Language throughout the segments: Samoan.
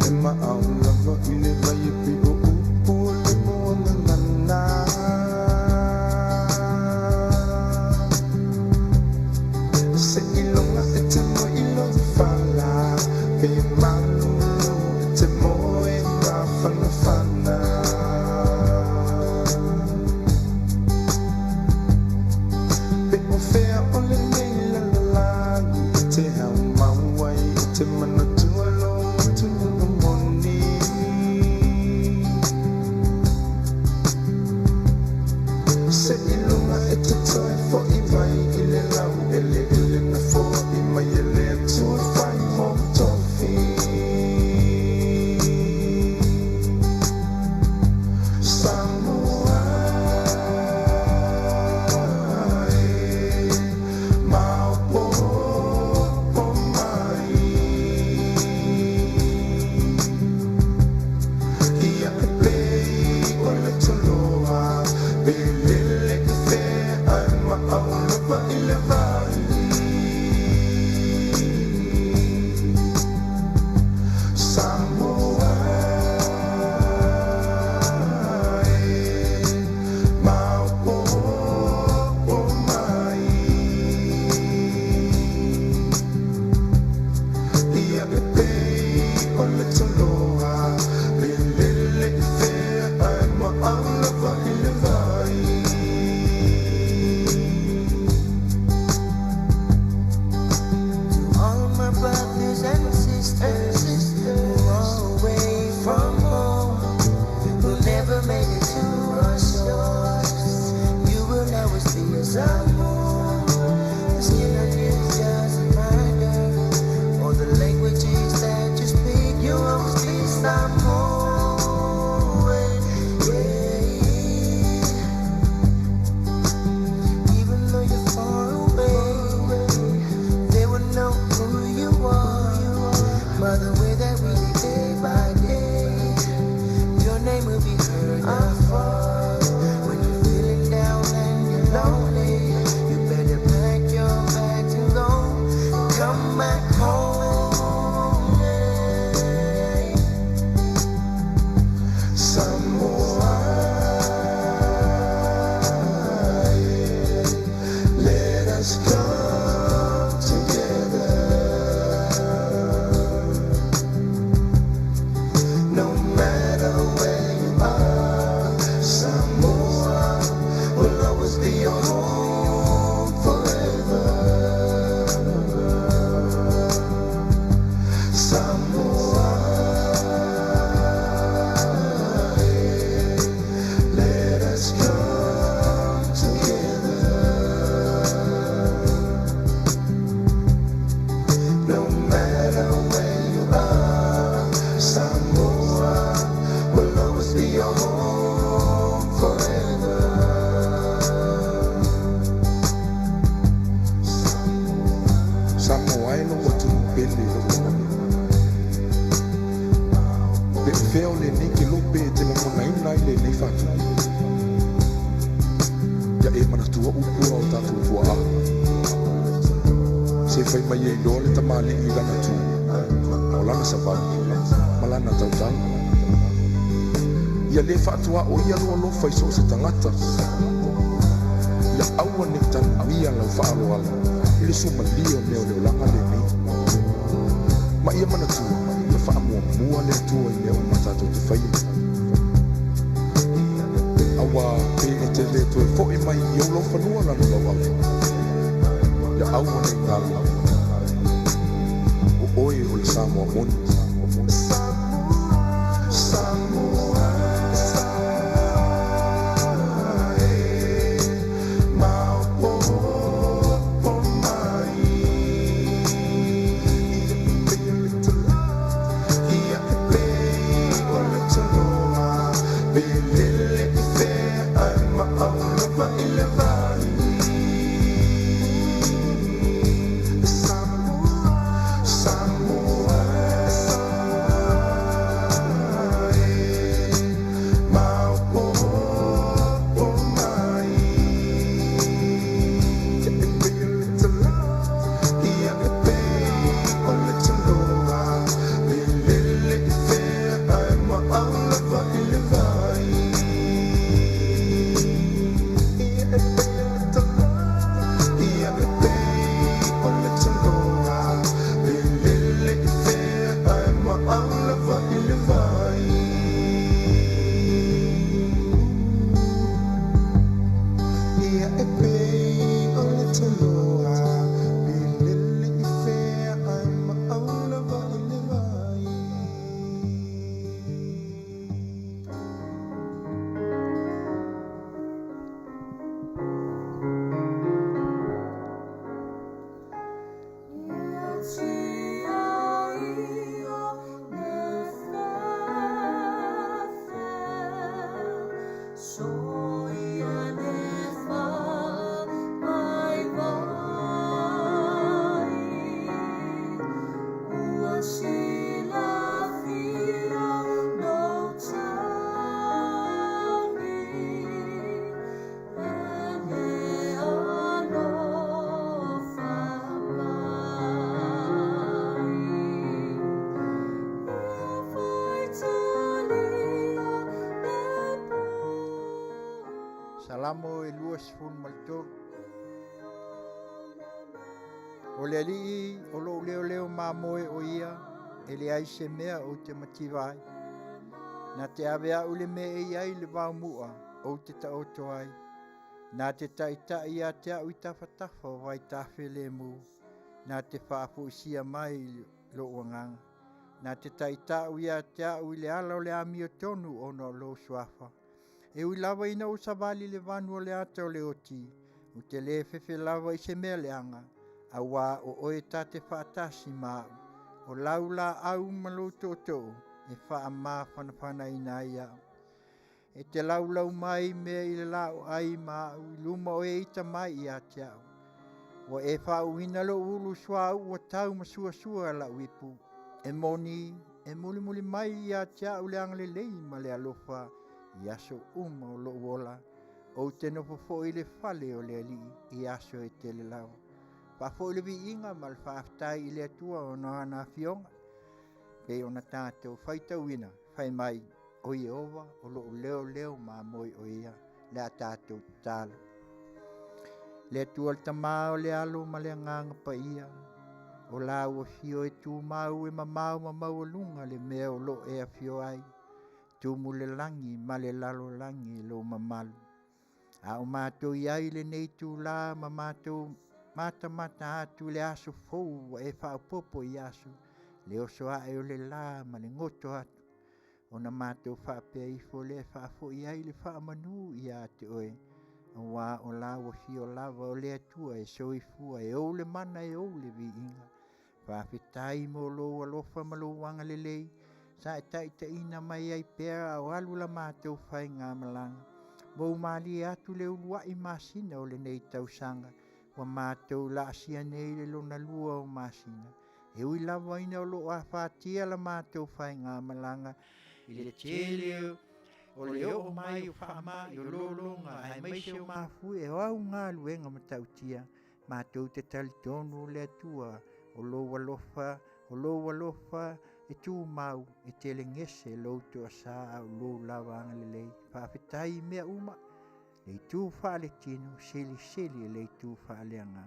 E maau lava i le vai e pei o upu o le muagagana. Seiloga e te moe i lou fala, pe malulu e te moe mafanafana. Pe o fea o lenei lalolagi e te haumau ai e te manatua lou atunuu moni. Seiloga e te toe fo'i mai i le laueleele na foai mai e le Atua e fai mou tofi. Samoa e, maopoopo mai. Ia e pei o le toloa, pe lele i fea ae maau lava i le vai. Samoa e, maopoopo mai. Ia e pei o le toloa, pe lele i fea ae maau lava i le vai. To all of my brothers and sisters who are away from home, who never made it to our shores, you will always be a Samoan. The skin on you doesn't matter, or the languages that you speak, you always be Samoan. Yeah. Even though you're far away, they will know who you are by the way that we live day by day. Your name will be heard afar. When you're feeling down and you're lonely, you better pack your bags and go. Come back home. Yeah. Samoa e, let us come together. No matter where you are, Samoa will always be your home forever. Samoa e, let us come together. No matter where you are, Samoa will always be your home forever. Samoa e lou atunuu pele i lou lagona. Pe o fea o lenei kelope e te lagonaina ai lenei faatupu. Ia e manatua upu a o tatou tuaa. Se fai mai e iloa le tamalii i lana tu, o lana savali, ma lana tautala. Ia lē faatuaʻoia lou alofa i so o se tagata. Ia aua nei tanuia lau faaaloalo i le suamalie o mea o le olaga lenei. Ma ia manatua, ia faamuamua le Atua i mea uma tatou te faia. Auā pe e te lē toe foʻi mai i ou laufanua lana lauava. Ia aua nei galo, o oe o le Samoa moni. Samoa e, maopoopo mai. Ia e pei o le toloa, pe lele i fea ae maau lava i le vai. Samoa, Samoa lava i le vai. Ia e pei o le toloa pe lele i fea ae maau lava i le vai. Salamo e 23. O le Alii o lou leoleo mamoe o ia, e leai se mea ou te mativa ai. Na te ave au i le mea e i ai le vaomu'a ou te taoto ai. Na te taitai ia te au i tafatafa o vaitafelemu. Na te faafoisia mai lou agaga. Na te taitau ia te au i le ala o le amiotonu ona o lou suafa. E ui lava ina ou savali i le vanu o le ata o le oti, ou te le fefe lava i se mea leaga, auā o oe ta te faatasi ma au. O lau laau ma lou tootoo e faamafanafanaina ai au. E te laulau mai mea i le laoai ma au i luma o e ita mai ia te au. Ua e faauuina lou ulu suauu ua tau ma suasua lau ipu. E moni, e mulimuli mai ia te au le agalelei ma le alofa i aso uma o lou ola. Ou te nofo foi i le fale o le Alii i aso e tele lava. Faafoi le viiga ma le faafetai i le Atua ona o ana afioga, pei ona tatou faitauina fai mai, o Ieova o lou leoleo mamoe o ia, le a tatou tatalo. Le Atua le Tama o le Alo ma le Agaga Paia, o lau afio e tumau e mamao ma maualuga le mea o loo e afio ai, tumu le lagi ma le lalolagi i lou mamalu. A o matou i ai i lenei itulā ma matou matamata atu i le aso fou ua e faaopoopo i aso, le oso ae o le la ma le goto atu, ona matou faapea ifo lea e faafoi ai le faamanu ia te oe, auā o lau afio lava o le Atua e soifua, e ou le mana e ou le viiga. Faafetai mo lou alofa ma lou agalelei sa e taitaiina mai ai pea a o alu la matou faigamalaga. Ua ou malie atu le uluai masina o lenei tausaga ua matou laasia nei le lona lua o masina. E ui lava ina o loo afatia la matou faigamalaga i le tele o le oo mai o faamai o lologa aemaise o mafuie o au galuega matautia, matou te talitonu le Atua o lou alofa, o lou alofa e tumau, e telegese lou toasa a o lou lava agalelei. Faafetai i mea uma, le itu faaletino, silisili i le itu faaleagaga.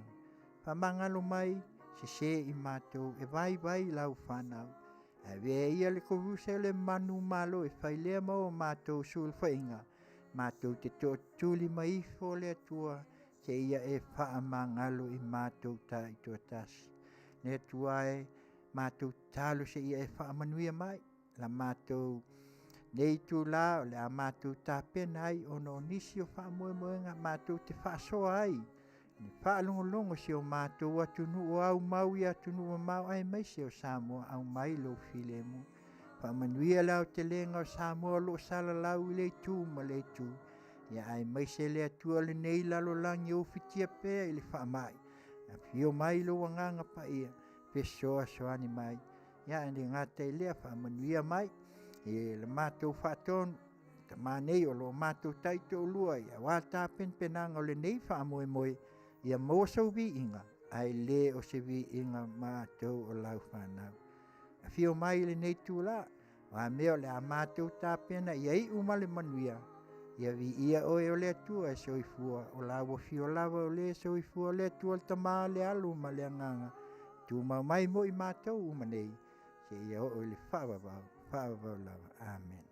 Faamagalo mai sese i matou e vaivai lau fanau. Ae avea ia le koluse o le manumalo e fai lea ma o matou sulufaiga, matou te tootuli mai ifo le Atua seia e faamagalo i matou taitoatasi. Le Atua e, matou tatalo seia e faamanuia mai la matou nei itulā o le a matou tapena ai ona o nisi o faamoemoega matou te faasoa ai le faalogologo i si o matou atunuu o aumau i atunuu mamao aemaise o Samoa. Aumai lou filemu, faamanuia le aotelega o Samoa o loo salalau i le itu ma le itu, ia aemaise le Atua lenei lalolagi o ufitia pea i le faamai. Afio mai lou Agaga Paia fesoasoani mai, ia e le gata i lea, faamanuia mai i le matou faatonu tama nei o loo matou taitoalua aua le tapenapenaga o lenei faamoemoe, ia maua sou viiga ae le o se viiga matou o lau fanau. Afio mai i lenei itulā, o a mea o le a matou tapena, ia iu ma le manuia. Ia viia oe o le Atua e soifua, o lau afio lava o le soifua, le Atua le Tama, le Alo ma le Agaga, tumau mai mo i matou uma nei Seia oo i le faavavau, faavavau lava. Amene.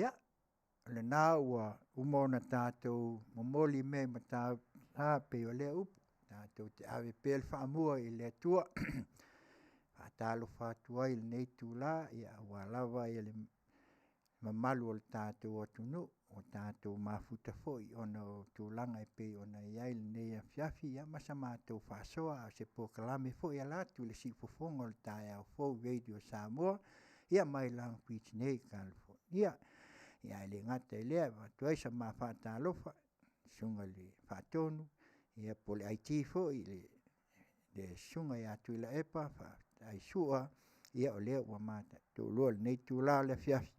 Ia, o lena ua uma ona tatou momoli mea i matauta pei o lea upu, tatou te ave pea le faamua i le Atua. Faatalofa atu ai i lenei itula aua lava le mamalu o le tatou atunuu ua tatou mafuta foi ona o tulaga e pei ona i ai lenei afiafi ma sa matou faasoa a o se polokalame foi e ala atu i le siufofoga o le taeao fou Radio Samoa mai Long Beach nei i Kalifonia. Ae le gata i lea, e avatu ai sa ma faatalofa i le Susuga i le Faatonu po o le IT foi le Susuga ia Tuilaepa Faafetai Sua o lea ua ma toalua i lenei itula o le afiafi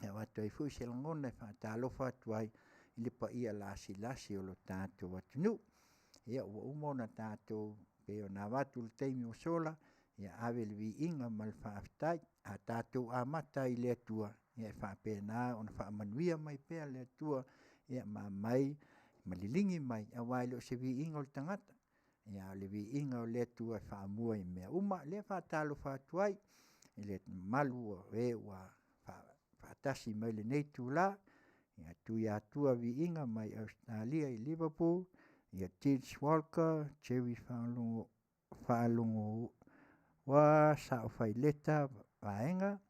e avatu ai foi se lagona e faatalofa atu ai i le paia lasilasi o le tatou atunuu. Ia ua uma ona tatou pei ona avatu i le taimi ua sola, ia ave le viiga ma le faafetai. A tatou amata i le Atua, e faapena ona faamanuia mai pea le Atua ma aumai ma liligi mai, aua e le o se viiga o le tagata, a o le viiga o le Atua e faamua i mea uma. O lea e faatalofa atu ai i le mamalu o e ua faatasi mai i lenei itula, ia Tuiatua Viiga mai Ausetalia i Liverpool, ia Tits Walker, Jerry Faalogoa Saofaileta Vaega,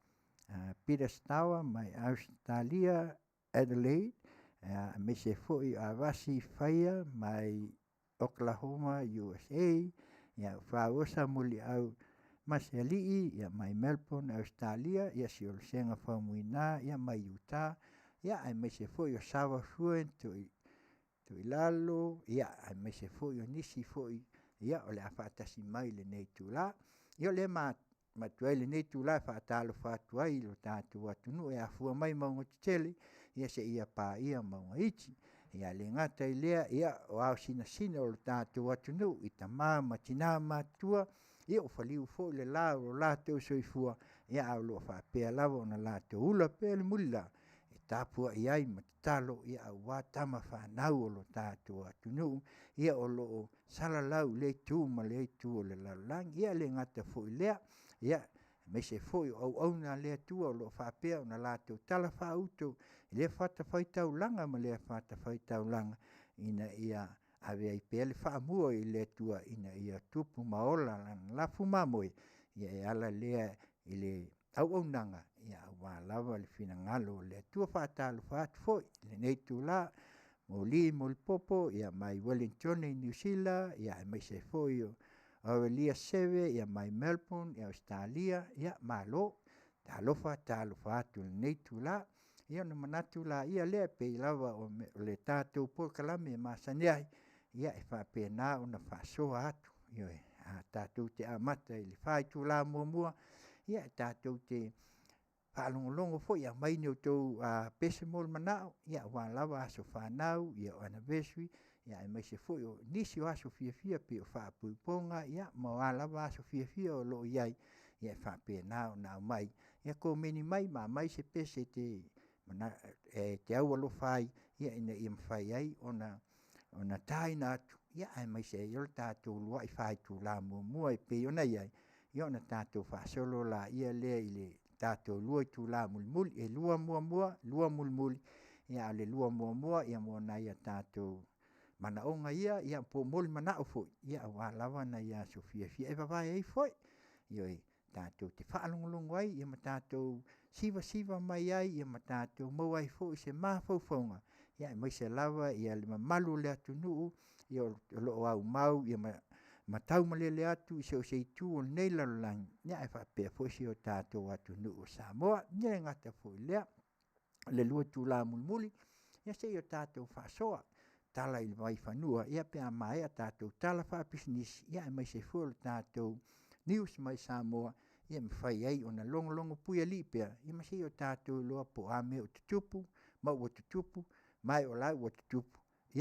Peter Stowler mai Ausetalia Adelaide, aemaise foi o Avasi Faia mai Oklahoma USA, Fauosa Muliau Masealii mai Melbourne Ausetalia, Siolosega Faumuina mai Utah, aemaise foi o Sava Fulton Toilalo, aemaise foi o nisi foi o le a faatasi mai i lenei itula. Ia o lea e avatu ai lenei itula e faatalofa atu ai i lo tatou atunuu e afua mai mauga tetele seia paia mauga iti. Ae le gata i lea, o ao sinasina o le tatou atunuu i tama ma tina matutua, ua faliu foi le la o lo latou soifua, ae o lo o faapea lava ona latou ula pea le mulilau e tapuai ai ma tatalo aua tama fanau a lo tatou atunuu o lo o salalau i lea itu ma lea itu o le lalolagi. Ia e le gata foi i lea, aemaise foi o auauna a le Atua o lo o faapea ona latou talafaauto i lea fatafaitaulaga ma lea fatafaitaulaga ina ia ave ai pea le faamua i le Atua ina ia tupu ma ola lana lafumamoe e ala lea i le auaunaga aua lava le finagalo o le Atua. E faatalofa atu foi i lenei itula, moli molipopo mai Ueligitone Niu Sila, aemaise ai foi o Aurelia Seve mai Melbourne Ausetalia, malo. Talofa talofa atu i lenei itula. Ia ona manatu lea e pei lava o le tatou polokalame e masani ai, e faapena ona faasoa atu. Ioe. A tatou te amata i le 4 itula muamua, ia tatou te faalogologo foi e aumai ni outou pese mo le manao aua lava aso fanau, o anniversary, aemaise foi o nisi o aso fiafia pei o faaipoipoga ma o a lava aso fiafia o lo o i ai, e faapena ona aumai, ia komeni mai ma aumai se pese e te e te aualofa ai ina ia mafai ai ona taina atu aemaise ai o le tatou uluai faitula muamua e pei ona i ai, ona tatou faasolo laia lea i le tatou 2 itula mulimuli. E 2 muamua, 2 mulimuli, a o le 2 muamua mo nai a tatou manaoga ia po o molimanao foi aua lava nai aso fiafia e vavae ai foi. Ioe, tatou te faalogologo ai ma tatou sivasiva mai ai ma tatou maua ai foi se mafaufauga aemaise lava le mamalu o le atunuu o lo o aumau ma taumalele atu i so o se itu o lenei lalolagi ae faapea foi si o tatou atunuu o Samoa. E le gata foi i lea, o le 2 itula mulimuli, ia se i o tatou faasoa, tala i le vaifanua pe a maea tatou tala faapisinisi aemaise foi o le tatou news mai Samoa e mafai ai ona logologo puialii pea ma se i o tatou iloa po o a mea o tutupu ma ua tutupu ma o la e ua tutupu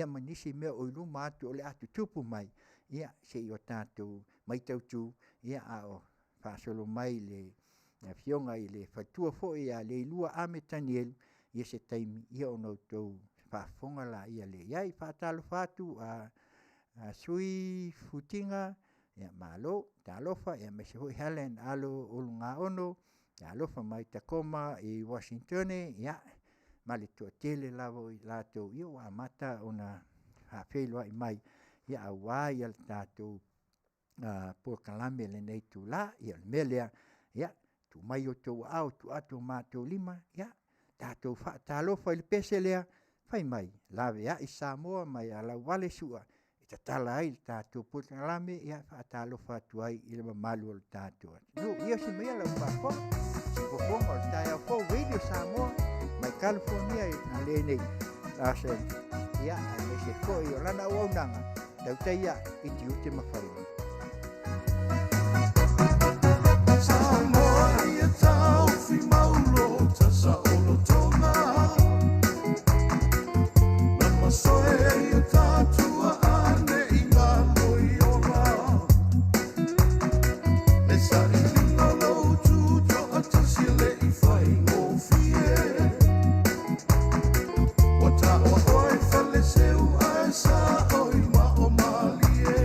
ma nisi mea o i luma atu o le a tutupu mai, se i o tatou matautu a o faasolo mai le Afioga i le faletua foi ia Leilua Ame Tanielu i se taimi ona outou faafofoga lea i ai. E faatalofa atu Sui Futiga, malo talofa, aemaise foi Hellen Alo Ulugaono, talofa mai Tacoma i Uasinitone ma le toatele lava o i latou ua amata ona faafeiloai mai aua le tatou polokalame i lenei itula. Ia, o le mea lea, tuu mai i outou aao e tuu atu o matou lima, tatou faatalofa i le pese lea, fai mai laveai Samoa mai ia lauvale sua e tatala ai le tatou polokalame. E faatalofa atu ai i le mamalu o le tatou atunuu. Ia osi maia lau faafofoga, siufofoga o le taeao fou, Radio Samoa mai Kalifonia i Los Angeles, aemaise foi o lana auaunaga, tautai a'e i tiute ma faiva. Samoa ia taufi maulo tasaolotoga na masoe ia tatua ane i ngā moiola le sailiga o lou tutoatasi e le i faigofie ua taua oe faleseu ae sa oi ma o malie.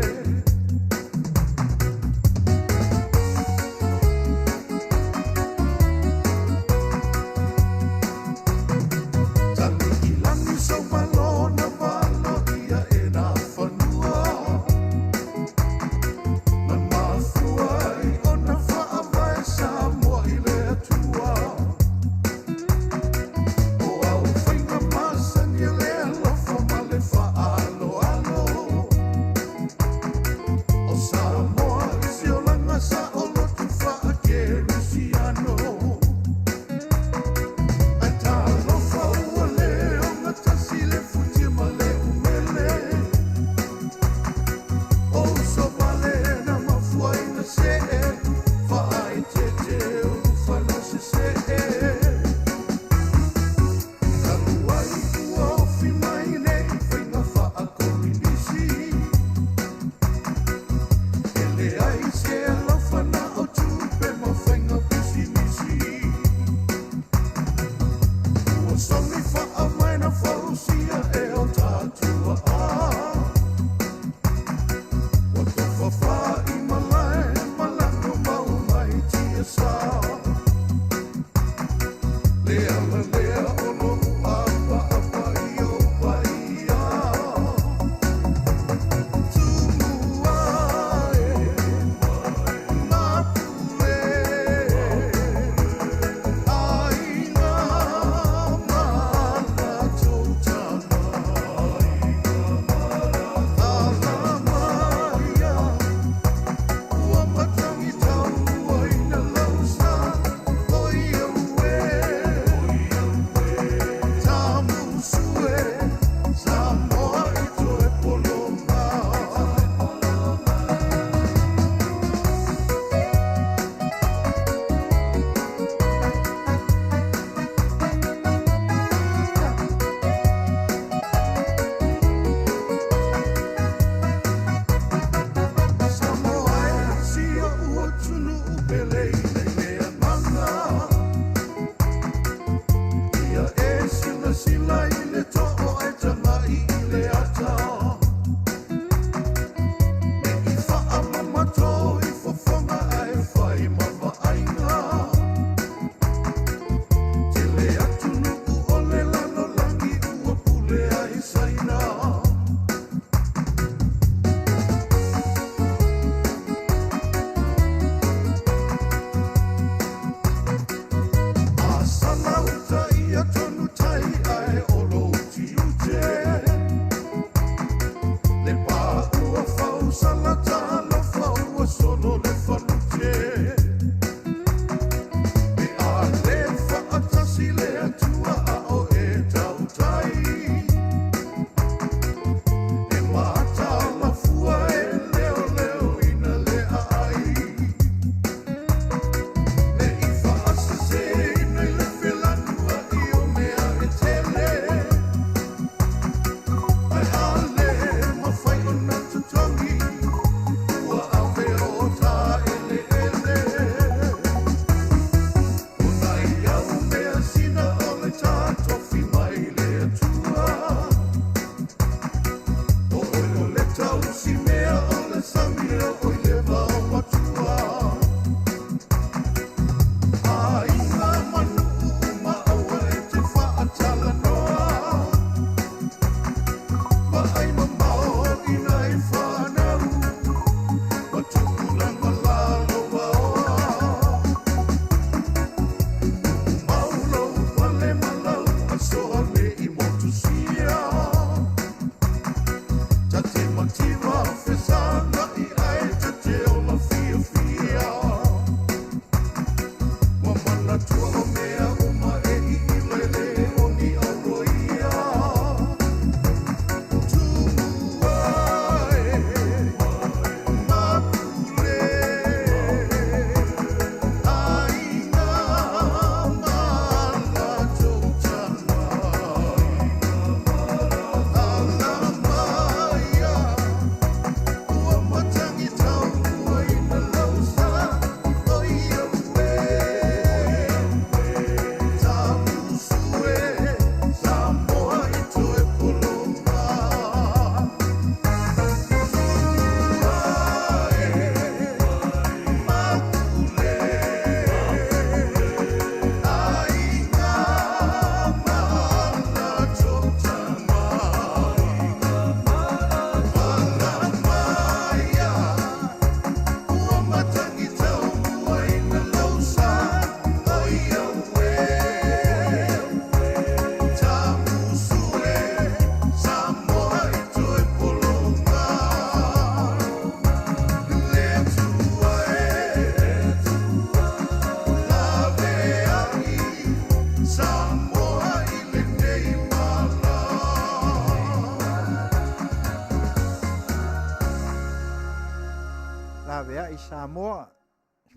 Laveai Samoa,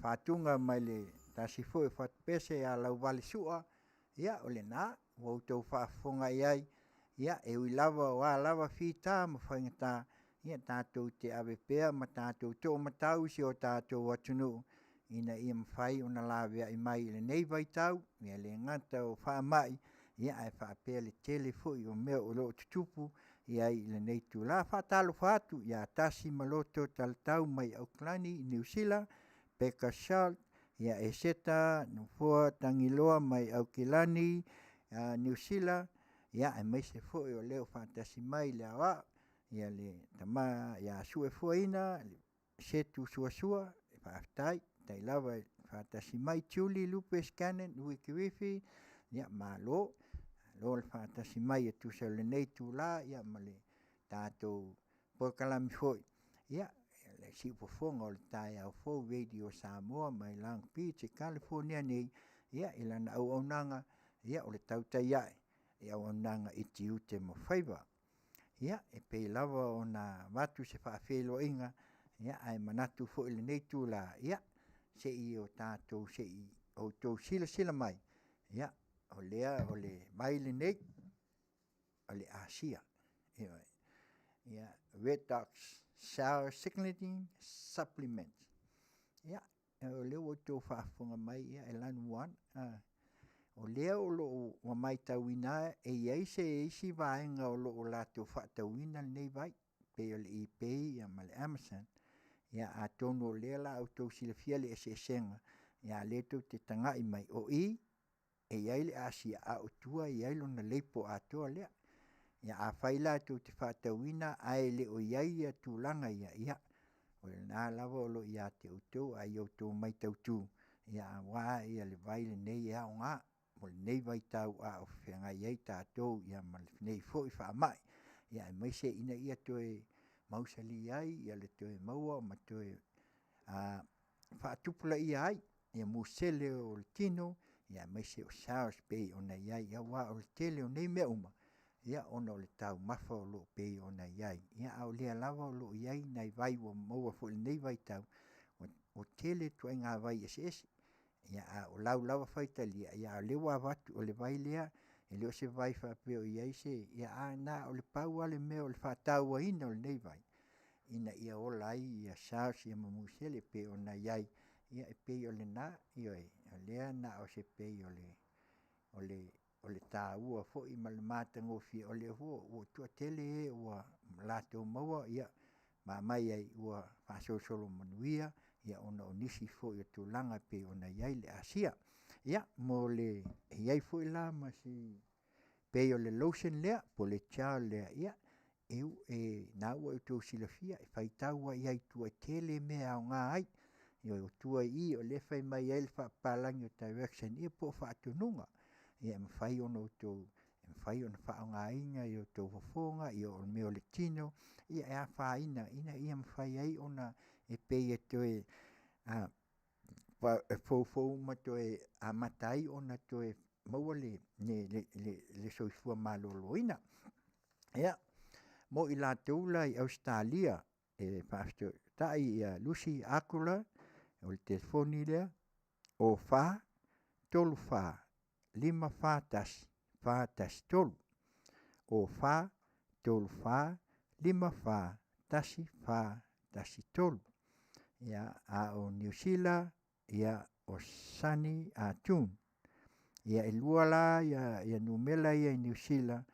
faatuga mai le tasi foi o fatupese ia Lauvalesu'a, ia o lena ua outou faafofoga i ai, ia e ui lava o a lava fita ma faigata, ia tatou te ave pea ma tatou toomatau i si o tatou atunuu ina ia mafai ona laveai mai i lenei vaitau, e le gata o faamai, ae faapea le tele foi o mea o lo o tutupu i ai i lenei itula. E faatalofa atu ia Tasi ma Loto Talatau mai Aukilani Niu Sila, Beka Charles, Eseta Nofoa Tagiloa mai Aukilani Niu Sila, aemaise foi o lea ua faatasi mai le Aoao le tama ia Suefuaina Setu Suasua, faafetai. Faafetai lava le faatasi mai. Tuli Lupe Scanlan Uikirifi, ia malo. Malo le faatasi mai e tusa o lenei itula ma le tatou polokalame foi, le siufofoga o le taeao fou Radio Samoa mai Long Beach i Kalifonia nei i lana auaunaga, o le tautai a'e i auaunaga i tiute ma faiva. Ia, e pei lava ona avatu se faafeiloaiga, ae manatu foi i lenei itula, ia, se i outou silasila mai, o lea o le vai lenei o le asia, ioe. Red Dot Cell Signaling Supplement. Ia, o lea ua outou faafofoga mai, ia e lanumoana. O lea ua matauina e i ai se isi vaega o lo o latou faatauina lenei vai, pei o le ebay ma le amazon. Ia atonu o lea o le a outou silafia le eseesega, a o lea tou te tagai mai, o i e i ai le Asia, a o tua e i ai lona label atoa lea. Ia afai la tou te faatauina ae le o i ai tulaga ia, ia o lena lava o lo o ia te outou, ae ia outou mataitu aua le vai lenei e aoga mo lenei vaitau a o feagai ai tatou ma lenei foi faamai, aemaise ina ia toe mausali ai le toe maua ma toe faatupulaia ai musele o le tino, aemaise o cells e pei ona i ai. Aua o le tele o nei mea uma, ona o le taumafa o lo o pei ona i ai, a o lea lava o lo o i ai nai vai ua maua foi i lenei vaitau, ua tele ituaiga vai eseese. A o lau lava faitalia, a o lea ua avatu, o le vai lea, e le o se vai faapea o i ai se… ae na o le pau lava le mea o le faatauaina o lenei vai, ina ia ola ai cells ma musele e pei ona i ai. Ia e pei o lena, ioe, o lea na o se pei o le taua foi ma le matagofie, o lea foi ua toatele e ua latou maua ma aumai ai, ua faasolosolo manuia ona o nisi foi o tulaga e pei ona i ai le asia. Ia, e i ai foi la ma si pei o le lotion lea po o le gel lea, ia, o lena ua outou silafia e faitau lava i ai i tua e tele mea e aoga ai. Ioe, o tua i i o lea e fai mai ai le faapapalagi o direction po o faatonuga e mafai ona faaaogaina i outou fofoga, o mea o le tino, e afaina ina ia mafai ai ona e pei e toe foufou ma toe amata ai ona toe maua le soifua maloloina. Ia, mo i latou la i Ausetalia, e faafesootai ia Lucy Akula, o le telefoni lea, 0 4 3 4 5 4 1 4 1 3, 0 4 3 4 5 4 1 4 1 3. A o Niu Sila, o Sonny June. Ia e lua la numera ia i Niu Sila,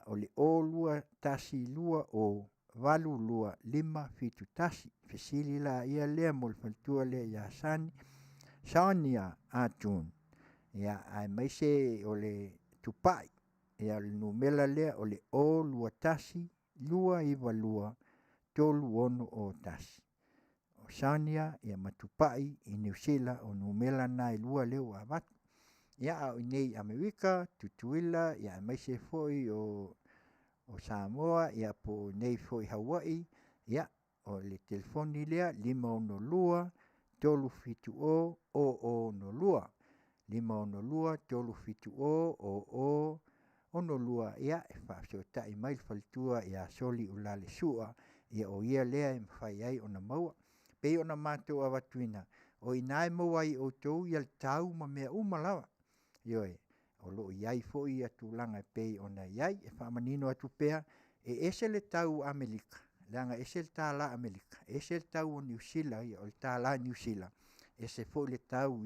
o le 0 2 1 2 0 8 2 5 7 1. Fesili laia lea mo le faletua lea ia Sonia Ah June, aemaise o le Tupai, o le numera lea o le 0 2 1 2 9 2 3 6 0 1. O Sonia ma Tupai i Niu Sila, o numera na e lua lea ua avatu. Ia, a o i inei i Amerika, Tutuila, aemaise foi o Samoa po o i inei foi i Hawaii, ia, o le telefoni lea, 562 370 0062, 562 370 0062, e faafesootai mai le faletua ia Soli Uelale Sua, o ia lea e mafai ai ona maua. pei ona matou avatuina, o i ina e maua ai e outou le tau ma mea uma lava. Ioe, o lo o i ai foi tulaga e pei ona i ai. E faamanino atu pea, e ese le tau o Amerika, leaga e ese le tala Amerika, ese le tau o Niu Sila, o le tala Niu Sila, ese foi le tau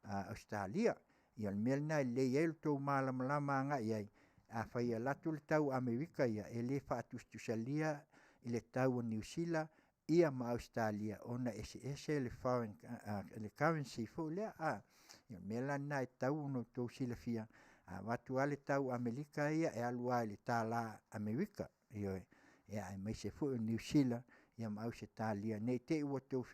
Ausetalia. Ia o le mea lena e lelei ai lo outou malamalama agai i ai, afai e alu atu le tau a Amerika ia, e le faatusatusalia i le tau o Niu Sila ia ma Ausetalia, ona e eseese le currency foi lea. O le mea la lena e tatau ona outou silafia, a avatu lava le tau Amerika ia, e alu lava i le tala Amerika, ioe, aemaise foi o Niu Sila ma Ausetalia, ne i te i ua outou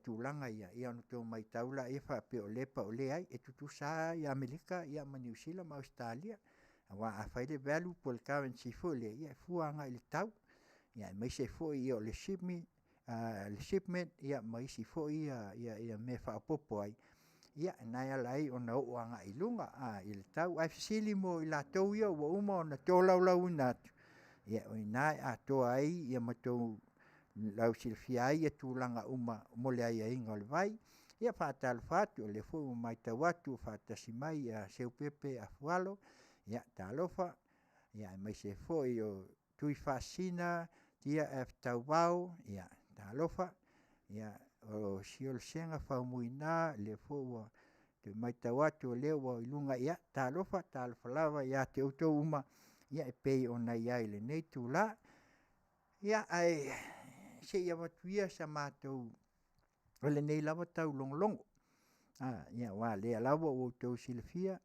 tulaga ia, ona outou matau lea faapea o lea e pau. E leai, e tutusa lava Amerika ma Niu Sila ma Ausetalia. Aua a fai le value po o le currency foi lea, ia e fua agai i le tau, aemaise foi o le shipment ma isi foi mea e faaopoopo ai, ia lena e ala ai ona oo agai i luga le tau. Ae fesili mo i latou ia ua uma ona tolaulauina atu, ia o i ina e atoa ai ma outou lausilafia ai tulaga uma mo le aiaiga o le vai. Ia e faatalofa atu, o lea foi ua matau atu ua faatasi mai ia Seupepe Afualo, ia talofa, aemaise foi o Tuifaasisina Tia F Tauvao, talofa. O Siolosega Faumuina, o lea foi ua matau atu o lea ua i luga, ia talofa, talofa lava ia te outou uma e pei ona i ai i lenei itula. Ia, ae se i avatu ia sa matou, o lenei lava taulogologo, aua o lea lava ua outou silafia,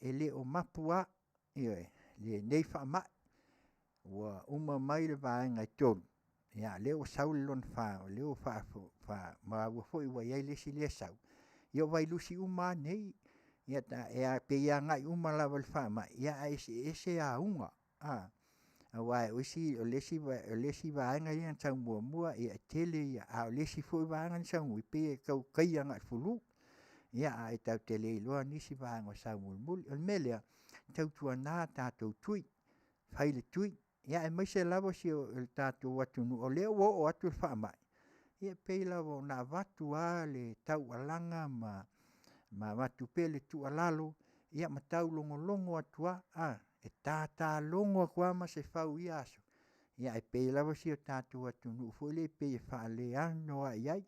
e le o mapu lava, ioe, lenei faamai. Ua uma mai le vaega e 3, a o lea ua sau le lona 4, o lea ua maua foi ua i ai le isi lea e sau. Ia o vailusi uma lava nei, e pei e agai uma lava i le faamai, ae eseese auga. Aua o le isi vaega lea na sau muamua e tele ia, a o le isi foi vaega na sau mulimuli, e pei e tau tai agai i le flu. Ae tatou te le iloa nisi vaega o sau mulimuli. O le mea lea, tautuana tatou tui, fai le tui, aemaise lava si o tatou atunuu o lea ua oo atu le faamai, ia e pei lava ona avatu le taualaga ma avatu pea le tuualalo ma taulogologo atu lava, e tatalogo atu lava Masefau i ia aso, ae pei lava si o tatou atunuu foi lea pei e faaleano lava i ai.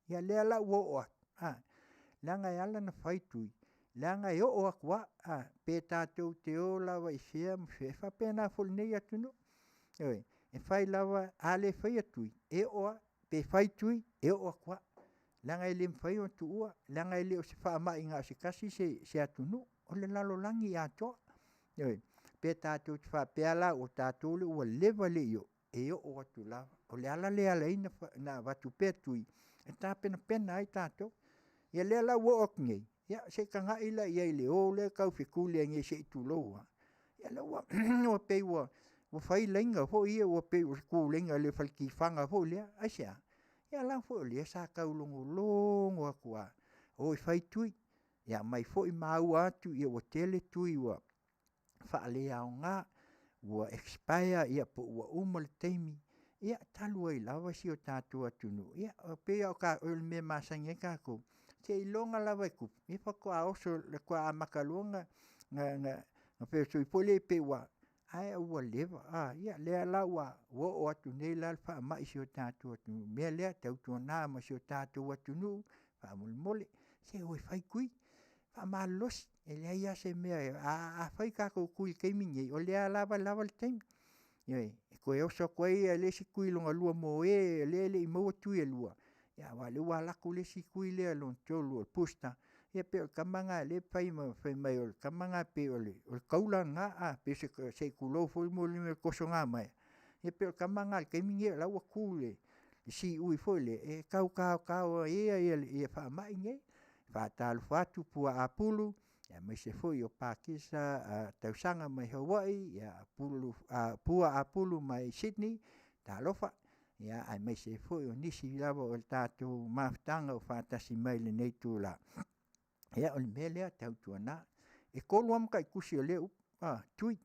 Ia o lea la ua oo atu, leaga e ala ona fai tui, leaga e oo atu lava, pe tatou te o lava i fea ma fea, e faapena foi i lenei atunuu. Ioe, e fai lava, a le faia tui, e oo lava, pe fai tui, e oo atu lava, leaga e le mafai ona tuua, leaga e le o se faamai na o se tasi se atunuu, o le lalolagi atoa. Ioe. Pe tatou te faapea la o tatou lea ua leva e le i oo, e oo atu lava. O le ala lea e ala ai ona avatu pea tui e tapenapena ai tatou. Ia lea la ua oo atu nei, ia se i tagai la i ai i le o lea e taufetuli ai nei se i tulou lava, ia lea ua pei ua fai laina foi ia ua pei o le tu laina i le fale tifaga foi lea. Aisea? Ia o la foi sa taulogologo atu lava, o e fai tui, ia aumai foi maua atu ua tele tui ua faaleaoga, ua expire po ua uma le taimi. Ia talu ai lava si o tatou atunuu, ia e pei lava o le mea e masani ai tatou, seiloga lava e tupu ia faatoa oso faatoa amata loa ona feosoi foi lea pei ua… ae ua leva. Ia lea la ua oo atu nei la le faamai i si o tatou atunuu. O le mea lea, tautuana ma si o tatou atunuu, faamolemole, se o e fai tui, faamalolosi, e leai lava se mea. A fai tatou tui i le taimi lenei, o lea lava e lava le taimi. Ioe. E toe oso atu ai le isi tui lona lua mo e o lea e le i maua tui e lua, aua o lea ua alu atu le isi tui lea lona tolu o le booster, ia pei o le tama lena o lea e fai mai o le tama lena pei o le taula lena, se i tulou foi le tosoga maea, ia pei o le tama lena i le taimi lenei o la e ua tu i le siui foi lea e tau taotao ai le faamai lenei. E faatalofa atu Puaa Apulu aemaise foi o Pakisa Tausaga mai Hawaii, Pua Apulu mai Sydney, talofa, aemaise ai foi o nisi lava o le tatou mafutaga o faatasi mai i lenei itula. Ia o le mea lea, tautuana, e 3 lava matai tusi o lea upu, tui,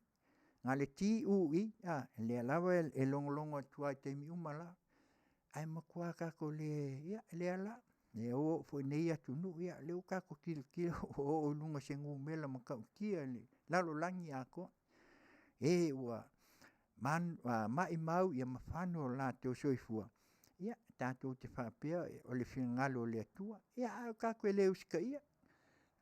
na o le t u i, o lea lava e logologo atu lava i taimi uma lava. ae matua tatou le, ia lea la, e oo foi i nei atunuu, ia lea ua tatou tilotilo ua oo i luga o se numera matautia i le lalolagi atoa, e ua maumau ma fano o latou soifua, ia tatou te faapea o le finagalo o le Atua, ae tatou te le usitaia.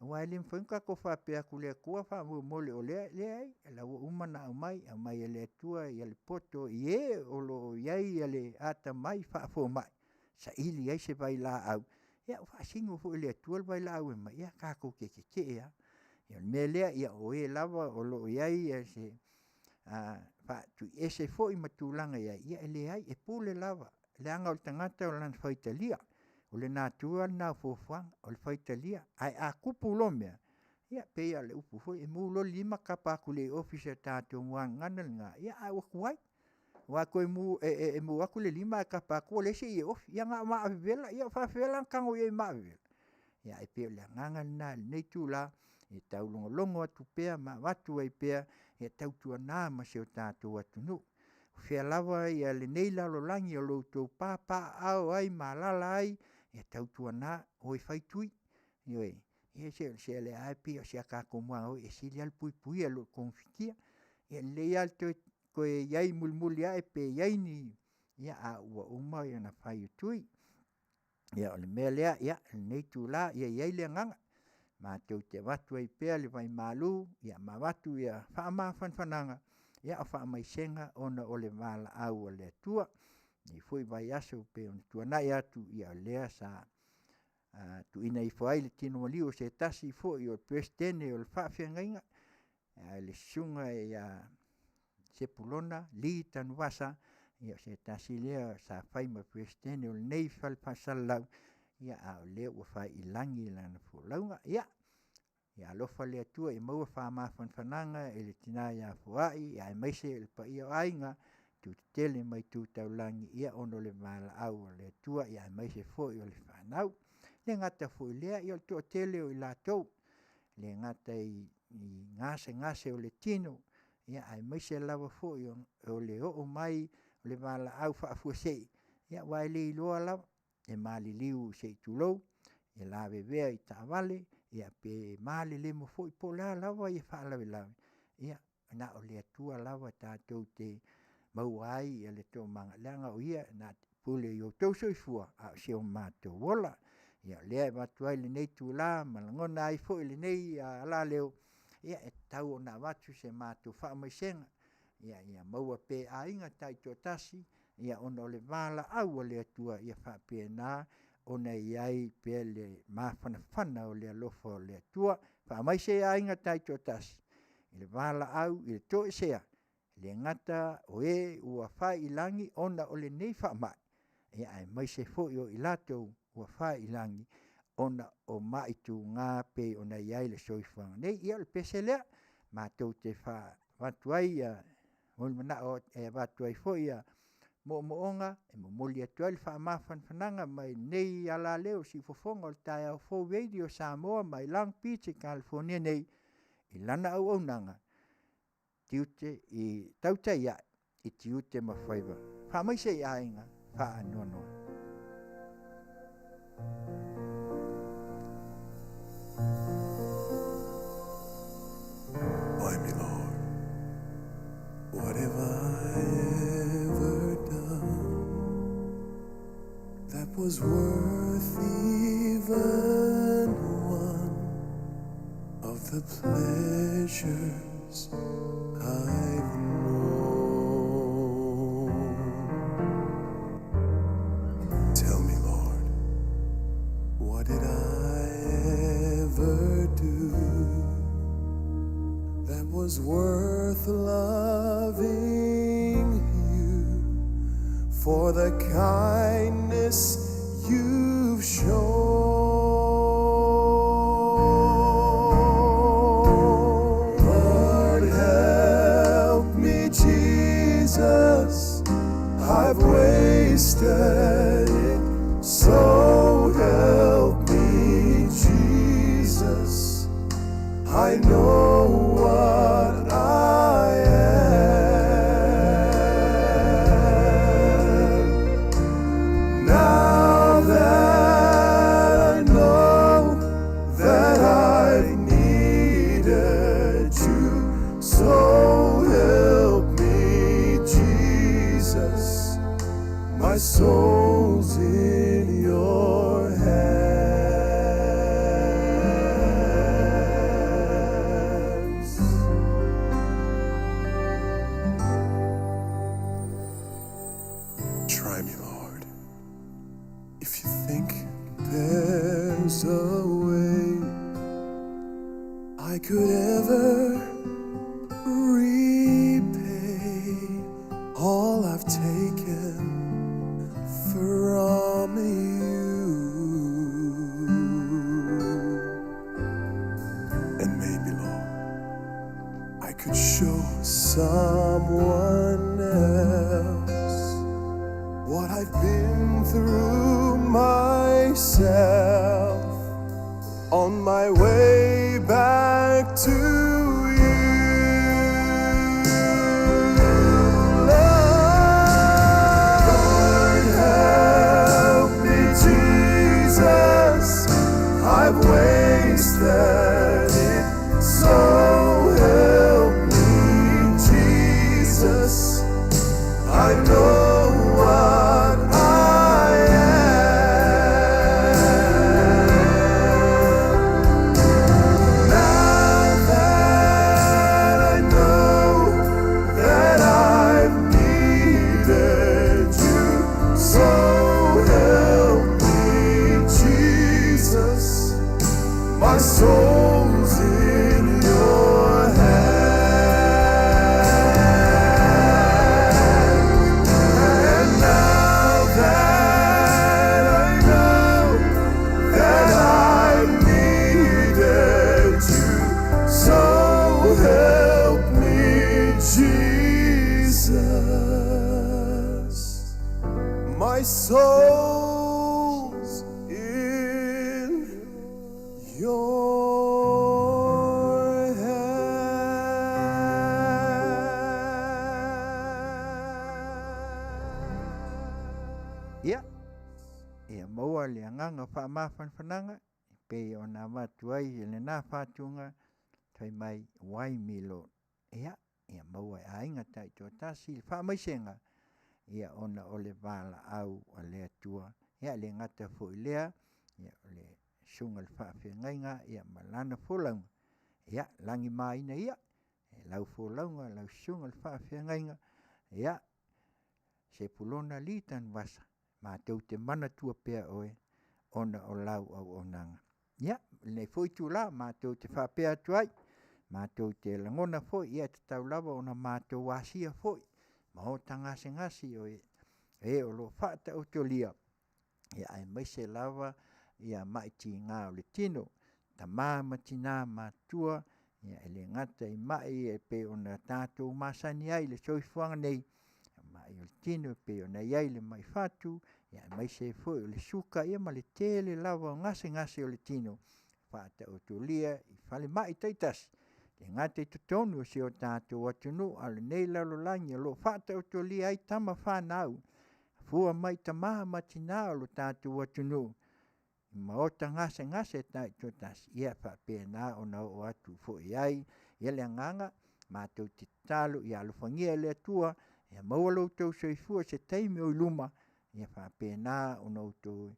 Aua e le mafai ona tatou faapea atu le Atua faamolemole o lea, e leai, o la ua uma ona aumai, aumai e le Atua le poto i e o lo o i ai le atamai faafomai, saili ai se vailaau, ia ua faasino foi e le Atua le vailaau e aumai, ia tatou te tetee lava. Ia o le mea lea, o e lava o lo o i ai se faatuiese foi ma tulaga e i ai, ia e leai, e pule lava, leaga o le tagata o lana faitalia. O le natura lena o fuafuaga, o le faitalia. Ae a tupu loa mea, ia e pei lava o le upu foi lea, e mu loa le lima tapa atu i le ofisa i le tatou muagagana lena, ae ua tuai. Aua e mu atu le lima ae tapa atu ua leai se i e ofi. Ia na o maa vevela, ia e faapefea la ona tago i ai i maa vevela? Ae pei o le agaga lena i lenei itula, e taulogologo atu pea ma avatu ai pea, ia tautuana ma si o tatou atunuu. O fea lava lenei lalolagi o lo o outou papaaao ai ma alaala ai, ia tautuana, o e fai tui. Ioe. Se o lea lava e pei o si a tatou muaga e sili lava le puipuia i lo le togafitia. E lelei lava le toe i ai mulimuli ae pe i ai ni… ae ua uma ona fai o tui. Ia o le mea lea i lenei itula, ia i ai le agaga, matou te avatu ai pea le vaimalu ma avatu faamafanafanaga o faamaisega ona o le valaau a le Atua. I lenei foi vaiaso e pei ona tuanai atu, ia o lea sa tuuina ifo ai le tino maliu o se tasi foi o Peresetene o le Faafeagaiga, le Susuga ia Sepulona Lee Tanuvasa, o se tasi lea sa fai ma Peresetene o lenei fale faasalalau, a o lea ua fai i lagi lana folauga. Ia alofa le Atua ia maua faamafanafanaga i le tina ia Foai aemaise le paia o aiga, itu tetele ma itu taulagi ona o le valaau a le Atua aemaise foi o le fanau. E le gata foi i lea, o le toatele o i latou, e le gata i gasegase o le tino, aemaise lava foi o le oo mai o le valaau faafuasei, aua e le iloa lava, e maliliu se i tulou, e lavevea i taavale, pe malelemo foi po o le a lava faalavelave, ia na o le Atua lava tatou te maua ai le toomaga, leaga o Ia na te pule i o outou soifua a o si o matou ola. Ia o lea e avatu ai lenei itula ma lagona ai foi i lenei alaleo, e tatau ona avatu se matou faamaisega, ia maua pea e aiga taitoatasi ona o le valaau a le Atua ia faapena ona i ai pea le mafanafana o le alofa o le Atua. Faamaise aiga taitoatasi i le valaau i le toesea, e le gata o e ua fai i lagi ona o lenei faamai, aemaise foi o i latou ua fai i lagi ona o mai tuga e pei ona i ai le soifuaga nei. Ia o le pese lea matou te avatu ai manao e avatu ai foi moomooga e momoli atu ai le faamafanafanaga mai lenei alaleo i siufofoga o le taeao fou Radio Samoa mai Long Beach i Kalifonia nei i lana auaunaga tiute i tautai ae i tiute ma faiva. Faamaise i aiga faanoanoa. Why me, Lord? What have I ever done that was worth even one of the pleasures I've known? Tell me, Lord, what did I ever do that was worth loving you for the kindness you've shown? Lord, help me, Jesus. I've wasted it. So help me, Jesus. I know what I am. My soul's in your hands. Try me, Lord, if you think there's a way I could ever repay all I've taken from you. And maybe, Lord, I could show someone else what I've been through myself on my way back to you. Lord, help me, Jesus. I've wasted it. So help me, Jesus. I know what I am. Now that I know that I've needed you, so help me, Jesus. My soul's in your hands. And now that I know that I needed you, so help me, Jesus. My soul's in your hands. Ia, ia maua le agaga faamafanafanaga e pei ona avatu ai e lenā fatuga fai mai why me Lord. Ia, ia maua e aiga taitoatasi le faamaisega ia ona o le valaau a le Atua. Ia e le gata foi i lea, ia o le susuga i le faafeagaiga ia ma lana folauga, ia lagimaina ia e lau folauga lau susuga i le faafeagaiga, ia Sepulona Lee Tanuvasa, matou te manatua pea oe ona o lau auaunaga. Ia, lenei foi itula matou te faapea atu ai, matou te lagona foi, ia e tatau lava ona matou asia foi ma o tagasegase o e o lo o faataotolia, ia aemaise lava ia mai tiga o le tino, tama ma tina matutua, ia e le gata i mai e pei ona tatou masani ai i le soifuaga nei, mai o le tino e pei ona i ai le mai fatu, ia aemaise ai foi o le suka, ia ma le tele lava o gasegase o le tino, faataotolia i falemai taitasi, e le gata i totonu o si o tatou atunuu, a o lenei lalolagi o lo o faataotolia ai tama fanau, afua mai tama ma tina o lo tatou atunuu, i maota gasegase taitoatasi, ia faapena ona oo atu foi i ai ia le agaga matou te tatalo ia alofagia e le Atua ia maua lo outou soifua i se taimi o i luma, ia faapena ona outou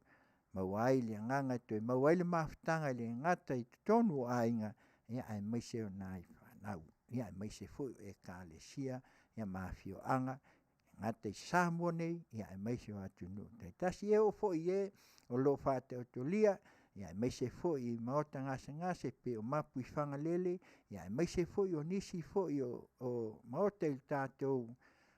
maua ai le agaga e toe maua ai le mafutaga e le gata i totonu o aiga, ia aemaise o nai fanau, ia aemaise foi o ekalesia ia ma afioaga, e le gata i Samoa nei, ia aemaise o atunuu taitasi. Ia e oo foi i e o lo o faataotolia, ia aemaise foi i maota gasegase pei o mapu i Fagalele, ia aemaise foi o nisi foi o maota i le tatou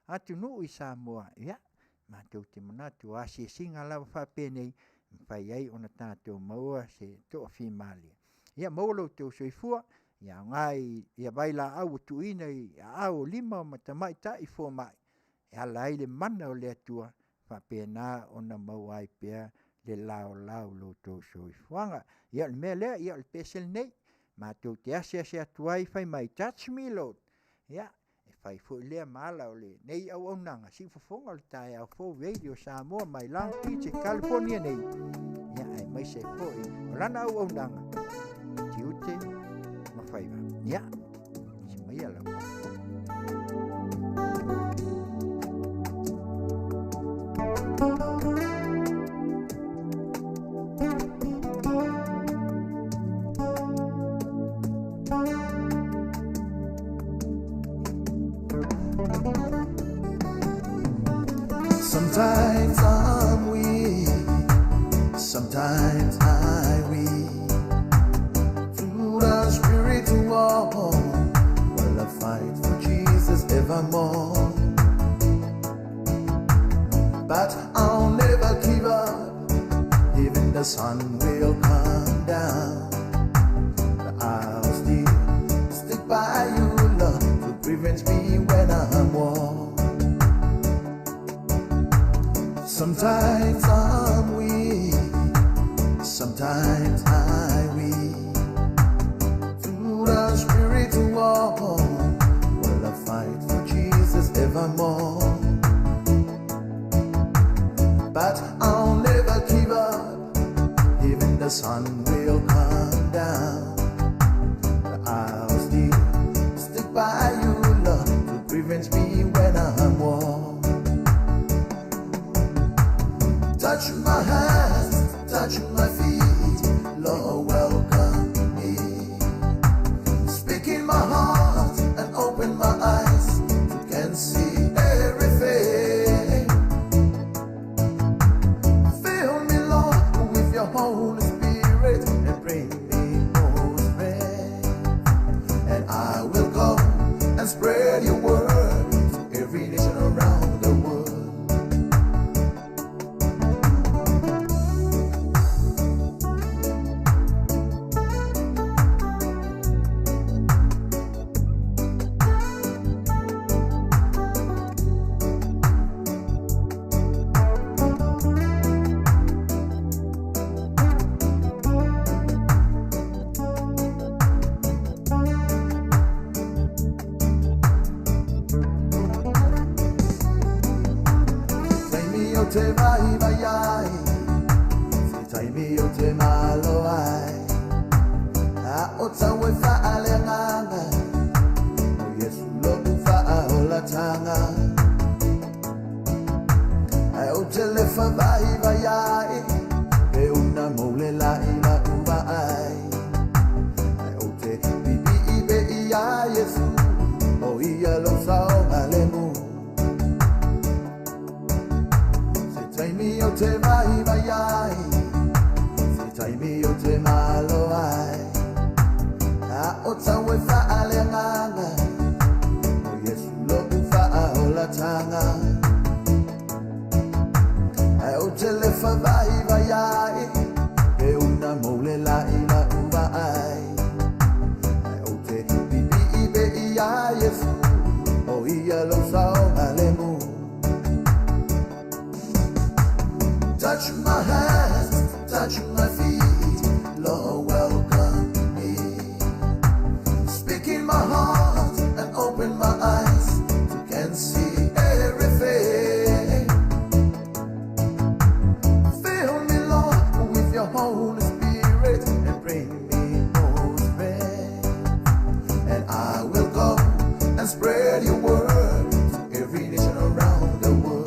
atunuu i Samoa, ia matou te manatu o asiasiga lava faapenei, e mafai ai ona tatou maua se toafimalie. Ia maua lo outou soifua, ia aoga i ia vailaau ua tuuina i aao o lima ma tamaitai fomai, e ala ai le mana o le Atua, faapena ona maua ai pea le laolao i lo outou soifuaga. Ia o le mea lea, ia o le pese lenei, matou te asiasi atu ai fai mai, touch me Lord. Ia, e fai foi lea ma ala o lenei auaunaga, siufofoga o le taeao fou Radio Samoa mai Long Beach i California nei. Ia, aemaise foi o lana auaunaga, tiute ma faiva. Ia, si mai lau. Sometimes I'm weak, sometimes I weep. Through the spirit war, well I fight for Jesus evermore. But I'll never give up, even the sun will come down. I'll still stick by you, Lord, to prevent me when I'm worn. Sometimes I'm weak, sometimes I weep. Through the spirit war, well I fight for Jesus evermore. But I'll never give up, even the sun will come down. I'll still stick by you, Lord, to prevent me when I'm worn. Touch my hands, touch my feet, Lord, welcome me. Speak in my heart and open my eyes to can see everything. Fill me, Lord, with your Holy Spirit and bring me more strength. And I will go and spread your word to every nation around the world. Taimi o te mai mai ai, se taimi o te malo ai. A o tau e whaale nganga, o Yesu lo u whaaolatanga. Ai o te lefa vai vai ai, e una mole la ila uva ai. Ai o te bibi i be i a Yesu, o ia lo sao alemu. Se taimi o te mai vai ai, se taimi o te malo ai. A o tau e whaale nganga, o Yesu lo u whaaolatanga. Ai o te lefa vai vai ai, e una mole la ila uva ai. Ai o te bibi i be i a Yesu, o ia lo sao alemu. Touch my hands, touch my feet, Lord, welcome me. Speak in my heart and open my eyes to can see everything. Fill me, Lord, with your Holy Spirit and bring me more strength. And I will go and spread your word to every nation around the world.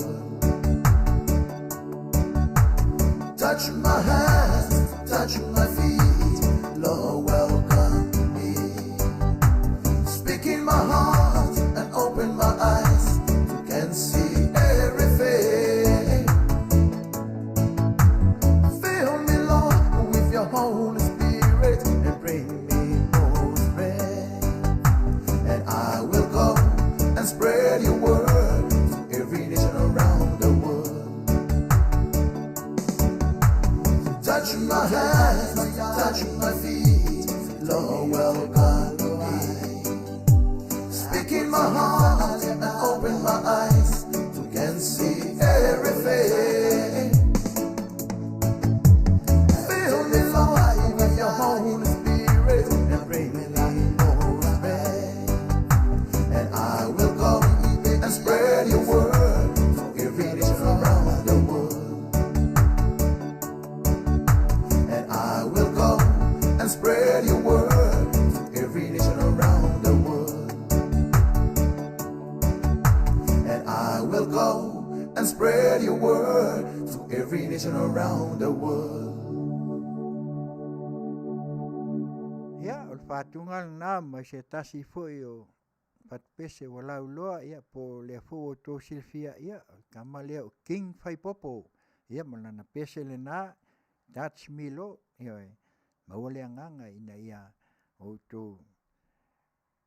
And spread your word to every nation around the world. Ia, o le faatuga lena mai se tasi foi o fatupese ua lauloa, ia po o lea foi ua outou silafia, ia, o le tama lea o King Faipopo, ia ma lana pese lena, Touch Me Lord, ioe, maua le agaga ina ia outou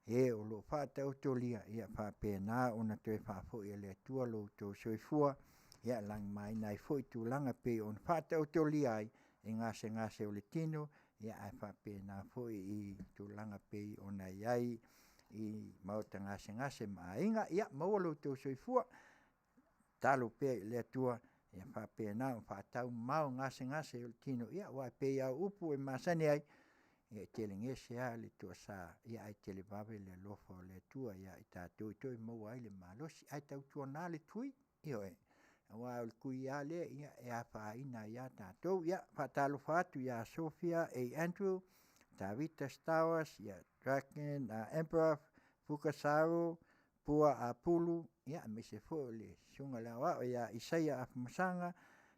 e o lo o faataotolia, ia faapena ona toe faafoi e le Atua lo outou soifua, ia lagima ai foi tulaga e pei ona faataotolia ai i gasegase o le tino, ia ae faapena foi i tulaga e pei ona i ai i maota gasegase ma aiga. Ia maua lo outou soifua, tatalo pea i le Atua ia faapena ona faataumamao gasegase o le tino, aua e pei lava o upu e masani ai, ia e telegese lava le toasa, ae televave le alofa o le Atua ia i tatou e toe maua ai le malosi. Ae tautuana le tui, ioe, aua o le tui lava lea e afaina ai lava tatou. Ia, faatalofa atu ia Sofia A. Andrew, Tavita Stowers, ia Dragon Emperor, Fukasaro, Pua Apulu, ia aemaise foi o le Susuga i le Aoao ia Isaia Afamasaga,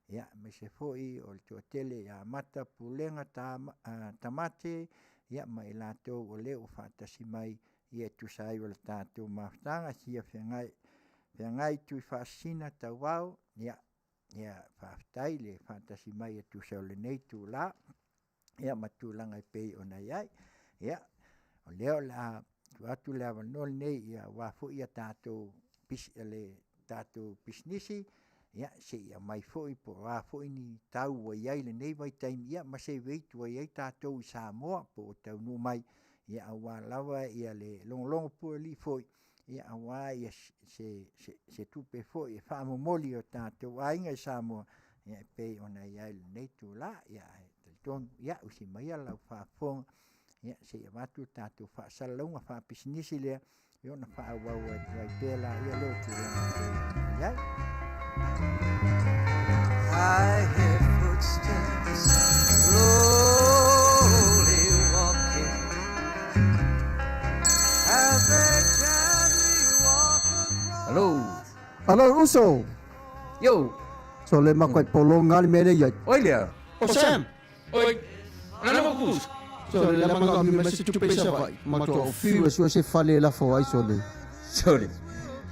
ia aemaise foi o le toatele ia Mata Pulega Tamate, ia ma i latou o lea ua faatasi mai ia e tusa ai o le tatou mafutaga, sia feagai Tuifaasisina Tauvao, ia faafetai le faatasi mai e tusa o lenei itula, ia ma tulaga e pei ona i ai. Ia, o lea o le a tuu atu le avanoa lenei aua foi a tatou pisinisi, ia se i aumai foi po o a foi ni tau ua i ai i lenei vaitaimi, ia ma se rate ua i ai tatou i Samoa po ua taunuu mai, aua lava le logologo puelii foi aua se tupe foi e faamomoli i o tatou aiga i Samoa e pei ona i ai i lenei itula. Ae talitonu, ia usi maia lau faafofoga se i avatu le tatou faasalalauga faapisinisi lea, ona faaauau atu ai pea laia lea o tulaga e pei ona i ai. I hear footsteps slowly walking as they gently walk across. Hello. Alo uso. Yo. So le makai polo ngali mele ia. Oi lea. O Sam. Oi. Nana mo kus. So le manga mi ma se tupe sa vai. Ma to fiu so se fale la fo ai so le. Sorry.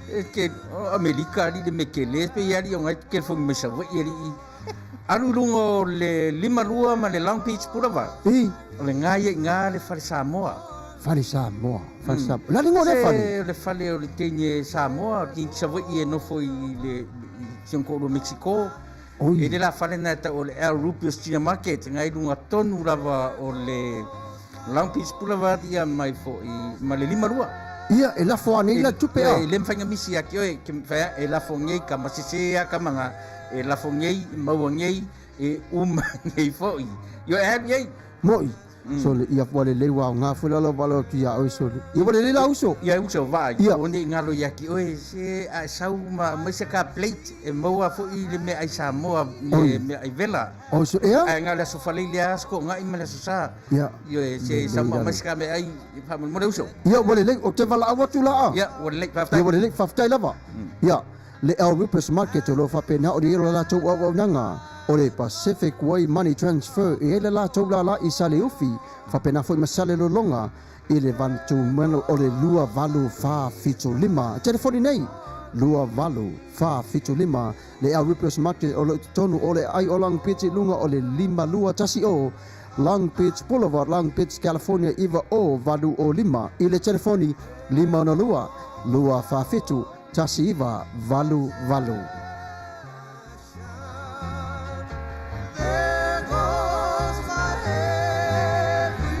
E ke o Amerika ali le me ke le pe iali o ngai ke fo me sa vai ali. Alu lunga o le 52 ma le Long Beach Boulevard. I. O le ngai i ngā le fale Samoa. Fale Samoa, fale Samoa. La lingo le fale. Le fale o le teine Samoa, ki sa vai e nofo i le si o Mexico. Oi. E le la fale na ta o le El Rupios China Market, ngai lunga tonu lava o le Long Beach Boulevard ia mai fo i ma le 52. Ia, e lafo ane la tupe a. E le mawhainga misi a ki oe, ke whaia, e lafo ngei ka masese a ka manga, e lafo ngei, maua ngei, e uma ngei foi. Io e alu iei. Moi. So le ia wale le wa ngā fula la wale tu ia oi so le. Ia wale le la uso. Ia uso vai. Ia. O nei ngalo ia ki oe, se a sau ma mai se ka plate e maua foi le mea ai Samoa, le mea ai vela. O so ea? Ai ngā le aso fale le asko, ngā ima le aso sa. Ia. Io e se sau ma mai se ka mea ai, wha mo le uso. Ia wale le, o te wala awa tu la a. Ia, wale le, whaftai. Ia wale le, whaftai lava. Ia, le El Rupes Market o lo whapena o le la tau au nanga. O le Pacific Way Money Transfer e hele la tau la la i sale ufi. Whapena foi masale lolonga i le vantu mano o le 2 8 4 7 5. Telefoni nei, 2 8 4 7 5. Le El Rupes Market o le tonu o le ai o Long Beach lunga o le 5 2 tasi o Long Beach Boulevard, Long Beach, California, iva o valu o lima. I le telefoni 5 na 2, 2 4 7, tasi iva valu valu. There goes my everything.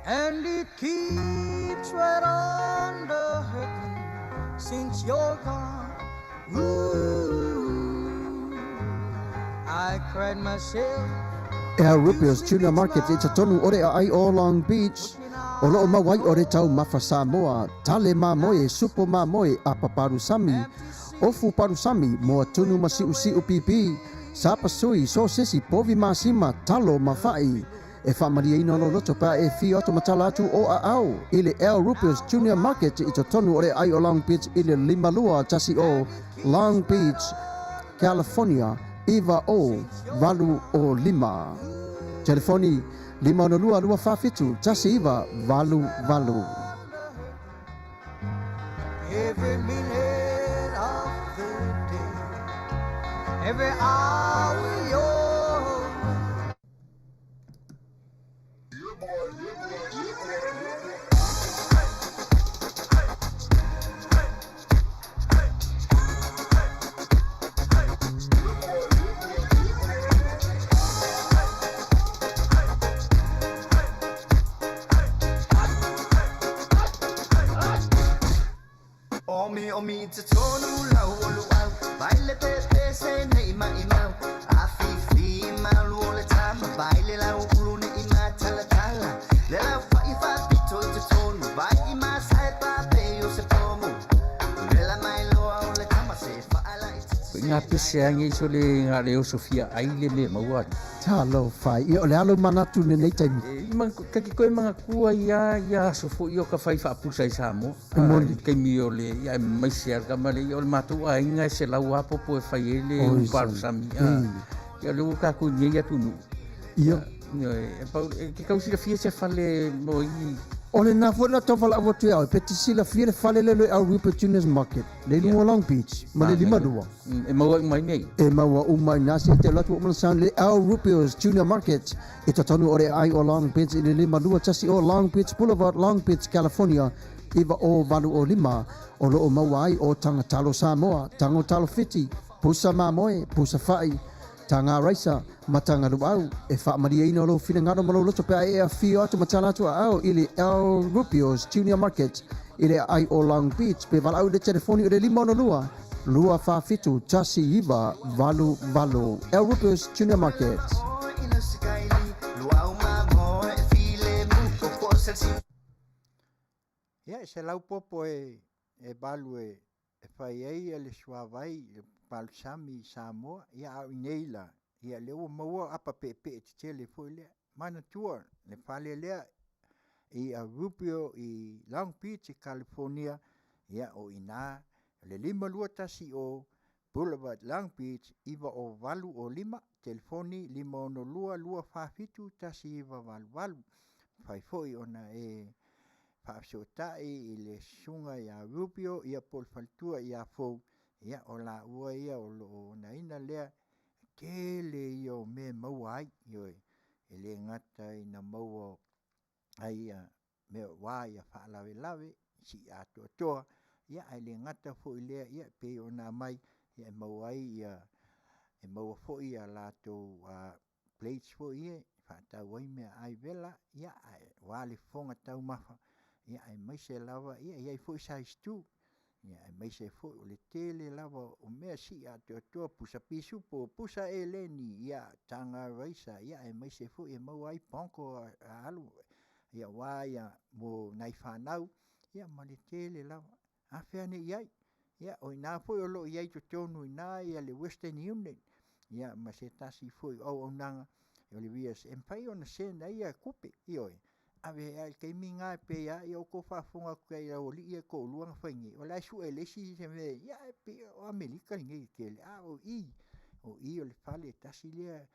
And it keeps right on the hurting since you're gone. Ooh, I cried myself El Rupio's Tuna Market i totonu o le aai o Long Beach. O loo maua ai o le taumafa Samoa, tale mamoe, supo mamoe, apa palusami, ofu palusami, moa tunu ma siusiu pipi, sapasui, sosesi, povi masima, talo ma fa'i. E faamalieina lou loto pe a e afio atu ma tala atu o aao i le El Rupio's Junior Market i totonu o le aai o Long Beach i le 5210 Long Beach, California 90805. Telefoni 562 247 1988. Every minute of the day, every hour you're Omi omi i totonu lau o luau Vai le pese nei mai mau A fifi malu o le tama Vai le lau ulu nei matalatala Le lau fai fa pito i totonu Vai i masai pa pe o se pomu Le la mai loa o le tama se whaala i Ko ngā pese ange iso le ngā leo Sofia ai le me maua. Talofa, ia o le alo manatu lenei taimi. E, ma, ka ki koe mga kua ia, ia aso fo i o ka whai whaapusa i Samoa. E moni. Kaimi o le, ia e mai se ka male, ia o le mātou a inga e se lau apopo e whai e le Oi, uparu sami. sami. Ia le ua kākou nei atu nu. Ia. Ia, e pau, e ke kausila fia se fale mo i. O le nā foi la tau whala atu au, pe te silafia le fale le le El Rupert Junior's Market, le lunga o Long Beach, ma le 52. E maua i mai nei. E maua uma i nā se te latu o mana sound le El Rupio's Junior Market i totonu o le ai o Long Beach i le 52 o Long Beach Boulevard, Long Beach, California, 90805 o loo maua ai o tanga talo Samoa, tango talo Fiti, pusa mamoe, pusa fa'i, tanga raisa, ma tanga luau, e whaamaria o lou finagalo ma lou loto pe a e afio atu ma tala atu a au i le El Rupio's Junior Market i le ai o Long Beach pe valaau i le telefoni o le 562 247 1988. El Rupio's Junior Market. Ia e se laupopo e e valu e e fai ai ia le suavai le palusami i Samoa, ia a o i la, ia lea ua maua apa peepee tetele foi lea. Manatua le fale lea i a Rupio i Long Beach i California, ia o ina le 5210 Boulevard Long Beach 90805, telefoni 562 247 1988. Fai foi ona e faafesootai i le susuga ia Rupio ia po o le faletua ia Fou, ia o laua ia o loo onaina lea tele ia o mea e maua ai, ioe, e le gata ina maua ai ia mea aua ia faalavelave sii atoatoa, ia ae le gata foi i lea, ia e pei ona aumai, ia e maua ai ia e maua foi ia latou plates foi ia e faatau ai meaai vela, ia aua le fofoga taumafa, ia aemaise lava ia e i ai foi size 2, ia aemaise ai foi o le tele lava o mea sii atoatoa, pusa pisupo, pusa eleni, ia taga raisa, ia aemaise foi e maua ai ponko a alu, ia aua ia mo nai fanau, ia ma le tele lava. Afe ane i ai, ia o ina foi o loo i ai i totonu i ina ia le Western Union, ia ma se tasi foi o auaunaga o le VS, e mafai ona send ai ia tupe, ioe, ave ai i le taimi lena e pei lava ia outou faafofoga atu ai i aualii ia e toalua na fai nei, o la e sue e le isi se mea, ia e pei o Amerika lenei e tele, a o i, o i o le fale tasi lea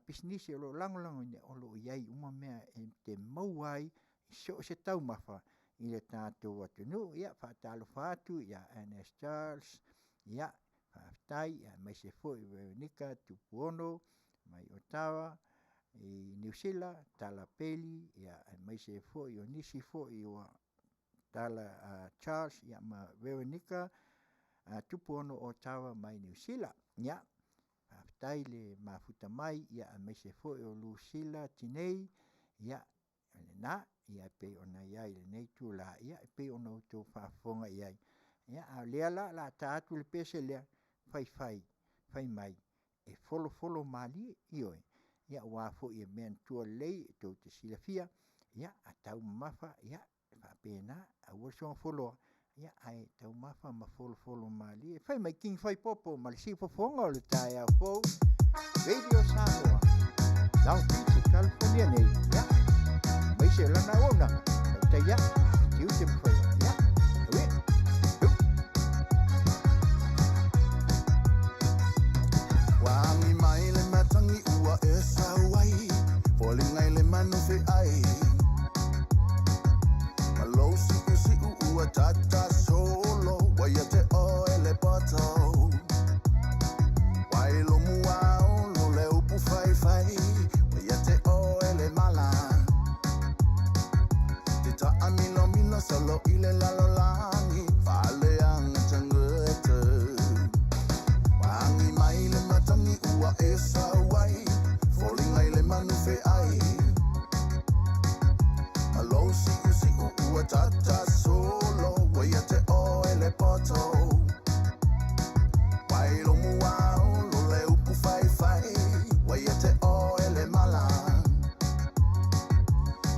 pisinisi o lo o lagolagoina, o lo o i ai uma mea e te maua ai i so o se taumafa i le tatou atunuu. Ia faatalofa atu ia Ernest Charles, ia faafetai, aemaise foi Veronica Tupuono mai Ottawa i Niu Sila, Tala Peli, ia aemaise foi o nisi foi ua Tala Charles ia ma Veronica Tupuono Ottawa mai Niu Sila. Ia faafetai le mafuta mai, ia aemaise foi o Lucila Tinei, ia lena, ia e pei ona i ai i lenei itulā, ia e pei ona outou faafofoga i ai. Ia a o lea la o le a ta atu le pese lea, faifai, fai mai, e folofolo malie, ioe. Ia aua foi e mea na tua lelei e tou te silafia, ia a taumamafa ia e faapena, aua le soona foloa, ia ae taumafa ma folofolo malie. Fai mai King Faipopo ma le siufofoga o le taeao fou, Radio Samoa, Long Beach i California nei, ia, aemaise o lana auaunaga, tautai a'e i tiute ma faiva, ia, auē. Ua agi mai le matagi ua e sau ai, foliga i le manu feai. Ma lou siusiu ua tata solo, ua ia te oe le poto. Ua i lomua olo le upu faifai, ua ia te oe le mala. Te taamilomilo solo i le lalolagi, faaleaga tagata. Ua agi mai le matagi ua e sau ai, foliga i le manu feai. Ma lou siusiu ua tata solo, ua ia te oe le poto. Ua i lomua olo le upu faifai, ua ia te oe le mala.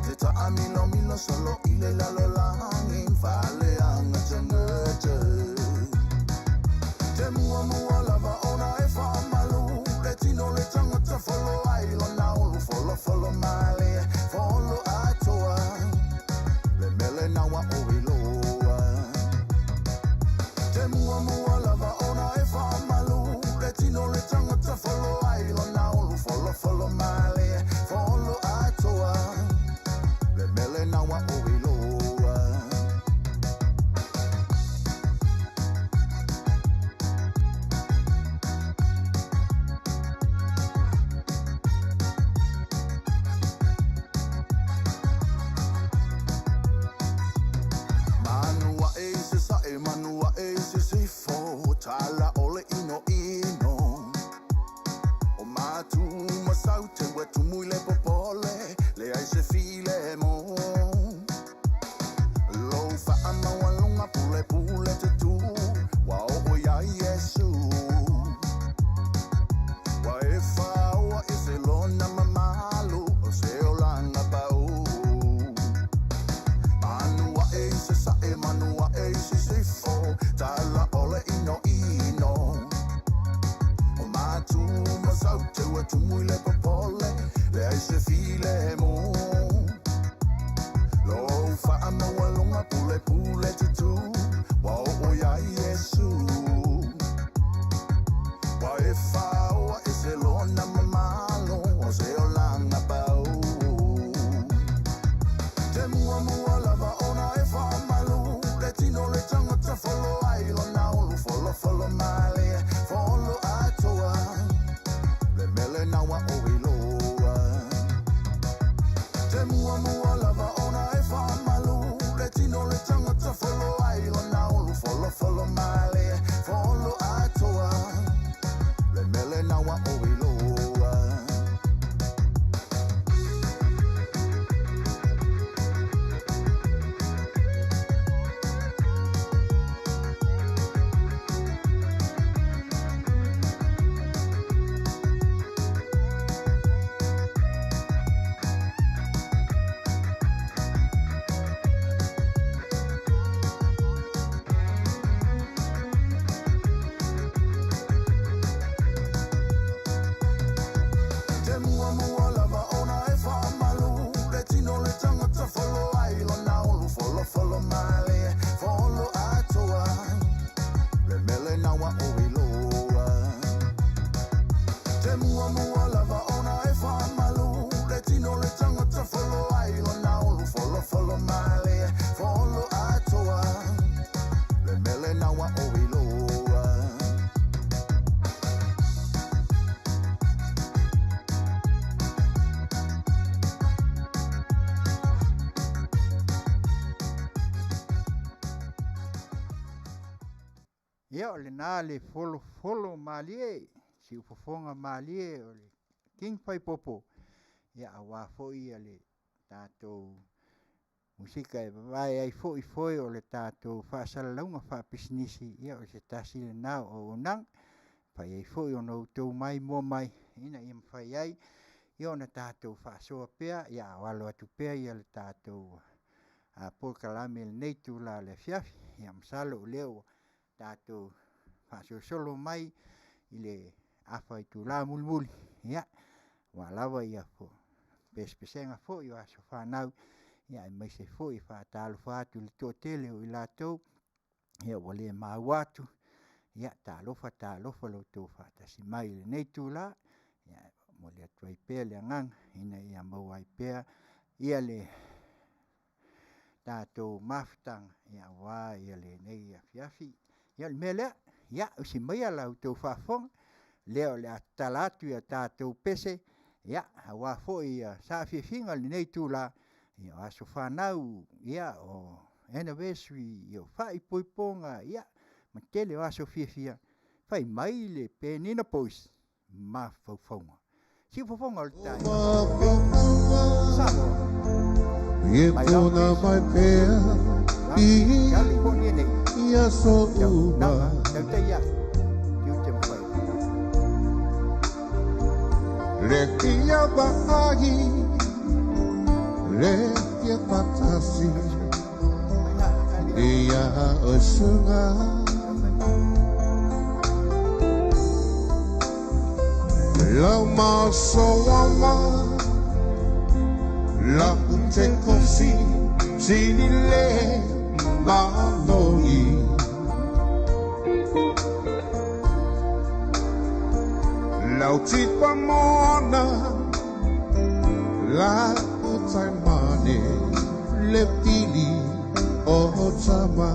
Te taamilomilo solo i le lalolagi, faaleaga tagata. Te muamua lava ona e faamalu, le tino le tagata folo ai lona ulu, folofolo malie, folo atoa. Le mele na ua o iloa. Te muamua lava ona e faamalu, le tino le tagata folo ai lona ulu, folofolo malie, folo atoa. Le mele na ua o iloa. Manu ae i se sae, manu ae i se sifo, tala o le ino ino. O matu ma saute ua tumu i le popole, leai se file mo. Lou faamaualuga pulepule te tu, ua oo ia Iesu. Ua e faoa i se lona mamalu, o se olaga pau. Manu ae i se sae, manu ae i se sifo, tala o le ino ino. O matu ma saute ua tumu i le popole, leai se file mo. Lou faamaualuga pulepule te tu, ua oo ia Iesu. Ua e faoa i se lona mamalu, o se olaga pau. Te muamua lava ona e faamalu, le tino le tagata folo ai lona ulu, folofolo malie, folo atoa. Le mele na ua o iloa. Te muamua lava ona e faamalu, le tino le tagata folo ai lona ulu, folofolo malie, folo atoa. Le mele na ua o iloa. Te muamua lava ona e faamalu, le tino le tagata folo ai lona ulu, folofolo malie, folo atoa. Le mele na ua o iloa. Te muamua lava ona e faamalu, le tino le tagata folo ai lona ulu, folofolo malie, folo atoa. Le mele na ua o iloa. Ia o lena le folofolo malie, siufofoga malie o le King Faipopo, ia aua foi le tatou musika e vavae ai foi foe o le tatou faasalalauga faapisinisi, ia o se tasi lena o auaunaga. E mafai ai foi ona outou maimoa mai ina ia mafai ai Ia ona tatou faasoa pea, ia a o alo atu pea ia le tatou polokalame i lenei itula o le afiafi. Ia masalo o lea ua tatou faasolosolo mai i le afa itula mulimuli, ia aua lava pesepesega foi o aso fanau, aemaise foi e faatalofa atu i le toatele o i latou ua le maua atu. Ia talofa talofa i lo outou faatasi mai i lenei itula. E momoli atu ai pea le agaga ina ia maua ai pea le tatou mafutaga aua lenei afiafi. Ia o le mea lea, ia usi maia la outou faafofoga, o lea o le a tatala atu a tatou pese aua foi saafiafiga o lenei itula, o aso fanau, o anniversary, o faaipoipoga ma le tele o aso fiafia, fai mai le Penina Poise, mafaufauga. Siufofoga o le taeao. Samoa. Ye Mai Long puna Beach, mai pea Long Beach, i California nei. ia so Tau uma. naga, tau tai ai, tiute ma faiva. Le kia vaai, le kia patasi, Mai na kali ia osunga. mai mai. La masoama, la ute kosi, sinile manoi. Lau tipa moana, la utai mane, le pili o tama.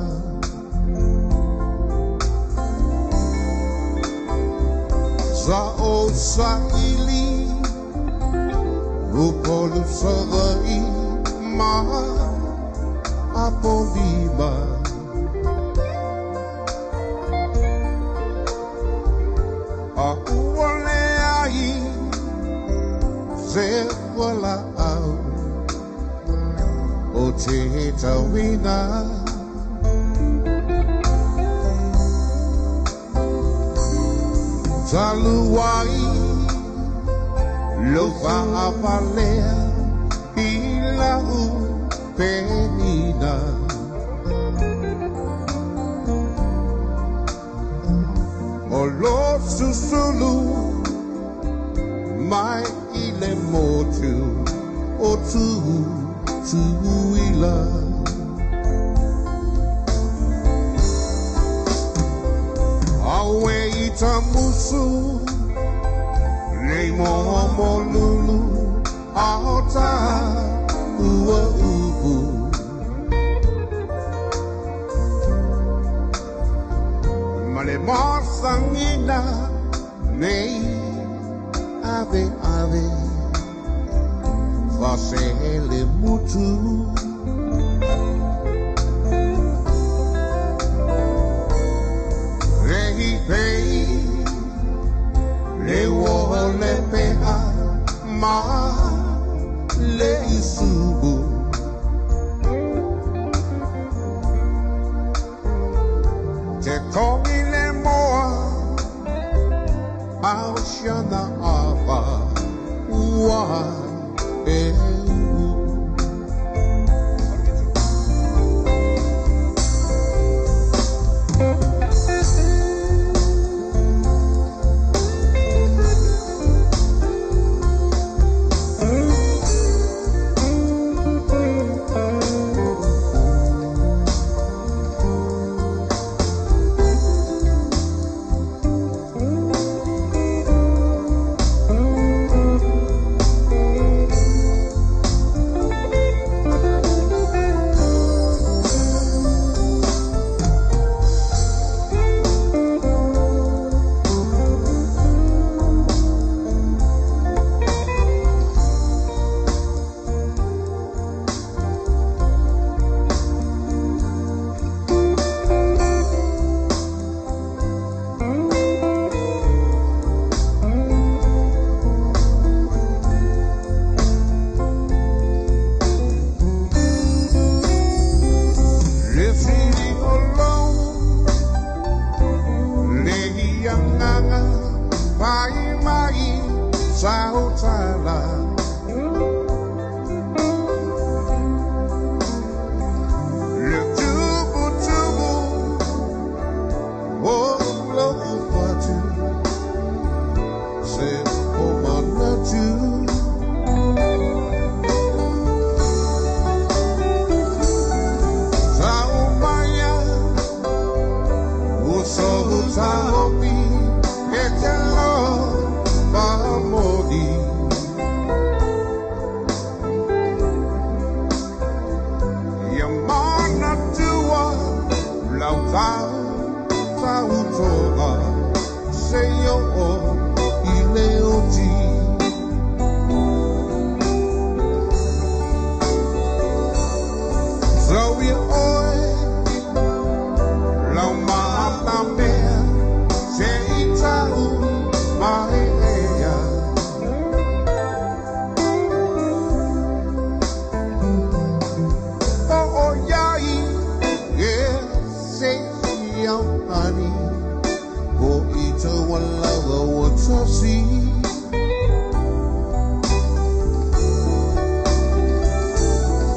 Sa o sa ili, upolu savai, ma apolima. A ua le ai, se wala au, o te tauina. Taluai, lo whaapalea, i lau penina. O lo susulu, mai i le motu, o tu, tuila. Awe i ta musu, le moa mo lulu, ao ta ua upu. Ma le masangina, nei ave ave, fasele mutu. Rei pei, le o le peha, ma le isubu. Te kongi le moa, au shana apa, ua e u. Tau tautoga se o'o i le oti. Tau ia oe lau maatamea se i tau mai ea. O o iai e se iau ani o i tau alaga ua tasi.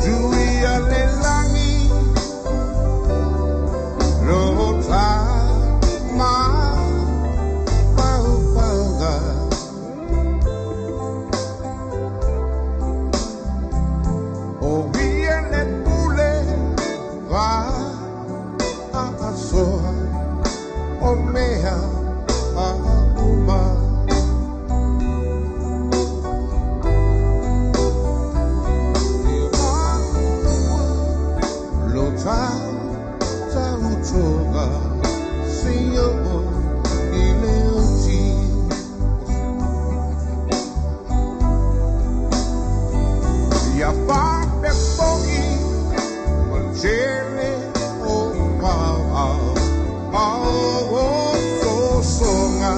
Juia le langi lo ta ma paupaga. O ia le pule va a asoa o mea a uma. Lo tau tautoga se o'o i le oti. Ia pape fo'i ma tele o pao pao o sosoga.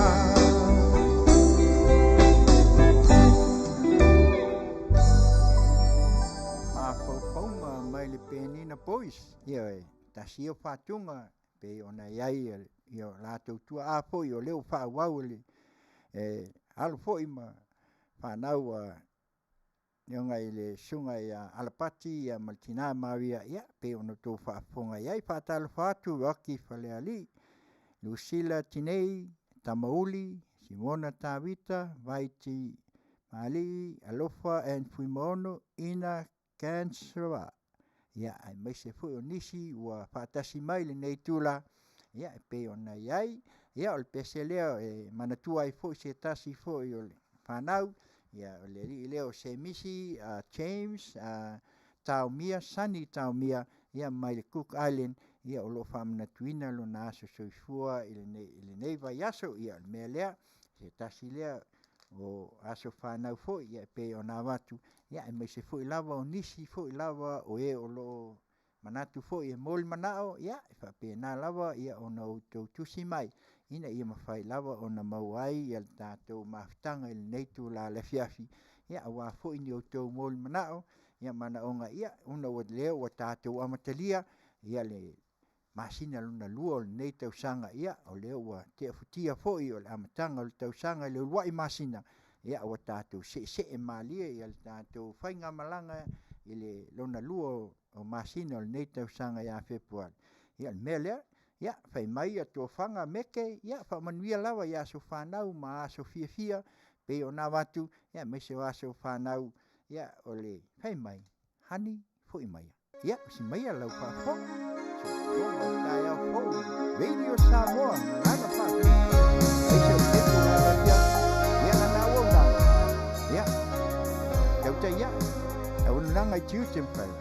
Mafaufauga mai le Penina Boys, ia e tasi ia o faatuga pei ona i ai ia o latou tuaa foi o lea ua faaauau e le e alo foi ma fanau a Afioga i le Susuga ia Alapati ia ma le Tina Maria, ia pei ona outou faafofoga i ai. Faatalofa atu Rocky Falealii, Lusila Tinei, Tamauli, Simona Tavita, Vaiti Maalii, Alofa and Fuimaono, Ina Kansra, ia aemaise foi o nisi ua faatasi mai i lenei itula, ia e pei ona i ai. Ia o le pese lea e manatua ai foi se tasi foi o le fanau, ia o le alii lea o Semisi James Taomia, Sonny Taomia, ia mai le Cook Island, ia o lo o faamanatuina lona aso soifua i lenei vaiaso. Ia o le mea lea, se tasi lea o aso fanau foi ia e pei ona avatu, ia aemaise foi lava o nisi foi lava o e o lo o manatu foi e mo le manao, ia e faapena lava ia ona outou tusi mai ina ia mafai lava ona maua ai le tatou mafutaga i lenei itula afiafi, ia aua foi ni outou molimanao, ia manaoga, ia ona o lea ua tatou amatalia ia le masina lona lua o lenei tausaga, ia o lea ua tea futia foi o le amataga o le tausaga i le uluai masina, ia ua tatou seesee malie ia le tatou faigamalaga i le lona lua o masina o lenei tausaga ia Fepuari. Ia o le mea lea, ia fai mai ia tofaga meke, ia faamanuia lava i aso fanau ma aso fiafia pei ona avatu, ia aemaise o aso fanau, ia o le fai mai, honey, foi maia. Ia, usi maia lau faafofoga. Soifua o taeao fou, Radio Samoa, ma lana faafetai. Aise o tepu la lafia, ia lana auaunaga. Ia, tautai ia, auaunaga i tiute mawhai.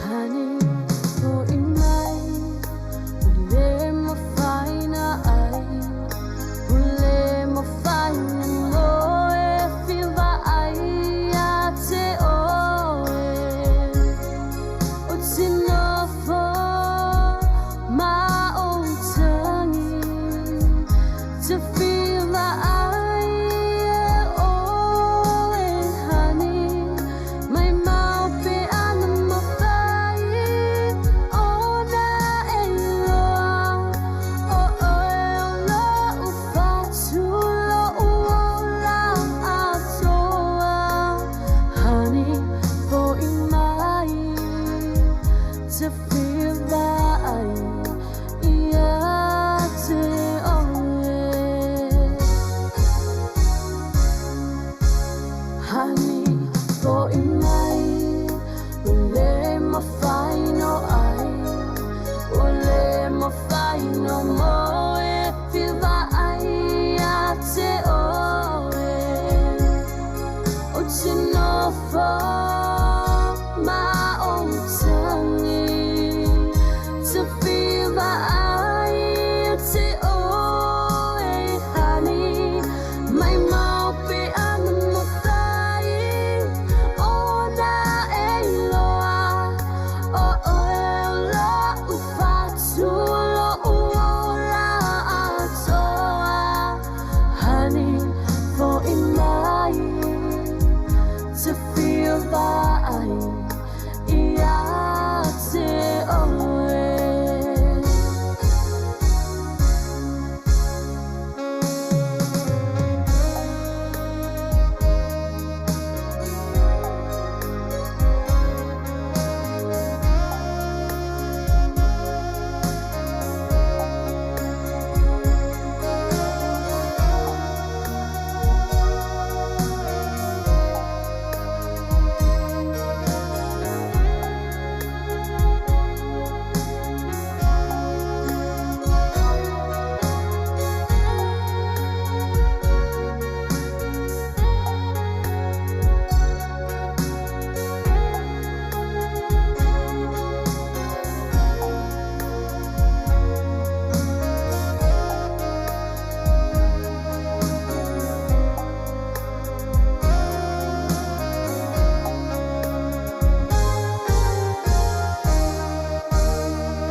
Honey, fo'i mai, ua le mafai na ai, ua le mafai na moe fivaai ia te oe. O te nofo ma ou tangi, te fivaai e oe, honey, mai mau pe ana mafai ona e iloa o oe o lo'u fatu, lo'u ola atoa. Honey, fo'i mai te fivaai ia te oe. Honey, fo'i mai, ua le for my own tongue to feel my eye te oe honey mai mau pe ana mo tai ona e loa o oe la u fatu lo u ola atoa honey for in my to feel my ia te oe.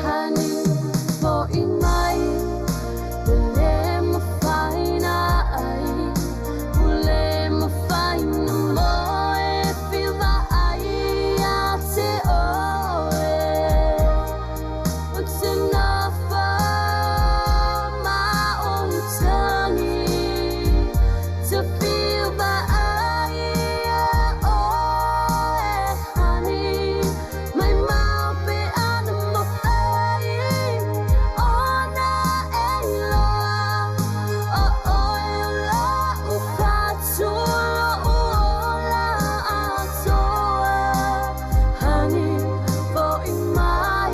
Honey, for in mai le mafaina ai o le mafaina mo e fiva ai ia te oe. It's enough for my own tongue to feel my oe, honey. My mouth be animal ona e loa o oe la u fatu lo u ola atoa honey for in my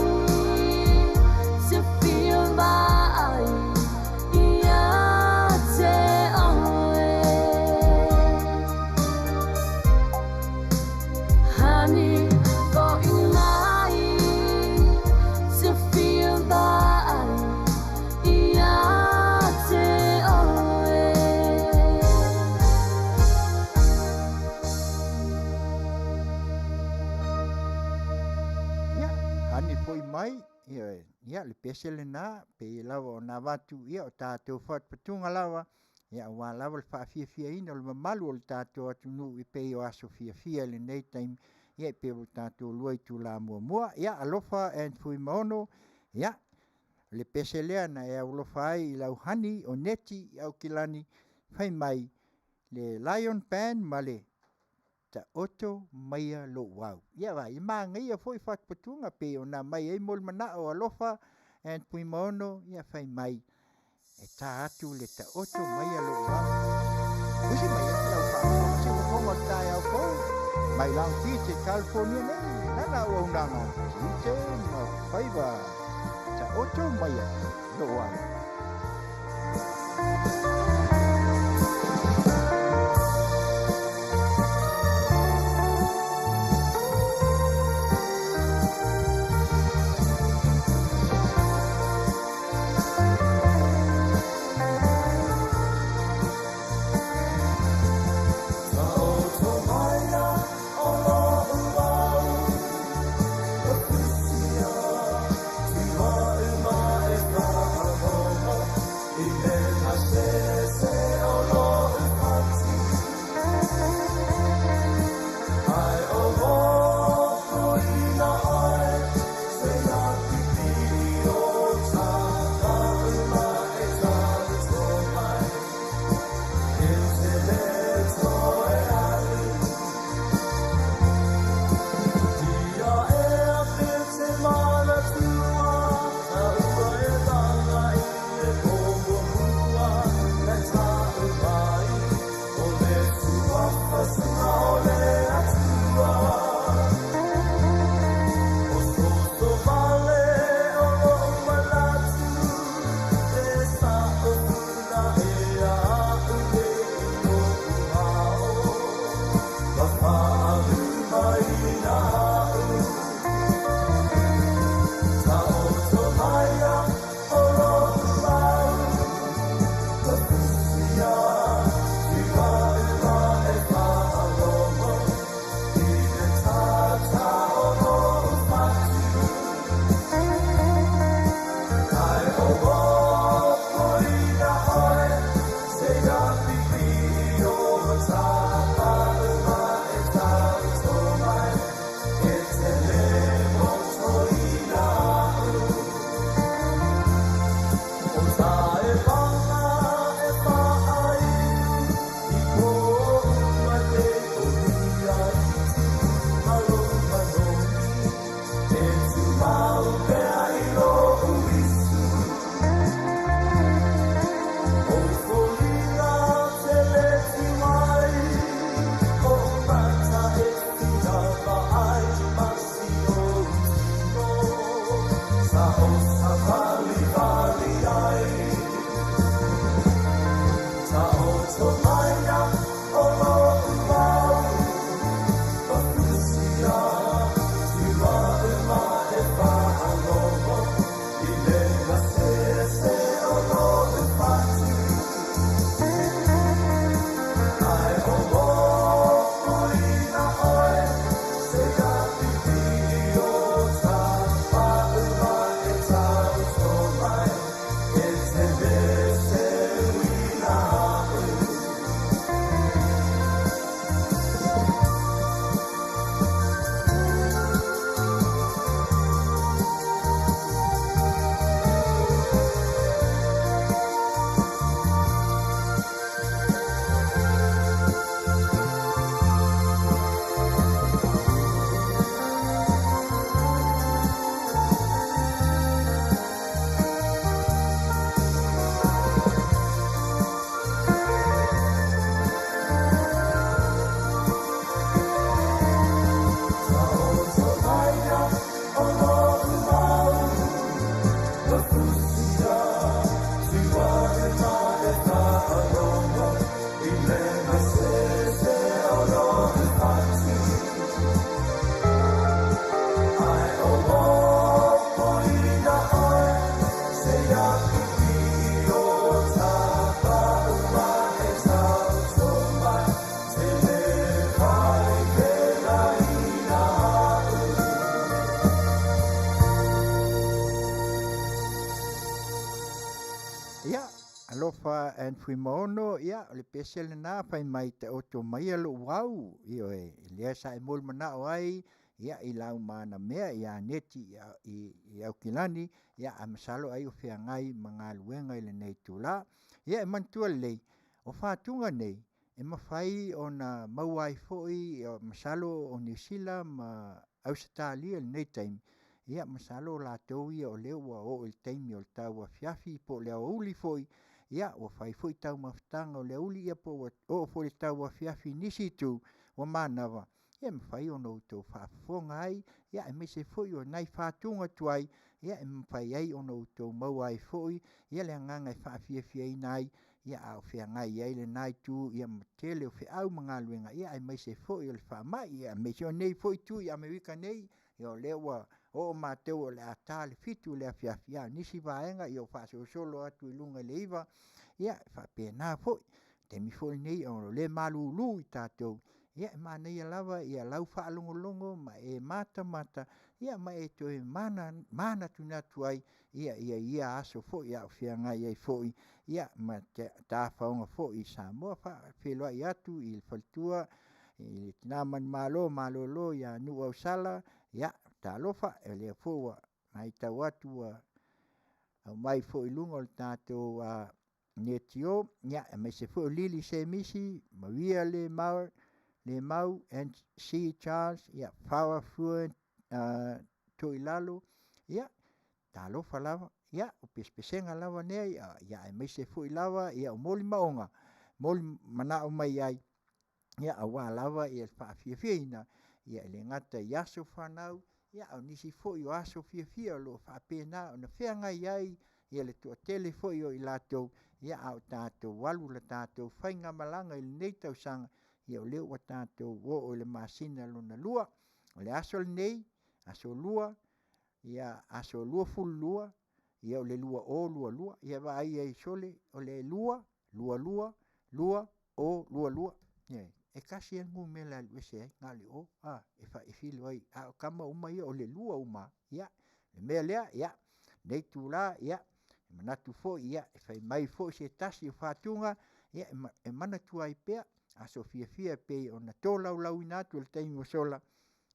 to feel my ia te oe. Honey, for in my to feel my ia te oe. Ia, hani fo'i mai, ioe, ia le pese lenā, pei lava ona avatu, ia o tatou faatupatuga lava, ia auā lava le faafiafiaina o le mamalu o le tatou atunuu i pei o aso fiafia i lenei taimi, ia e pei ua tatou lua itulā muamua. Ia, alofa and Fuimaono, ia, le pese lea na e aulofa ai i lau honey o Neti i Aukilani, fai mai le Lion Band ma le Taoto maia lou au. Ia vai, e magaia foi faatupatuga pei ona mai ai mo le manao alofa and Fuimaono, ia fai mai e tā atu le taoto maia lou au. Usi mai e lau faafofoga se fofoga o le taeao fou mai Long Beach e California nei, lana auaunaga tiute ma faiva. Taoto maia lou au. Fa Ann Fuimaono, ia, o le pese lena fai mai taoto maia lou au, ioe, lea sa e molimanaʻo ai ia i lau manamea ia Neti i Aukilani, ia ae masalo ai o feagai ma galuega i lenei itula. Ia e manatua lelei, o fatuga nei e mafai ona maua ai foi, masalo o Niu Sila ma Ausetalia i lenei taimi, ia masalo o latou ia o lea ua oo i le taimi o le tauafiafi po o le aoauli foi, ia ua fai foi taumafataga o le aoauli ia po ua oo foi i le tauafiafi i nisi itu ua manava, ia e mafai ona outou faafofoga ai, aemaise foi o nai fatuga tuai e mafai ai ona outou maua ai foi le agaga e faafiafiaina ai a o feagai ai lena itu ma le tele o feau ma galuega, aemaise foi o le faamai, aemaise o nei foi itu i Amerika nei, o lea ua oo matou o le a ta le 7:00 i le afiafi, a o nisi vaega ua faasolosolo atu i luga i le 9:00, ia e faapena foi. O le taimi foi lenei o lea e malulu i tatou, ia e manaia lava lau faalogologo ma e matamata ma e toe manatunatu ai i ia aso foi a o feagai ai foi ma tafaoga foi i Samoa. E faafeiloai atu i le faletua i le tina manumalo malolo ia Nuuausala, ia talofa, o lea foi ua matau atu ua aumai foi i luga o le tatou leitio, aemaise foi o Lily Semisi, Maria Lemau MC Charles, Farah Fuen Toilalo, ia talofa lava. Ia o pesepesega lava nei aemaise foi lava o molimauga e molimanao mai ai aua lava le faafiafiaina, e le gata i aso fanau, a o nisi foi o aso fiafia o lo o faapena ona feagai ai le toatele foi o i latou, a o tatou alu le tatou faigamalaga i lenei tausaga, o lea ua tatou oo i le masina lona lua. O le aso lenei, aso Lua, aso 22 o le 2022. Ia vaai i ai sole, o le 2, 22, 2, 0, 22. Ioe. E tasi lava le numera e alu ese ai, na o le 0 e filo ai, a o tama uma ia o le 2 uma lava. Ia, o le mea lea, lenei itula, e manatu foi e fai mai foi se tasi o fatuga e manatua ai pea aso fiafia e pei ona tolaulauina atu i le taimi ua sola,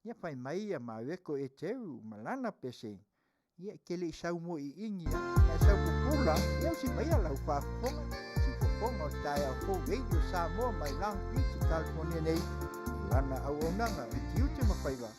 ia fai mai Mareko Eteru ma lana pese, ia e te le i sau moiiini lava, a e sau pupula, ia usi maia lau faafofoga, siufofoga o le taeao fou, Radio Samoa mai Long Beach i California nei, i lana auaunaga i tiute ma faiva.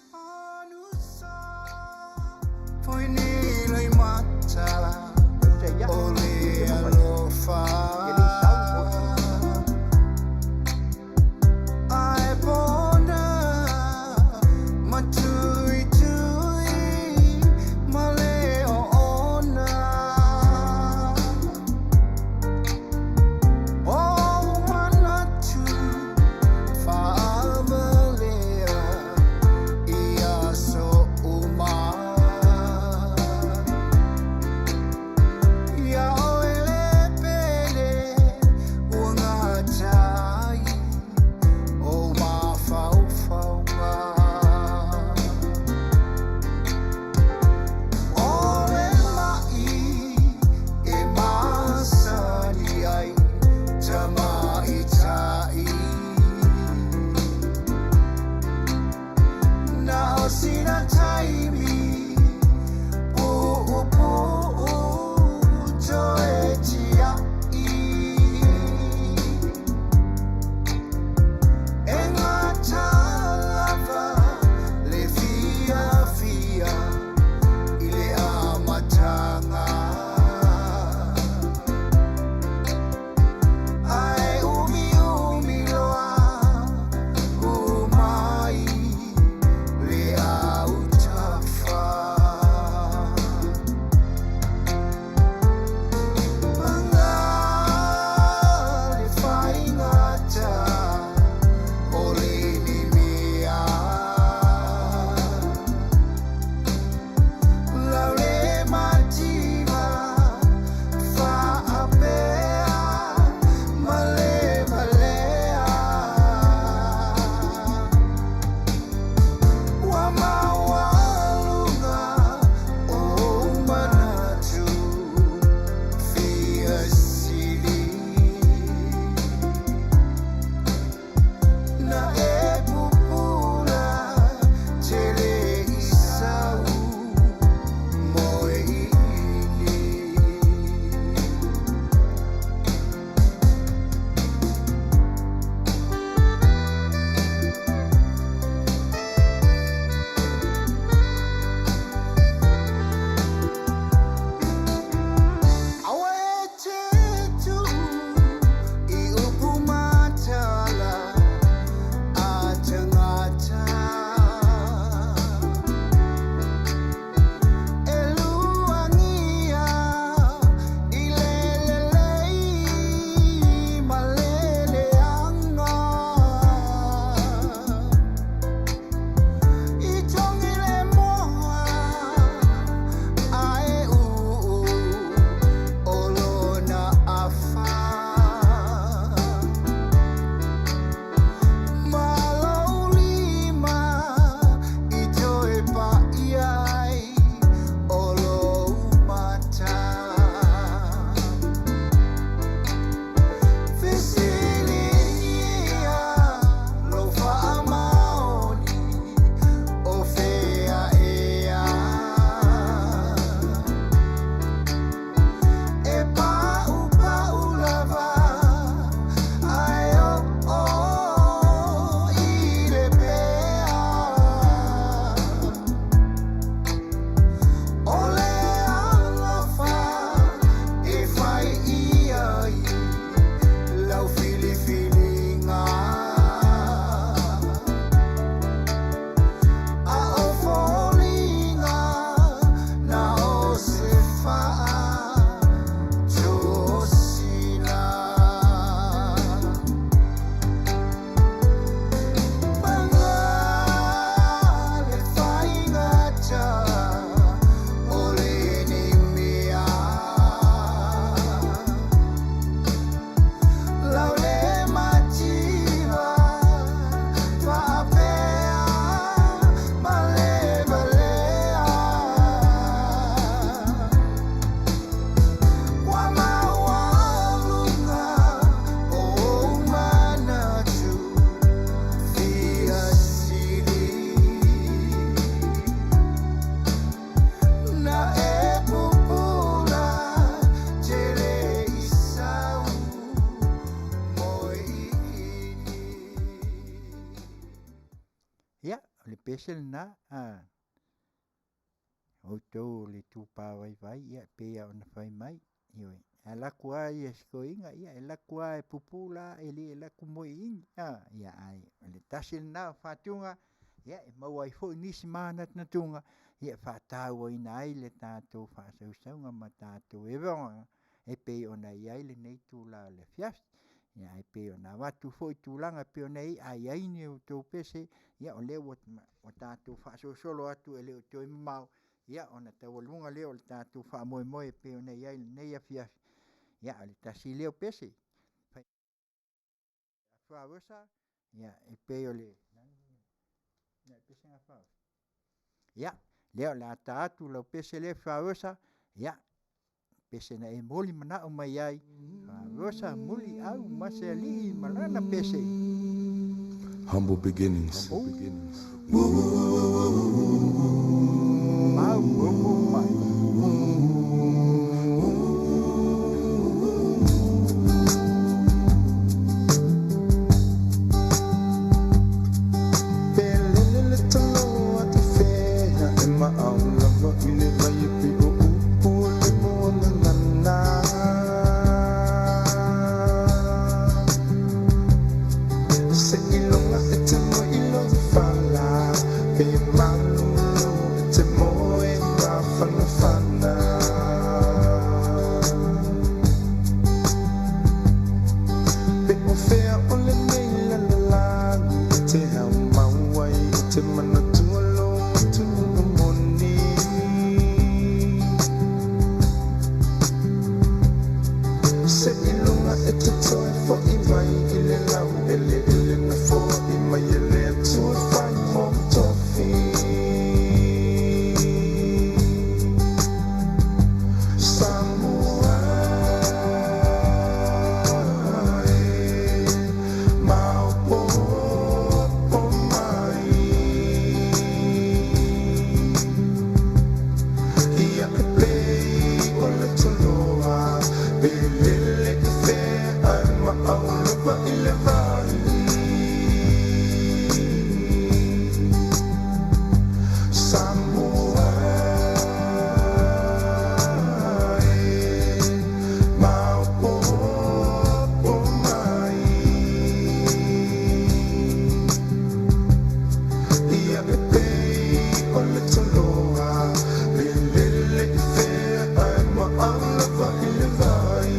Ia, o le pese lena, a outou o le itupa vaivai, ia e pei lava ona fai mai, ioe, e alu atu lava ia si toeaina, ia e alu atu lava e pupu la e le alu atu moe i i, ae o le tasi lena o fatuga e maua ai foi nisi manatunatuga e faatauaina ai le tatou faasausauga ma tatou e pei ona i ai lenei itula o le afiafi. Ae pei ona avatu foi tulaga e pei ona i ai, a i ai ni outou pese, ia o lea ua tatou faasolosolo atu e le o toe mamao ona taualuga lea o le tatou faamoemoe e pei ona i ai i lenei afiafi. Ia o le tasi lea o pese. Faaosa, e pei o le Ia, lea o le a ta atu lau pese lea Faaosa, ia, pese na e molimanao mai ai, Faaosa Muliau Masealii ma lana pese. Humble beginnings. Mau upu mai. Pelele le talo a te fea e maau lava i le vai e pe o upu o le moana nana. Se ilonga e te moe i lo te fala, pe malulu e te moe ma whana whana. Pe o fea o le nei la la langi e te hau mau ai e te manatua lo matunu moni. Se ilunga e te toe fo i mai i le lau ele ele na fo i mai ele atua whai mo tofi. Samoa e maopopo mai. Ia e pei o le toloa, pe lele i fea ai maau lava i le vai. Samoa e maopopo mai. Ia e pei o le toloa, pe lele i fea ai maau lava i le vai.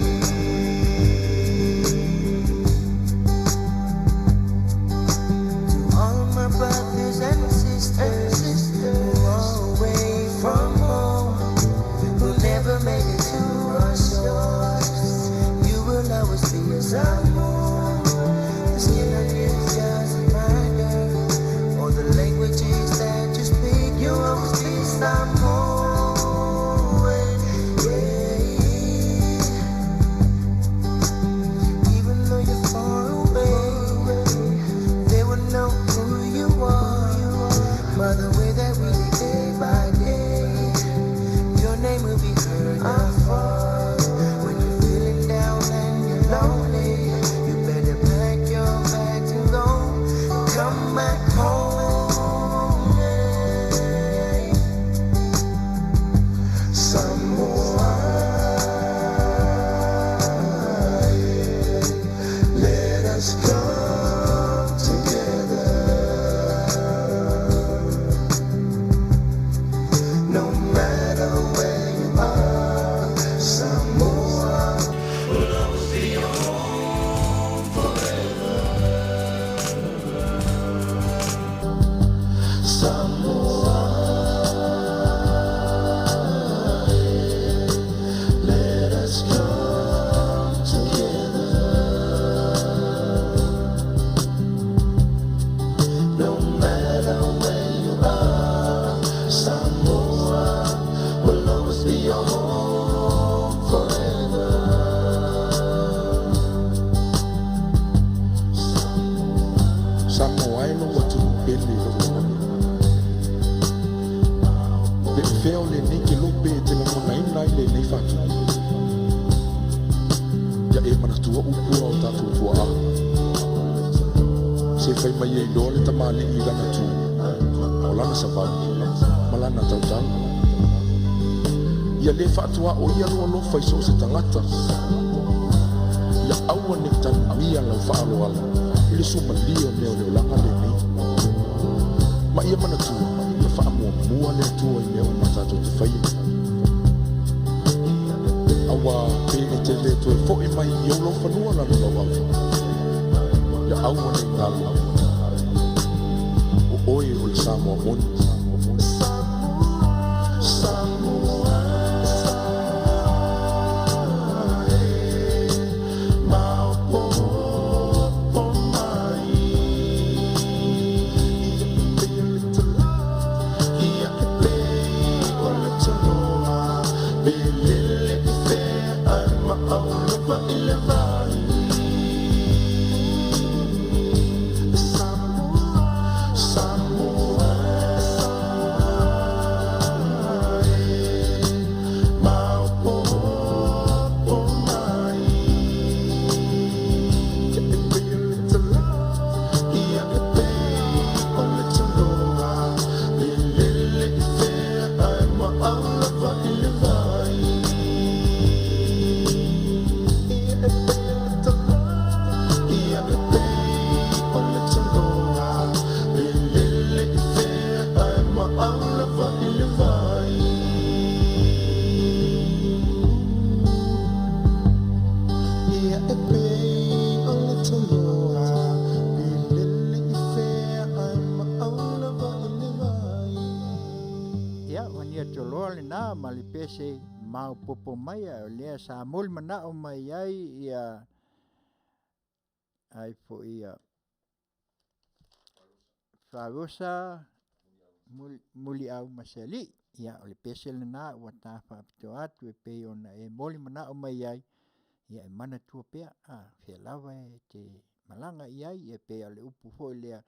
To all of my brothers and sisters who are away from home, who never made it to our shores, you will always be a Samoan. The skin on you doesn't matter, or the languages that you speak, you always be Samoan. Yeah. Even though you're far away, they will know who you are by the way that we live day by day. Your name will be heard afar. When you're feeling down and you're lonely, you better pack your bags and go. Come back home. Yeah. Samoa, let us come together. No matter where you are, Samoa will always be your home forever. Samoa, let us come together. No matter where you are, Samoa will always be your home forever. Samoa e lo atu pele lo Pe feo le nei ke lope e te ngona ina i le nei whatu. Ia e manatua upua o tātou tua a. Se whai mai e iloa le tamali i lana tū. O lana savali ma lana tautau. Ia lē fa'atuā'oia lou alofa i so o se tagata. Ia aua nei tanuia lau fa'aloalo i le suamalie o mea o le olaga lenei. Ma ia manatua, ia fa'amuamua le Atua i mea uma tatou te faia. Auā pe e te lē toe fo'i mai i ou laufanua lana lauava. Ia aua nei galo, o oe o le Samoa moni. Ia, ua nia toloa lenā ma le pese maopoopo mai a o lea sa moli mana'o mai ai ia ai fo'i ia Failosa Muliau ma se alii. Ia o le pese lenā ua ta faapitoa atu e pei ona e moli mana'o mai ai, ia e manatua pea, a fea lava e te malaga i ai, ia pei o le upu foi lea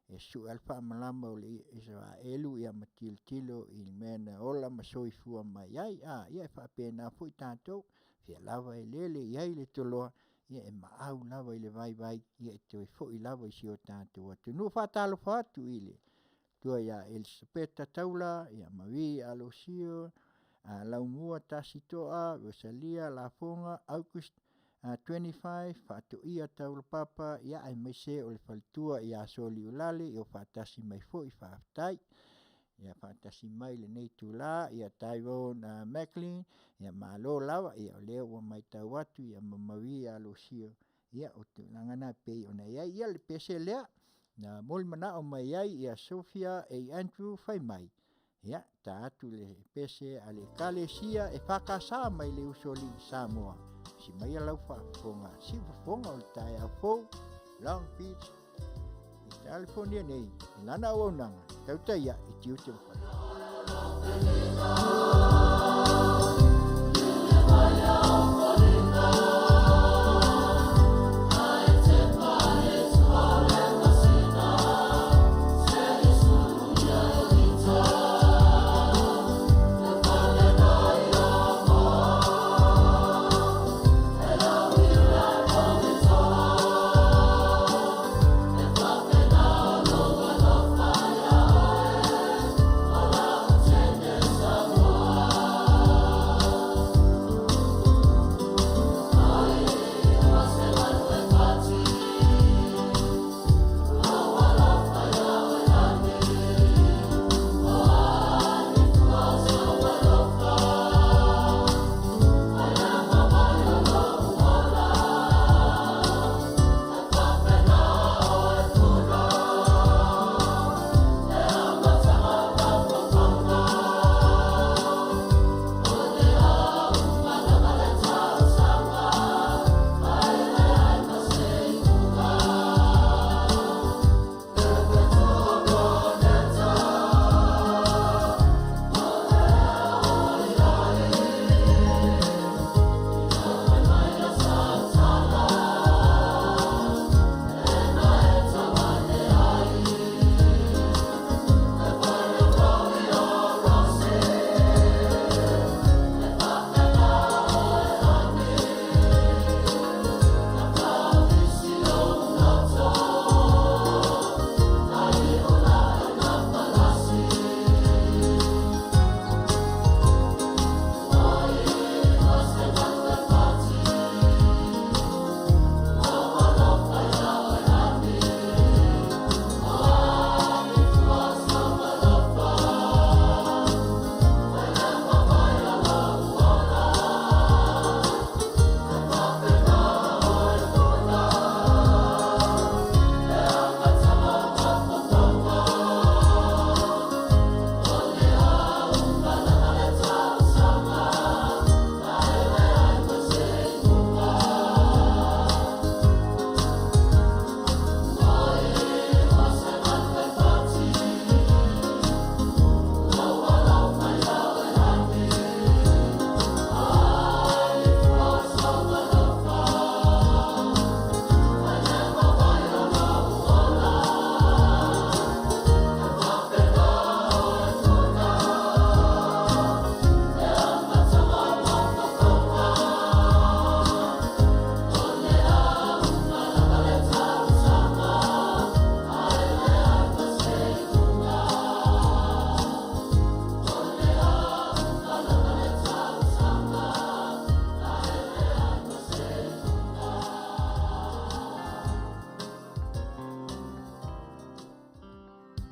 e su'e lava le faamalama o le Isaraelu ia ma tilotilo i le mea na ola ma soifua mai ai a ia e faapena foi tatou fea lava e lele i ai le toloa ia e maau lava i le vaivai ia e toe foi lava i si o tatou atunuu. Faatalofa atu i le Matua ia Elisapeta Taula, ia Marie Alosio, Laumua Tasi Toa, Rosalia Lafoga, August 25, Faatoia Taulapapa, ia aemaise o le faletua ia Soliulale, ia o faatasi mai foi faafetai. Ia faatasi mai lenei itula, ia Tyrone Macklin, ia malo lava, ia o lea ua matau atu ia ma Marie Alosio, ia o tulaga na e pei ona i ai. Ia le pese lea, na momoli manao mai ai ia Sophia A. Andrew fai mai, ia ta atu le pese a le Ekalesia EFKS mai le Usoalii Samoa. Si mai lau faafofoga, siufofoga o le taeao fou, Long Beach, i California nei, i lana auaunaga, tautai ae i tiute ma faiva.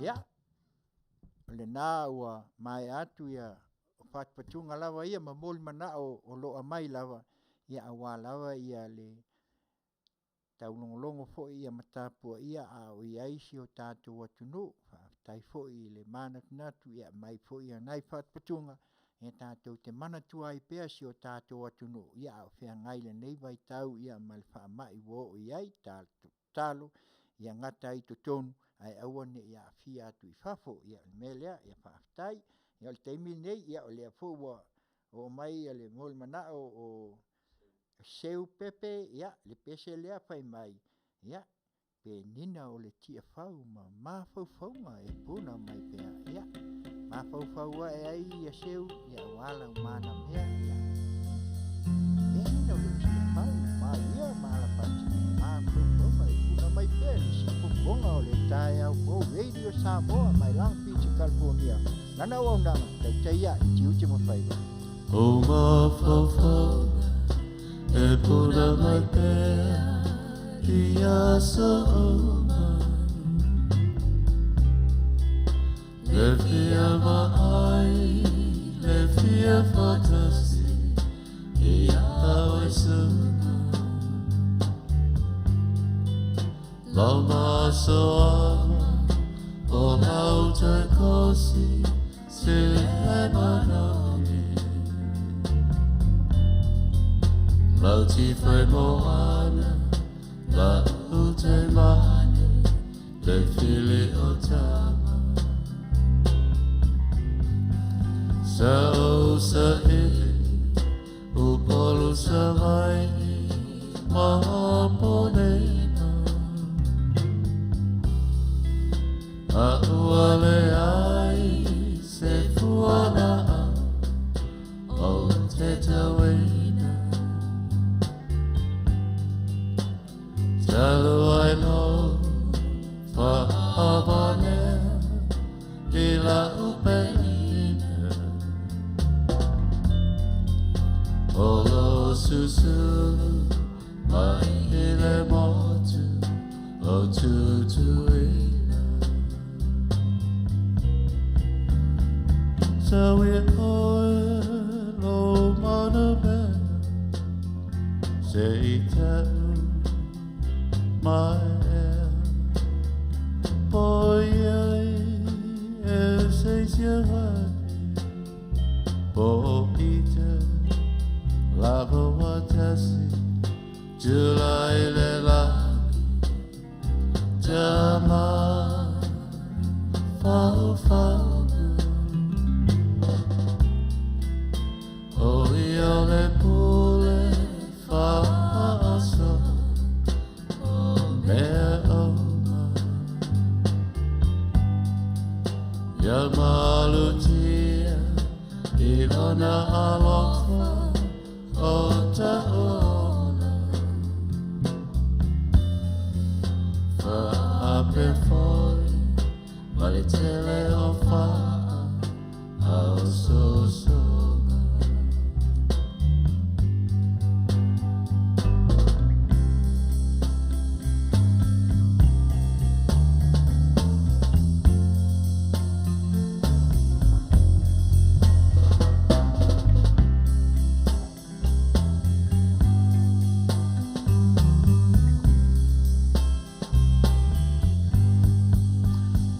Ia, o lena ua maea atu ia fatufatuga lava ia ma momoli manao o lo o aumai lava ia aua lava ia le taulogologo foi ia ma tapuaia a o i ai si o tatou atunuu. Faafetai foi i le manatunatu e aumai foi nai fatufatuga e tatou te manatua ai pea si o tatou atunuu a o feagai i lenei vaitau ma le faamai ua oo i ai. Tatalo ia gata ai i totonu ae aua ne i aafia atu i fafo. O le mea lea, faafetai. Ia o le taimi lenei, o lea foi ua oo mai le molimanao o Seu Pepe, le pese lea fai mai, Penina o le Tiafau ma mafaufauga e puna mai pea. Ia, mafaufau ae ai Seu aua lau manamea. Penina o le Tiafau, maia ma alapati, mafaufauga e puna mai pea le siufofoga o le taeao fou Radio Samoa mai Long Beach, California. Lana auaunaga, tautai ae, tiute ma faiva. O mafaufauga e puna mai pea i aso uma. Le fia vaai, le fia faatasi ia oe suka. Lau masoaga o lau toe kosi se le manaogi. Lau tifai moana, la ute mane, le fili o tama. Sa o sa ili, upolu sa vai, ma ponena. A ua le ai se fuana o te tauina. Talu ai lo whaavane i la upeina. O lo susulu mai i le motu o tutuila. Sa i oe lo mana mea, se i tau mai ea. Po iai e se sia vai, po i te lava watasi, July le lagi, tama fau fau. O ia le pule whaaso, o mea oma. Ia malutia i lona alofa o taona. Whaape foi, ma le tele o whaa, au sosoga.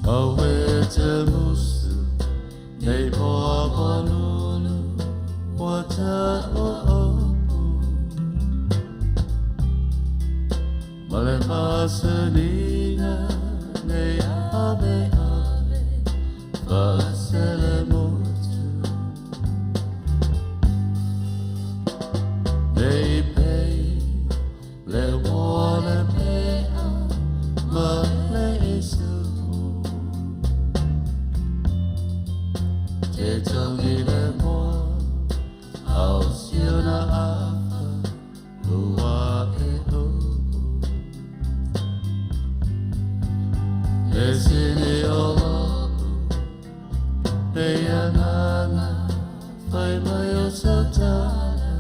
Awe te musu, nei moa malulu, wa ta o opu. Ma le masanina, nei ave ave, fasele motu. Nei pei, le wana pea, ma le isu. Te tangi le moa, au siona afa, ua e upu. Le sini o lo'u, le anana, fai mai o sautala.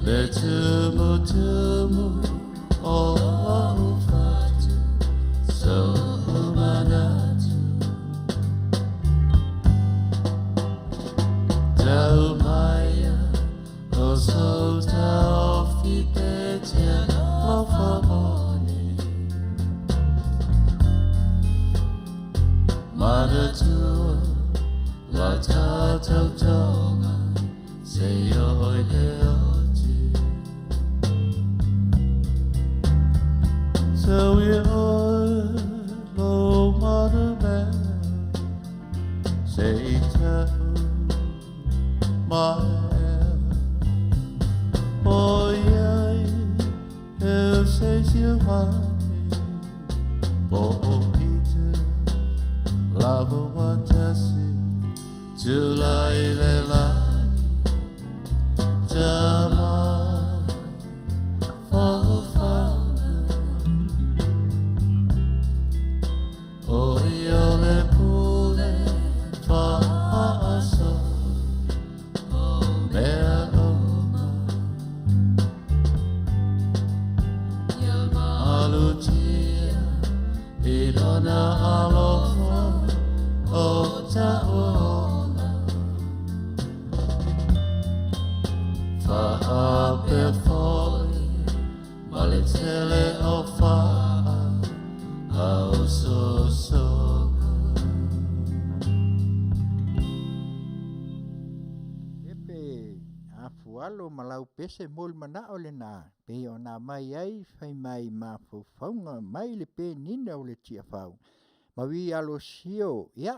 Le tumu tumu o lau fatu, Manatua La tātou tonga Se oi le oti So we oi lo mana Se i tau mai O iai eu sei se mai Po o i te lava watasi Tulai le lani Tama Whawhanga O i o le pule Whaaso O mea oma Ia malutia I lona alofa O taola Whaape foi Ma le tele o whaa Au so soga E pe afualo ma lau pese mo le manao lenā pei ona mai ai fai mai mafaufauga mai le penina o le tiafau ma ui alosio ia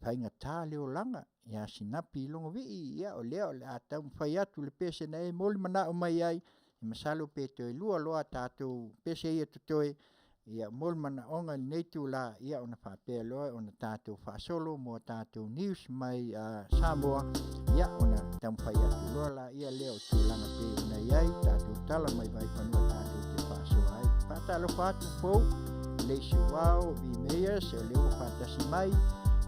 faigatā le olaga ia Sinapi i Logovii. Ia o lea o le a taumafai atu le pese na e molimanaʻo mai ai e masalo pe toe lua loa tatou pese ia totoe ia mo le manaoga i lenei itulā ia ona faapea loa ona tatou faasolo mo a tatou news mai a Samoa ia ona taumafai atu loa laia lea o tulaga pei ona i ai tatou tala mai vaifanua tatou te faasoa ai. Faatalofa atu fou Leisiuao V Meyers o lea ua faatasi mai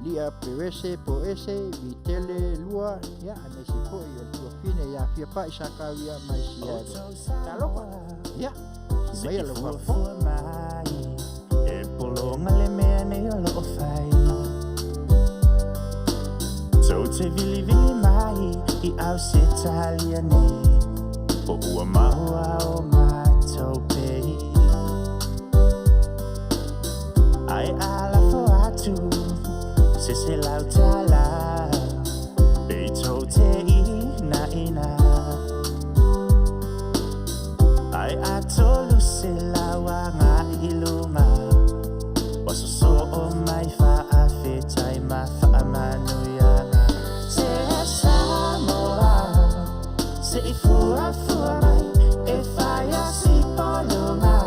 Lia Perese Poese Vitele Lua ia aemaise foi o le tuafine ia Fiapa'i Sakauia mai Seattle. Talofa ia se maia lau faafofoga. Mai e pologa le mea nei o loo fai Tou te vilivili mai i au se talia nei Po ua maua o matou pei Ai ala fo atu se se lau tala Pe tou te i na ina Ai a tolu se laua ngā i lunga Waso so o mai whaafetai ma whaamanuianga Se Samoa Se i fua fua mai E whaia si polunga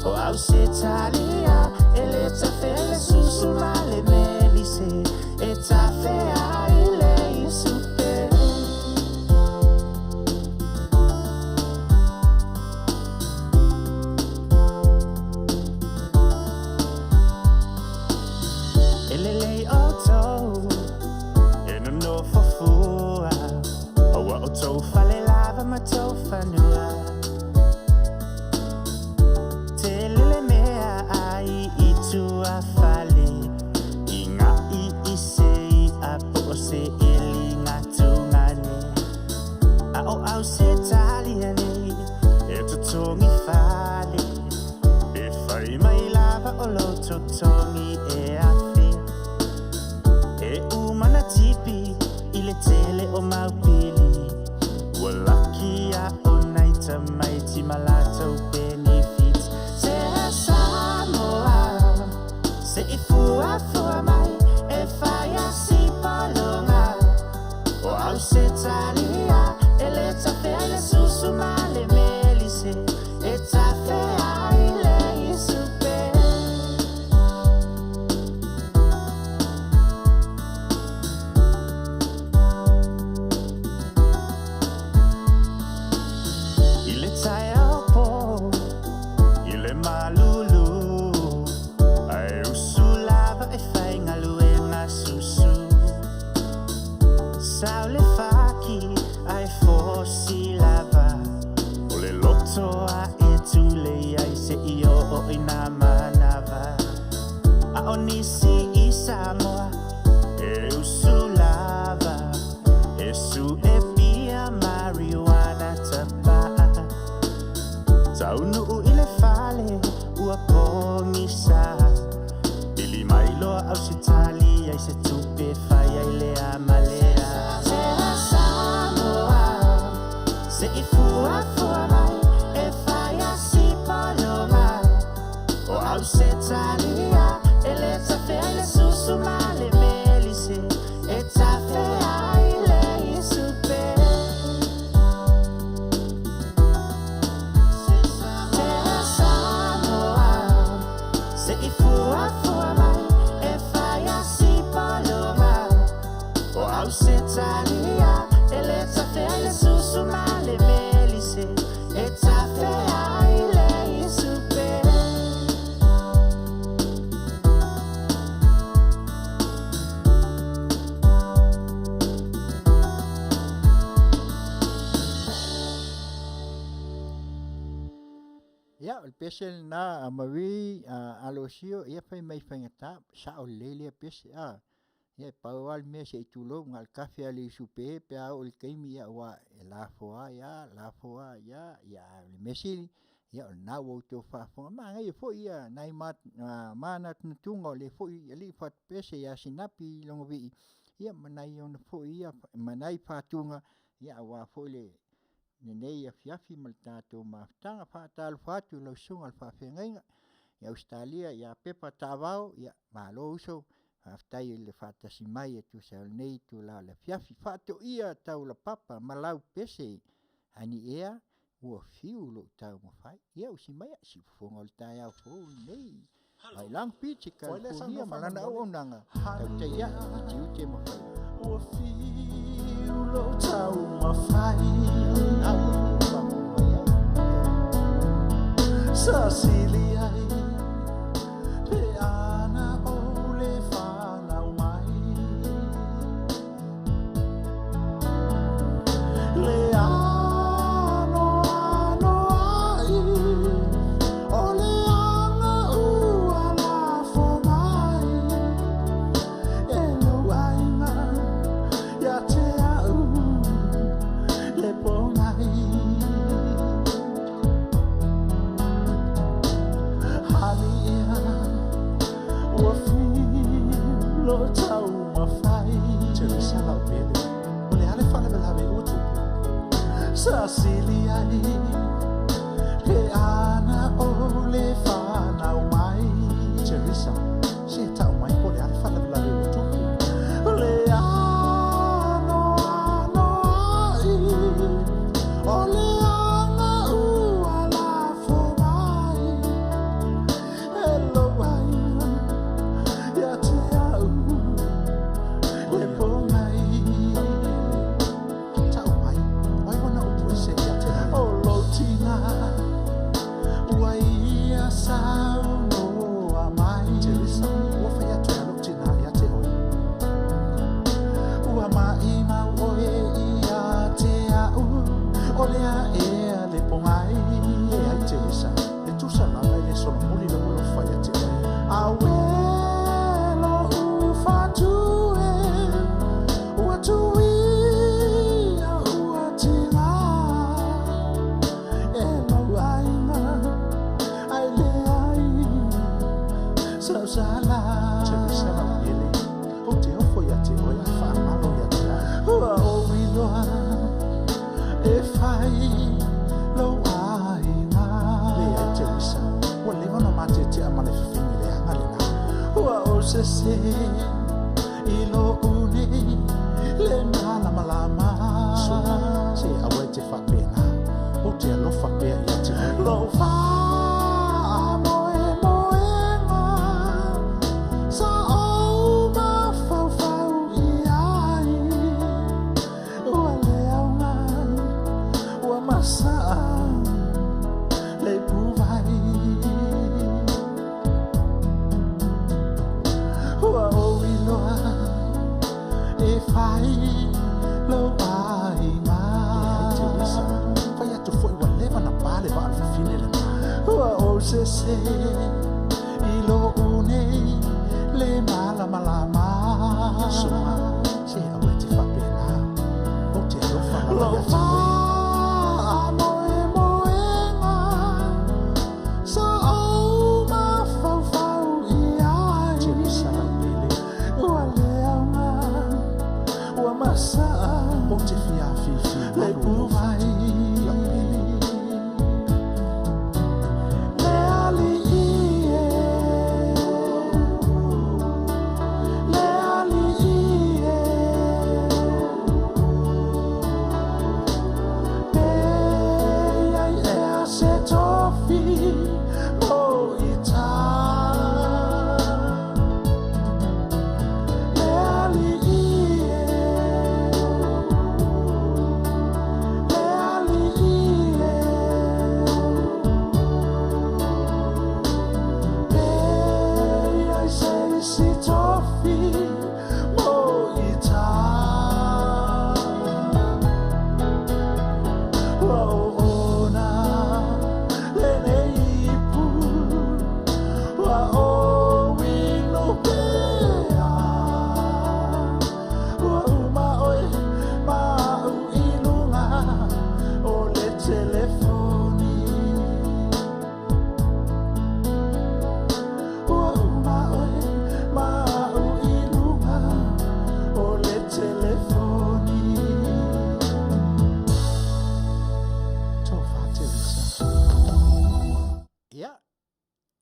O au se talia E le tafele susu ma le melise E tafea i le isupe. E lelei o tou E no no fofua Aua o tou fale lava ma tou fanua Te lele mea ai i tua fale I ngā i i se i a po o se ili ngā tungane A o au se talia nei E totongi fale E whai mai lava o lo totongi e afe E umana tipi i le tele o maupili Ua laki a o nai tamaiti ma latou benefits Se Samoa Se i fua fua mai E whaia si polunga O au se talia E le tafea i le susu ma le melise E tafea i le isupe. I le tai au po I le malulu Ai usu lava e whai ngaluenga susu Sau le whaki ai fosi lava O le loto a e tule ai se i o o i nā manawa A o nisi i Samoa E usu lava E su e pia marijuana tapaa Taunuu i le fale ua pogisa Pili Mai loa Ausitalia i se tupe fai ai lea ma lea. Sea Samoa, se i fuafua mai e fai a si pologa. O Ausetalia e le tafe ai le susu ma le melise, e tafe ai le isupe. Sea Samoa, se i fuafua mai e fai a si pologa. O Ausetalia e le tafe ai le susu ma le melise, e tafe ai le isupe. Ia, o le pese lena a Marie Alosio, ia fai mai faigata, sao lelei lea pese, a. Ia e pau lava le mea se i tulou, na o le kafe lava e le supe pe a oo i le taimi, ia aua e lafo lava ia, lafo lava ia, ia a o le mea sili, ia o lena ua outou faafofoga. Manaia foi nai manatunatuga o lea foi alii fatu pese ia Sinapi Logovii, ia ma nai ona foi ia ma nai fatuga aua foi lenei afiafi ma le tatou mafutaga. Faatalofa atu i lau susuga i le faafeagaiga i Ausetalia ia Pepa Tavao, ia malo uso, faafetai i le faatasi mai e tusa ai o lenei itula o le afiafi. Faatoia Taulapapa ma lau pese, Aniea ua fiu lou taumafai. Ia usi maia, siufofoga o le taeao fou lenei. Mai Long Beach, California, ma lana auaunaga, tautai ae i tiute ma faiva. Ua fiu lou taumafai. Na ua outou faafofoga mai ai. Sa sili ai pe ana o le whanau mai. Le ano ano ai, o le anga ua lafo mai. E lou aiga ia te au le pongai. Halia, ua fiu lo taumafai. Teresa lau pele, o le ale faalavelave ua tupu. Sa sili ai pe ana o le whanau mai. Teresa, se tau mai po le ale faalavelave ua tupu. Le ano ano ai, o le anga ua lafo mai. E lou aiga ia te au le pongai. Tau mai, wai wana upu e se ia te au. O lou tina ua ia saunoa mai. Teresa, ua fai atu e lou tina ia te oe. Ua mai mau oe ia te au, o lea ea le pongai. E ai Teresa, e tusa lava e le solomuli le ua fai ia te oe. Awelo ufatue, ua tuia ua tina. E lau aiga, ai le ai, sausala. Teresa lau pele, o te ofo ia te oe a whaangalo ia te au. Ua oiloa e fai lou aiga. Le ai Teresa, ua leva na matetea ma le fafine le anga lena. Ua o sese i lo une le malamalama. Suna, se aua e te whapena, o te alofa pea ia te oe. Lou faamoemoega sa ou mafaufau i ai. Ua le auga, ua masaa le puvai. Ua ou iloa e fai lou aiga. Le ai Teresa, fai atu foi ua leva na pale va al fafine lena. Ua ou sese i lo une le malamalama. Suna, se aua e te whapena, o te alofa lava Lou ia te oe. faamoemoega sa ou mafaufau i ai. Teresa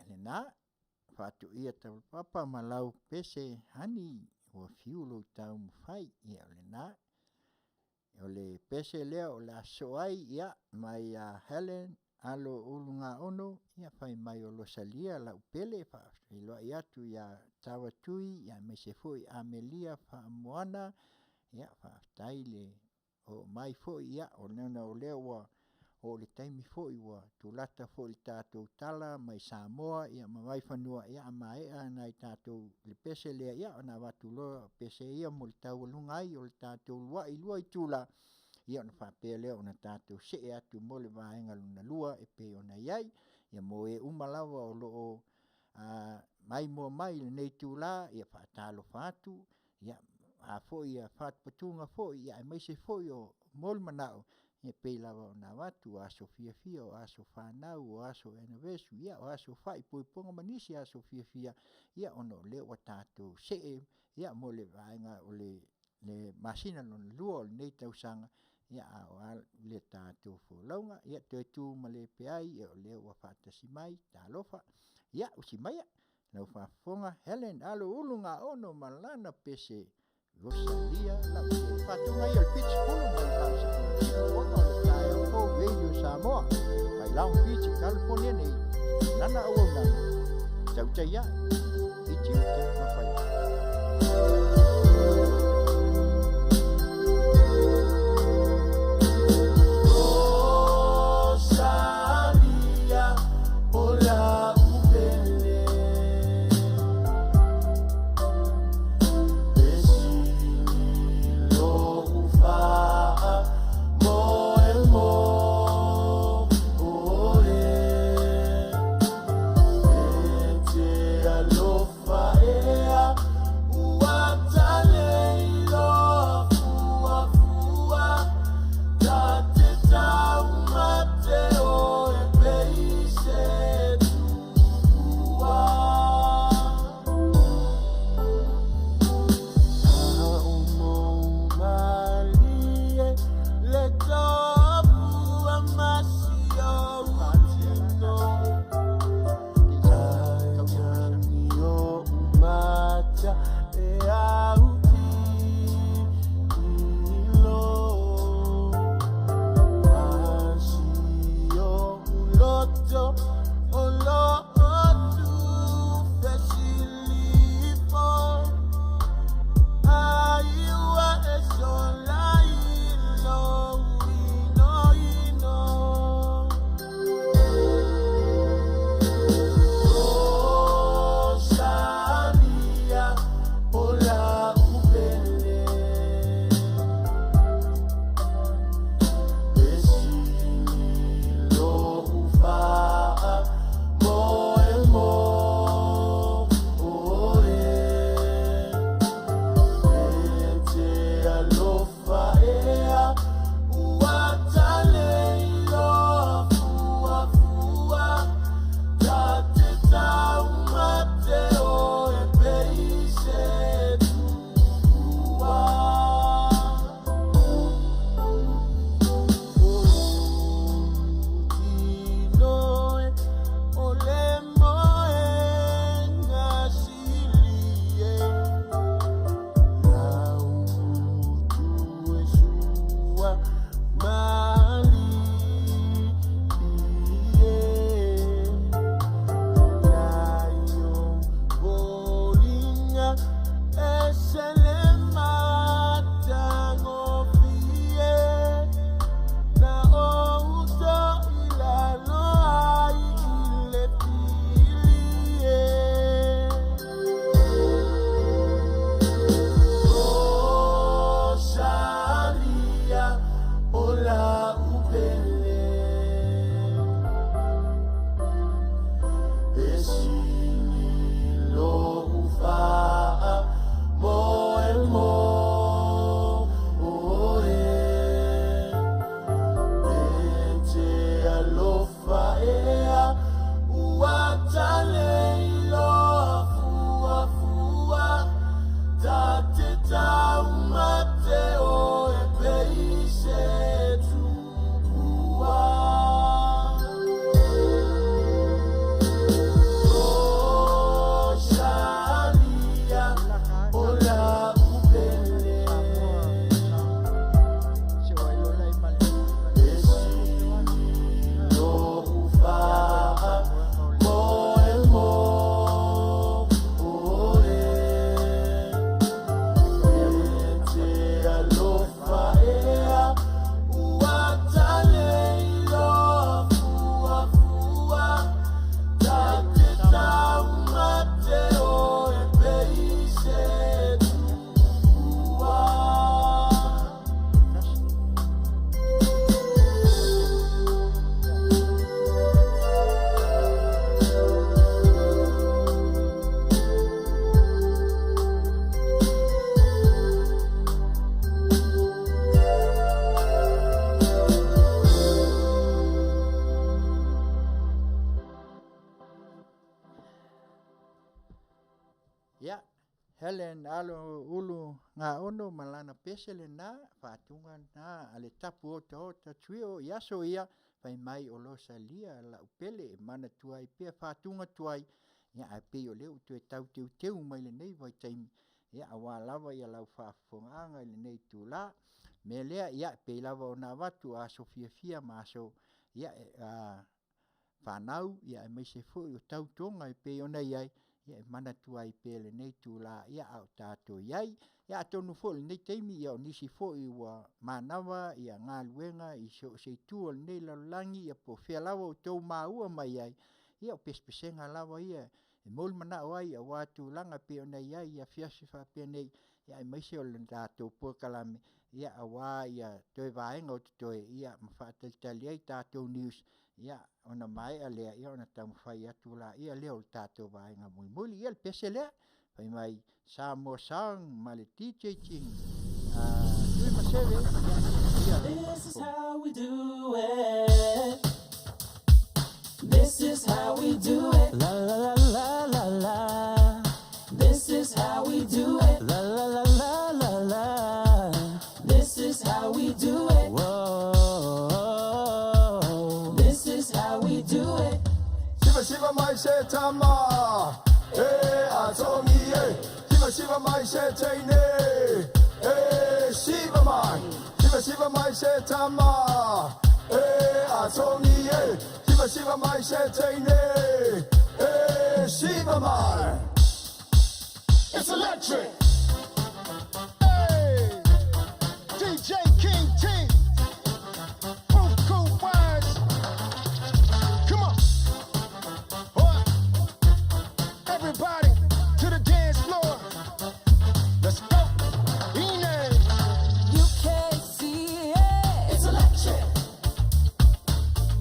Lena faatoia taulapapa ma lau pese hani ua fiu lou taumafai. Ia o lena. O le pese lea o le a sosoo ai ia mai ia Helen Alo Ulugaono, ia fai mai o Losalia lau pele, faafeiloai atu ia Tavatui aemaise foi Amelia Faamoana, ia faafetai le oo mai foi ona o lea ua oo i le taimi foi ua tulata foi i le tatou tala mai Samoa ma Vaifanua, a maea nai tatou le pese lea, ia ona avatu loa o pese ia mo le taualuga ai o le tatou lua'i 2 itula, ia ona faapea lea ona tatou see atu mo le vaega lona lua e pei ona i ai. Ia mo e uma lava o lo o maimoa mai i lenei itula, ia e faatalofa atu, o a foi fatufatuga foi aemaise foi o molimanao, ia e pei lava ona avatu, o aso fiafia, o aso fanau, o aso anniversary, o aso faaipoipoga ma nisi aso fiafia, ona o lea ua tatou see mo le vaega o le masina lona lua o lenei tausaga, a o le tatou folauga. Ia toe tu malepe ai o lea ua faatasi mai, talofa. Ia, usi maia lau faafofoga Helen Alo Ulugaono ma lana pese Rosalia lau pele. Faatuga ia o le 70 mai le 80 ona o le taeao fou Radio Samoa mai Long Beach, California nei, lana auaunaga, tautai ae i tiute ma faiva. Rosalia, o la upele Rosalia, o la upele Rosalia, o la upele Wow. Ia, Helen Alo Ulu Gaono ma lana pese lena, faatuga lena a le Tapu Otaota Trio i aso ia, fai mai o lo salia lau pele e manatua ai pea faatuga tuai, ia ae pei o lea ua toe tau teuteu mai lenei vaitaimi, ia aua lava ia lau faafofogaaga i lenei itula. O le mea lea, ia e pei lava ona avatu aso fiafia ma aso fanau aemaise foi o tautoga e pei ona i ai, e manatua ai pea i lenei itula a o tatou i ai. Ia atonu foi o lenei taimi, o nisi foi ua manava galuega i so o se itu o lenei lalolagi ia po o fea lava o outou maua mai ai, ia o pesepesega lava ia e molimanao ai aua tulaga e pei ona i ai afiafi faapenei, aemaise o le tatou polokalame aua toe vaega o totoe ma faatalitali ai tatou news ona maea lea ona taumafai atu lea o le tatou vaega mulimuli. Ia o le pese lea fai mai Samoa Song ma le DJ Jimmy Tuimaseve. Ia This is how we do it. This is how we do it. La la la la la la. This is how we do it. La la la la la la. This is how we do it. Whoa. This is how we do it. Shiva Shiva mai she tama, eh atongi eh. Shiva Shiva mai she teine, eh Shiva mai. Shiva Shiva mai she tama, eh atongi eh. Shiva Shiva mai she teine, eh Shiva mai. It's electric. Hey, DJ King T, Proof Cool Wise. Come on. What? Everybody to the dance floor. Let's go. Ine. You can't see it. It's electric.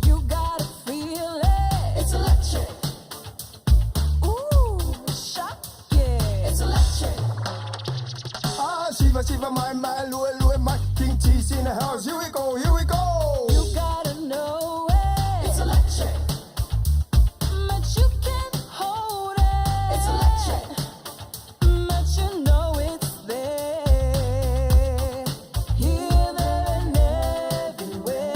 You gotta feel it. It's electric. Ooh, shock it. It's electric. Ah, Shiva Shiva my my lue lue my King T's in the house. Here we go, here we go. You gotta know it. It's electric. But you can't hold it. It's electric. But you know it's there. Here, there, and everywhere.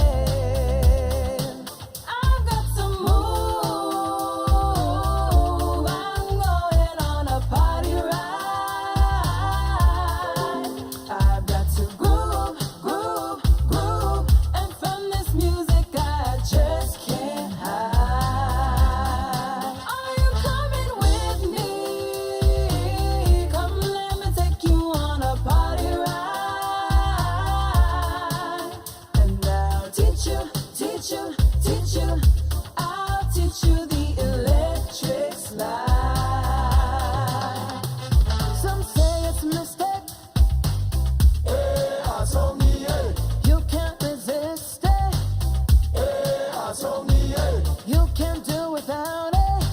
I've got to move. I'm going on a party ride. I've got to groove, groove, groove. And from this music, I just can't hide. Are you coming with me? Come, let me take you on a party ride. And I'll teach you, teach you, teach you. I'll teach you the electric slide. Some say it's mystic. Eh atongi eh. You can't resist it. Eh atongi eh. You can't do without it.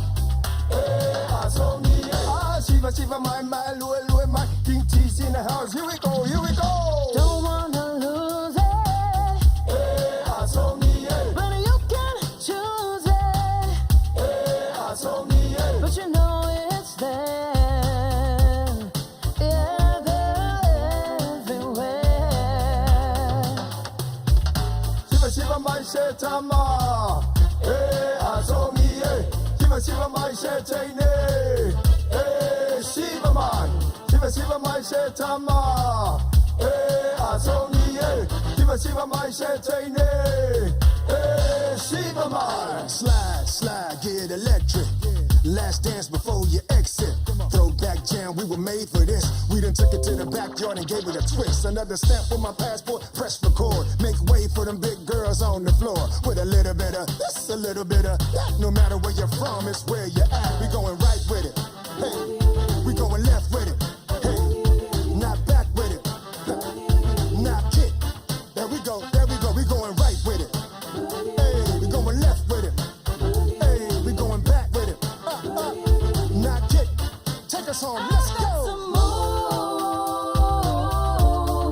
Eh atongi eh. Ah, Shiva Shiva my my lue lue my King T's in the house. Here we go, here we go. Don't wanna lose it. Eh atongi eh. But you can choose it. Eh atongi eh. But you know it's there. Yeah, they're everywhere. Shiva Shiva mai she tama, eh atongi eh. Shiva Shiva mai she teine, eh Shiva mai. Shiva Shiva mai she tama, eh atongi eh. Shiva Shiva mai she teine, eh Shiva mai. Slide, slide, get electric. Last dance before you exit. Throwback jam, we were made for this. We done took it to the backyard and gave it a twist. Another stamp for my passport, press record. Make way for them big girls on the floor. With a little bit of this, a little bit of that. No matter where you're from, it's where you're at. We going right with it. Hey, we going left with it. Hey, not back with it. Not kick. There we go, there we go. We going right with it. Hey, we going left with it. Hey, we going back with it. Not kick. Take us home. Let's I've got go. to move.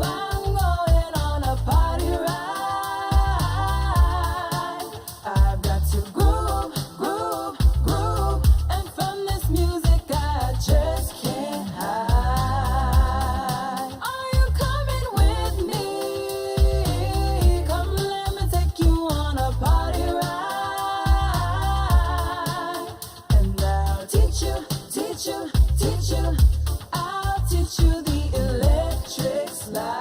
I'm going on a party ride. I've got to groove, groove, groove. And from this music, I just can't. teach you, teach you. I'll teach you the electric slide.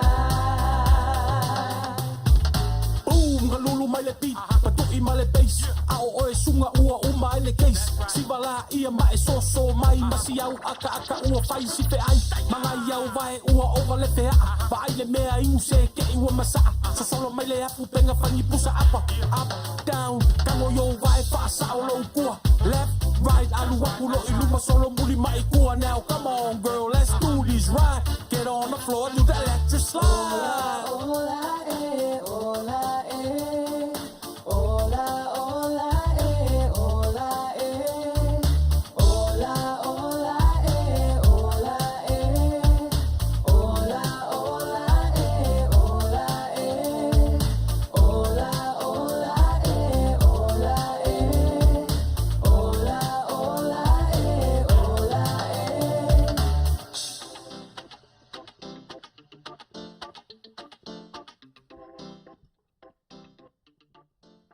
Boom, kalulu mai le beat, patu'i ma le bass. A o oe suga ua uma ai le case. Siva la ia ma e soso mai ma si au aka aka ua fai si feai. Magai au vae ua ova le feaa. Vaai le mea iu se ke'i ua masa'a. Sosolo mai le afu penga fangi pusa apa. Up, down, tago i ou vae faasa'o lou kua. Left, right, alu aku lo i luma solo muli mai kua. Now come on girl, let's do this right. Get on the floor, do the electric slide. Hola, eh, hola, eh. Hola, hola, eh, hola, eh. Hola, hola, eh, hola, eh. Hola, hola, eh, hola, eh. Hola, hola, eh, hola, eh. Hola, hola, eh, hola, eh.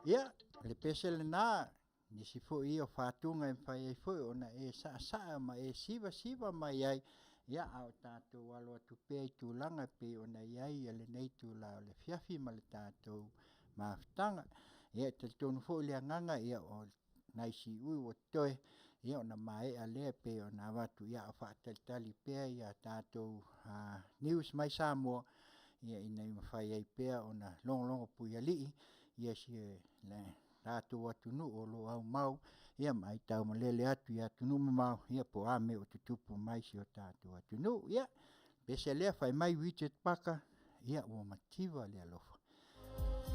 Ia, o le pese lenā, nisi foi ia o fatuga e mafai ai foi ona e saasaa ma e sivasiva mai ai, ia a o tatou alo atu pea i tulaga e pei ona i ai ia lenei itulā o le afiafi ma le tatou mafutaga. Ia e talitonu foi le agaga ia o nai siui ua totoe, ia ona maea lea e pei ona avatu, ia a o faatalitali pea ia tatou news mai Samoa, ia ina ia mafai ai pea ona logologo puialii ia si o tatou atunuu o lo o aumau ia ma aitaumalele atu i atunuu mamao ia po o a mea o tutupu mai si o tatou atunuu. Ia, pese lea fai mai Richard Parker, ia ua mativa le alofa.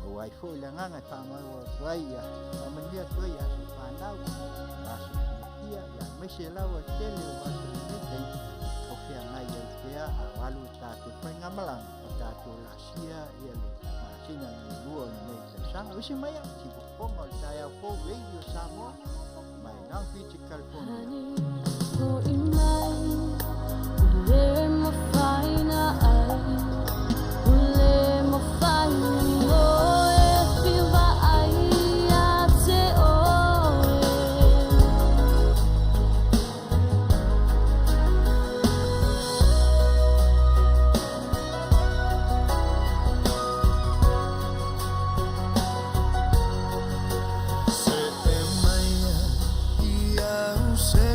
Maua ai foi le agaga e faamau atu ai ia faamanuia atu ai aso fanau, aso fiafia, ia aemaise lava le tele o aso o lenei taimi o feagai ai pea a o alu le tatou faigamalaga o tatou laasia ia le masina lona lua o lenei tausaga. Usi mai au, siufofoga o le taeao fou Radio Samoa mai Long Beach, California. Ho'i mai, ua le mafai na ai, ua le mafai oe fiva ai ia te oe. Se e mai ia au se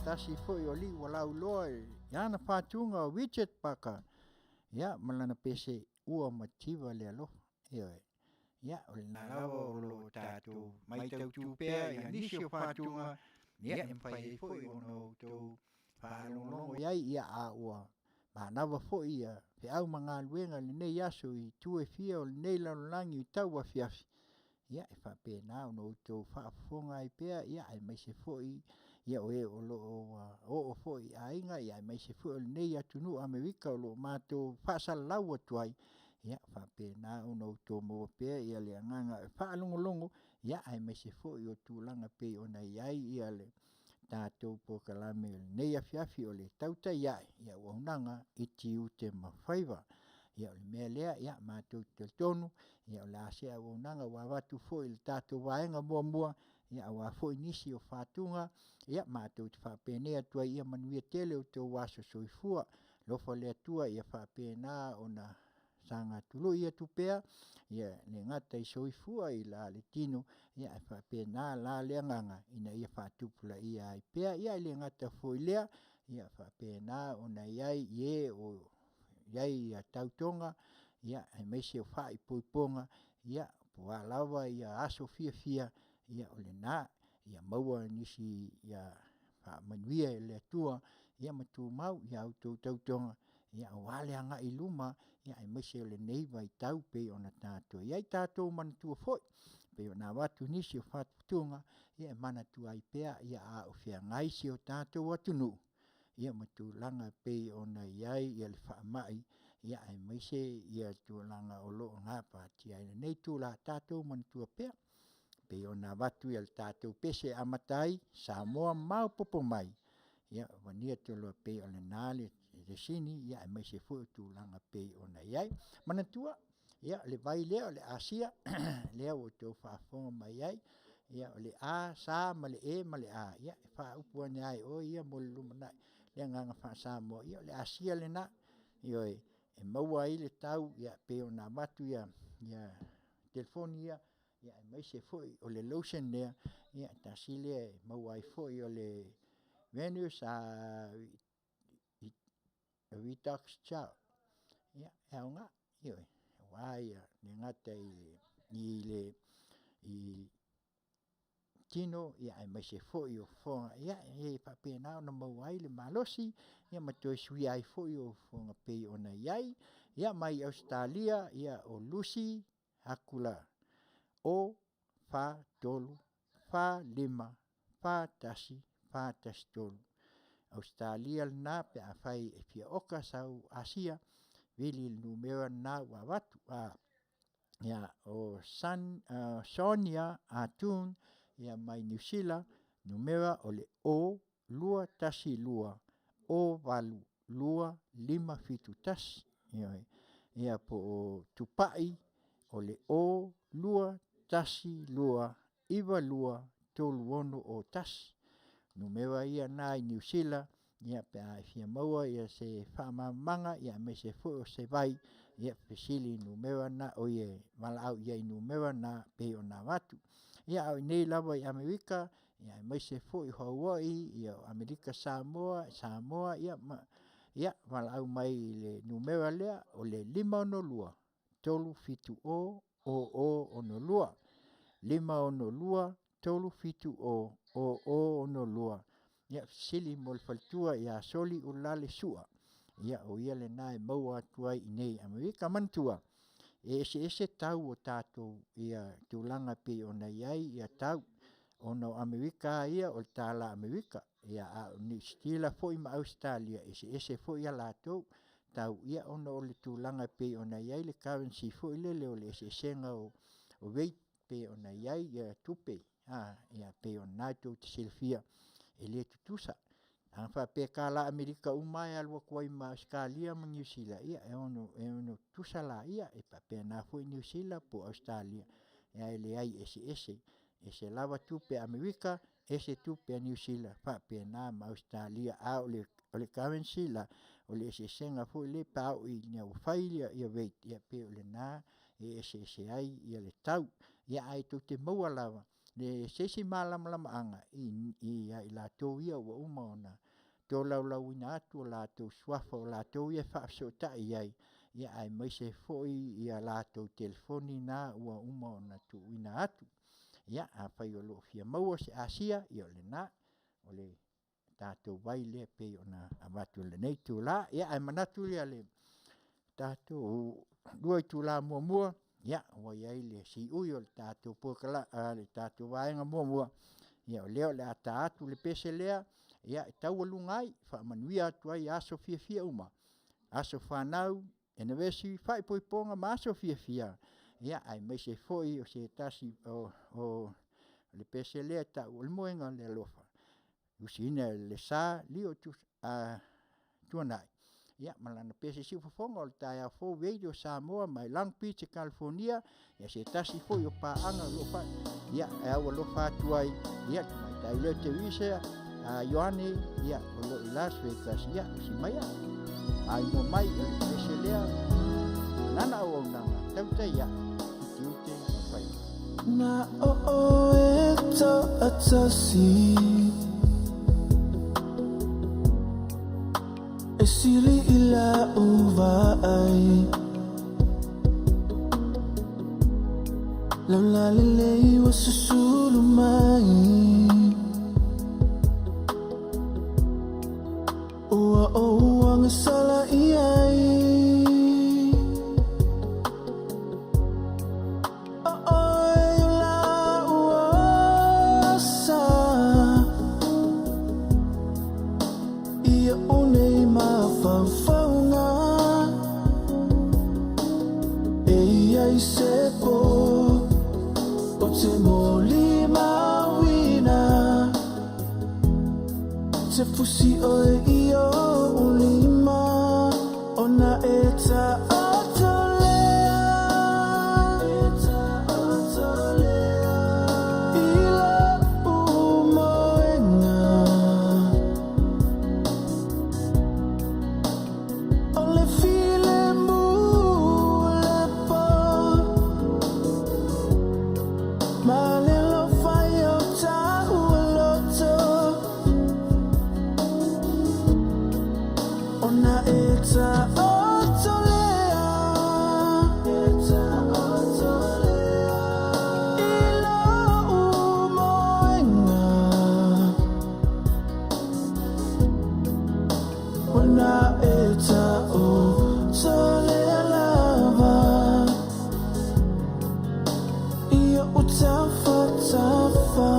tasi foi o alii ua lauiloa i ana fatuga o Richard Parker, ia ma lana pese ua mativa le alofa. Ioe. Ia, o lena lava o lo o tatou matautu pea i nisi o fatuga, ia e mafai ai foi ona outou faalogologo i ai, ia a ua manava foi ia feau ma galuega i lenei aso i itu e fia o lenei lalolagi i tauafiafi, ia e faapena ona outou faafofoga ai pea, ia aemaise foi ia o e o lo o ua oo foi i aiga, ia aemaise foi o lenei atunuu o Amerika o lo o matou faasalalau atu ai, ia faapena ona outou maua pea le agaga e faalogologo, ia aemaise foi o tulaga e pei ona i ai le tatou polokalame i lenei afiafi o le Tautai Ae i Auaunaga i Tiute ma Faiva. Ia o le mea lea, ia matou te talitonu o le a se auaunaga ua avatu foi i le tatou vaega muamua, ia aua foi nisi o fatuga, ia matou te faapenei atu ai, ia manuia tele lo outou aso soifua. Alofa le Atua ia faapena ona saga tului atu pea e le gata i soifua i le tino, ae faapena la le agaga ina ia faatupulaia ai pea. Ia e le gata foi i lea, ia faapena ona i ai e o i ai tautoga aemaise o faaipoipoga, po o a lava aso fiafia, ia o lena, ia maua nisi faamanuia e le Atua ma tumau a outou tautoga aua le agai i luma aemaise o lenei vaitau e pei ona tatou i ai. Tatou manatua foi e pei ona avatu nisi o faatuputuga, e manatua ai pea a o feagai si o tatou atunuu ma tulaga e pei ona i ai le faamai, aemaise tulaga o lo o gapatia ai i lenei itula. Tatou manatua pea e pei ona avatu le tatou pese e amata ai, Samoa maopoopo mai, ia wania e pei o lena le sini aemaise foi o tulaga e pei ona i ai. Manatua, le vai lea o le asia, lea ua outou faafofoga mai ai, o le A sa ma le E ma le A, ia e faaupu ane lava e oe ia mo le lumanai le agaga faa-Samoa, ia o le asia lena. Ioe, e maua ai le tau e pei ona avatu telefoni ia, aemaise foi o le lotion lea, tasi lea e maua ai foi o le Venus Detox Gel, ia e aoga, ioe, aua le gata i le tino aemaise foi o fofoga, ia e faapena ona maua ai le malosi ma toe suia ai foi ou fofoga e pei ona i ai. Ia mai Ausetalia o Lucy Hakula, 0 4 3 4 5 4 1 4 1 3. Ausetalia lena pe afai e fia oka sau asia, vili i le numera lena ua avatu. O Sonia Ah Toon mai Niu Sila, numera o le 0 2 1 2 0 8 2 5 7 1. Ioe. Ia po o Tupai o le 0 2 1 2 9 2 3 6 0 1. Numera ia na i Niu Sila, ia pe a e fia maua se faamalamalamaga aemaise foi o se vai, ia fesili i numera na, valaau i ai i numera na e pei ona avatu. Ia a o i inei lava i Amerika, aemaise foi o Hawaii, o Amerika Samoa, Samoa, ia valaau mai i le numera lea o le 562 370 0062, 562 370 0062. Ia fesili mo le faletua ia Soli Uelale Sua, ia o ia lena e maua atu ai i inei i Amerika. Manatua, e eseese tau o tatou tulaga e pei ona i ai tau, ona o Amerika lava ia o le tala Amerika, a o Niu Sila foi ma Ausetalia, e eseese foi a latou tau ona o le tulaga e pei ona i ai le currency foi lele o le eseesega o rate e pei ona i ai tupe, e pei o lena tou te silafia e le tutusa. A faapea e tala Amerika uma lava e alu atu ai ma Ausetalia ma Niu Sila, ia e ono tutusa laia, e faapena foi Niu Sila po o Ausetalia, ae leai e eseese, ese lava tupe a Amerika, ese tupe a Niu Sila, faapena ma Ausetalia. A o le currency la, o le eseesega foi lea pe a oo ina ua fai rate, ia pei o lena e eseese ai le tau. Ae tou te maua lava. le se isi malamalamaaga i ai latou ia ua uma ona tolaulauina atu o latou suafa o latou ia e faafesootai ai, ia aemaise foi ia latou telefoni na ua uma ona tuuina atu. Ia afai o lo o fia maua se asia, ia o lena, o le tatou vai lea e pei ona avatu i lenei itula. Ia ae manatu le tatou 2 itula muamua, ia ua i ai le siui o le tatou vaega muamua, ia o lea o le a ta atu le pese lea, ia e taualuga ai, faamanuia atu ai i aso fiafia uma, aso fanau, anniversary, faaipoipoga ma aso fiafia, ia aemaise foi o se tasi o le pese lea e tau o le Moega o le Alofa, tusiina e Lesa Leo Tuanai, ia ma lana pese Siufofoga o le Taeao Fou Radio Samoa mai Long Beach, California, ia se tasi foi o paaga o lo o ia e aualofa atu ai, ia le tamaitai lea Teresa Ioane, ia o lo o i Las Vegas, ia usi maia, maimoa mai o le pese lea, lana auaunaga, tautai ae, i tiute ma faiva. Na o oe toatasi E sili i lau vaai Laulā lelei ua susulu mai Ua ou agasala i ai O oe o lau osa Ia ou nei mafaufauga E i ai se po O te molimauina Te fusi oe i ou lima Ona e taoto lea E taoto lea I lou moega O le filemu o le pō Ma le alofa i o tāua loto Ona e taoto lea E taoto lea I lou moega Ona e taoto lea lava I ou tafatafa.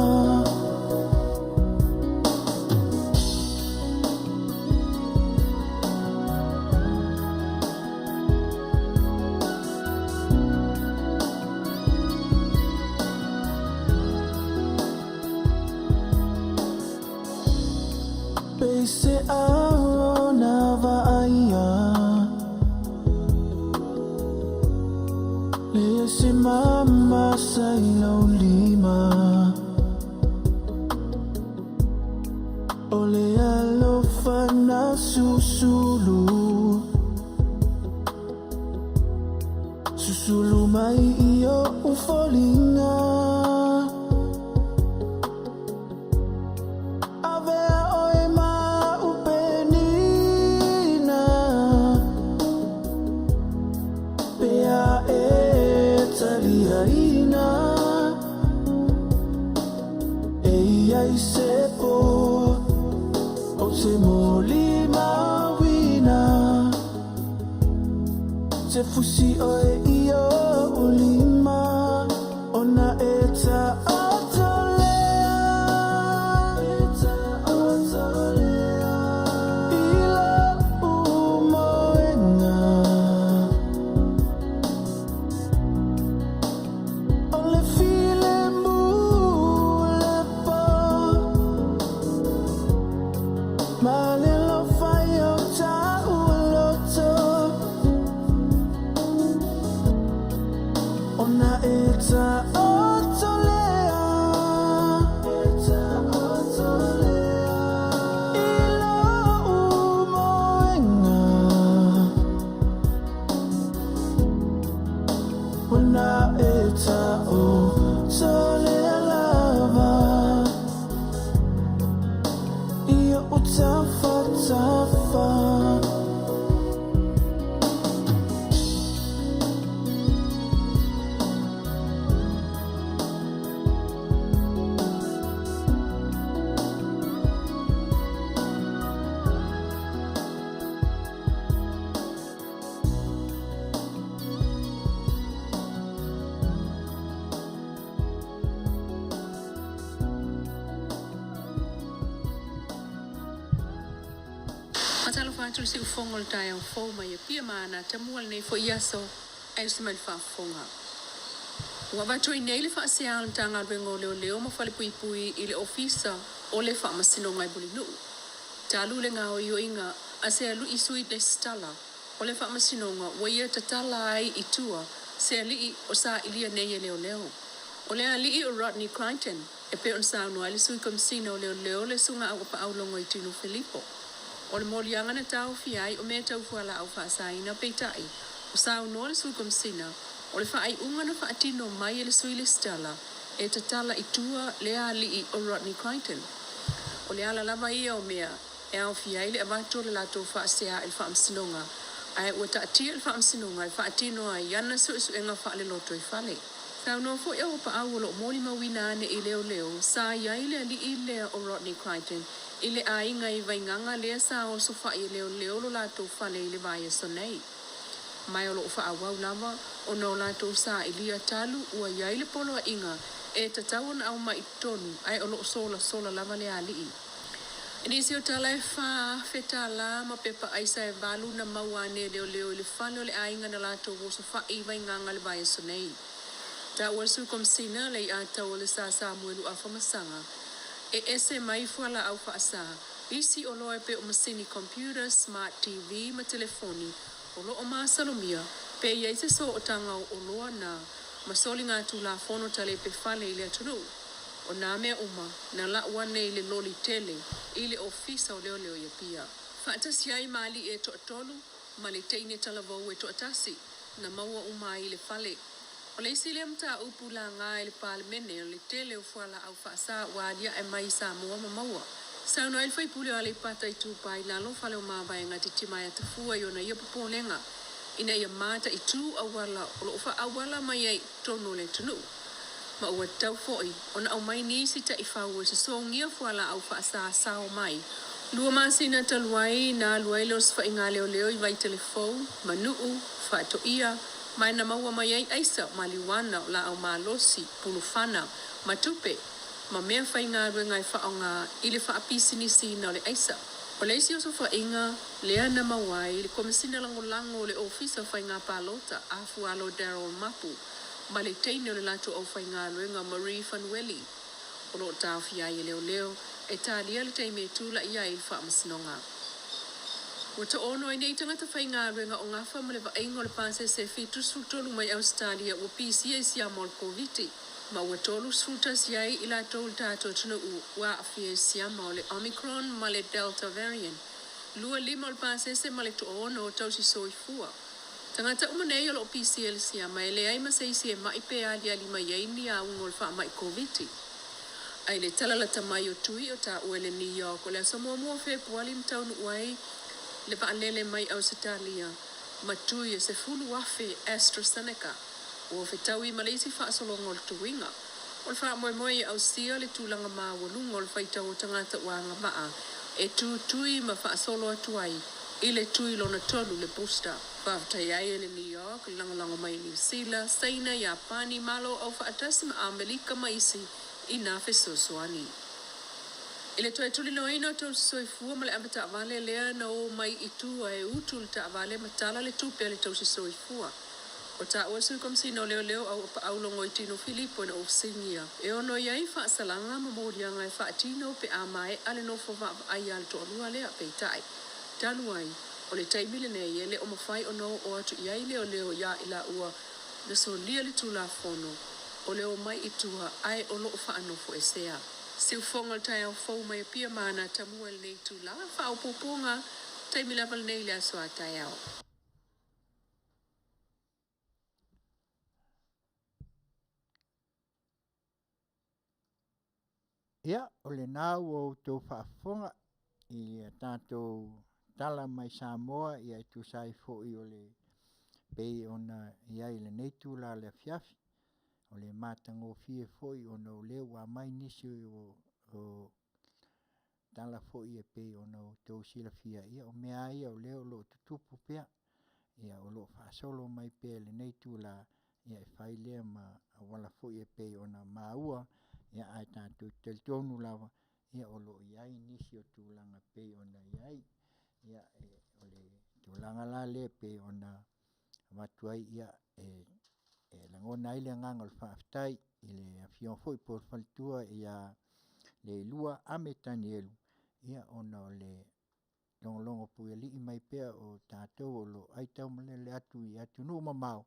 Pei se ao na vaaia Leai se mama sa i lou lima O le alofa na susulu Susulu mai i ou foliga Avea oe ma a'u penina Pe a e taliaina E i ai se po O te molimauina Te fusi oe i ou lima Ona e taoto lea E taoto lea I lou moega O le filemu o le pō Ma le alofa i o tāua loto Ona e taoto lea. Faatalofa atu i le siufofoga o le taeao fou mai Apia ma ana tamua i lenei foi aso e usi mai le faafofoga. Ua avatu ai nei le faasea a le Matagaluega o Leoleo ma Falepuipui i le Ofisa o le Faamasinoga i Mulinuu talu le gaoioiga a se alii sui lesitala o le Faamasinoga ua ia tatala ai i tua se alii o sailia nei e leoleo. O le alii o Rodney Crichton e pei ona saunoa ai le Sui Komesina o Leoleo le Susuga Auapaau Logoitino Filipo. O le moliaga na taofia ai o mea tau fualaau faasaina peitai ua saunoa le Sui Komesina o le faaiuga na faatino mai e le Sui Lesitala e tatala i tua le alii o Rodney Crichton. O le ala lava ia o mea e aofia ai le avatu o le latou faasea i le Faamasinoga ae ua taatia i le Faamasinoga e faatino ai ana suesuega faalelotoifale. Saunoa foi Auapaau o lo o molimauina ane i leoleo sa i ai le alii lea o Rodney Crichton i le aiga i Vaigaga lea sa osofai e leoleo lo latou fale i le vaiaso nei. Mai o lo o faaauau lava ona o latou sailia talu ua i ai le poloaiga e tatau ona aumai i totonu ae o lo o solasola lava le alii. I nisi o tala e $4,000 ma pepa aisa e valu na maua ane e leoleo i le fale o le aiga na latou osofai i Vaigaga i le vaiaso nei. Taua le Sui Komesina le i'a tau o le Sa Samuelu Afamasaga e ese mai fualaau faasā isi oloa e pei o masini computer, smart TV ma telefoni o lo o masalomia pe i ai se sootaga o oloa na ma soligatulafono talepefale i le atunuu. O nā mea uma na lau ane i le loli tele i le Ofisa o Leoleo i Apia. Faatasi ai ma alii e toatolu ma le teine talavou e toatasi na maua uma ai i le fale. O le isi lea mataupu laga i le Palemene o le tele o fualaau faasā ua aliae mai i Samoa ma maua. Saunoa ai le sui usufono o Aleipata Itupa i Lalo Faleomavaega Titimaea Tafua i ona ia popolega ina ia mataitu auala o lo o faaauala mai ai i totonu o le atunuu. Ma ua tatau foi ona aumai nisi taifau e sosogia fualaau faasā sao mai. 2 masina talu ai na alu ai le osofaiga a leoleo i Vaitele-fou, Manuu, Faatoia, ma na maua mai ai aisa maliuana o laau malosi, pulufana, ma tupe, ma mea faigaluega e faaaoga i le faapisinisiina o le aisa. O le isi osofaiga lea na maua ai le Komesina Lagolago o le Ofisa o Faiga Palota Afualo Daryl Mapu ma le teine o le latou aufaigaluega Marie Fanueli o lo o taofia ai e leoleo e talia le taimi e tulai ai i le faamasinoga. Ua toaono ai nei tagata faigaluega o gafa ma le vaaiga o le pasese 73 mai Ausetalia ua pisia i siama o le Koviti ma ua 31 ai i latou o le tatou atunuu ua aafia i siama o le Omicron ma le Delta variant. 25 o le pasese ma le 60 o tausi soifua. Tagata uma nei o lo o pisia i le siama e leai ma se isi e mai pe aliali mai ai ni auga o le faamai Koviti. Ai le tala lata mai o tui o taua i le New York o le aso 1 o Fepuari ma taunuu ai le vaalele mai Ausetalia ma tui e 10,000 AstraZeneca ua fetaui ma le isi faasologa o le tuiga. O le faamoemoe ia ausia le tulaga maualuga o le faitau o tagata ua agavaa e tutui ma faasolo atu ai i le tui lona tolu le booster. Faafetai ai e le New York, le lagolago mai Niu Sila, Saina, Iapani, Malo Aufaatasi ma Amerika ma isi i nā fesoasoani. I le toe tuliloaina o tausi soifua ma le avetaavale lea na o mai i tua e utu le taavale ma tala le tupe a le tausi soifua. O taua le Sui Komesina o Leoleo Auapaau Logoitino Filipo ina ua fesiligia e ono i ai faasalaga ma moliaga e faatino pe a maea le nofo vaavaai a le toalua lea peitai. Talu ai, o le taimi lenei e le o mafai ona oo atu i ai leoleo iā i laua na solia le tulafono o le omai i tua ae o lo o faanofoesea. Siufofoga o le taeao fou mai Apia ma ana tamua i lenei itulā, faaopoopoga taimi lava lenei i le aso a taeao. Ia, o lena ua outou faafofoga i a tatou tala mai Samoa ia e tusa ai foi o le pei ona i ai i lenei itula o le afiafi. O le matagofie foi ona o lea ua aumai nisi o tala foi e pei ona outou silafia, ia o mea lava ia o lea o lo o tutupu pea. Ia o lo o faasolo mai pea i lenei itula, ia e fai lea ma auala foi e pei ona maua, ia ae tatou te talitonu lava, ia o lo o i ai nisi o tulaga e pei ona i ai. Ia o le tulaga la lea e pei ona avatu ai ia e lagona ai le agaga o le faafetai i le afioga foi po o le faletua ia Leilua Ame Tanielu ona o le logologo puealii mai pea o tatou o lo o aitaumalele atu i atunuu mamao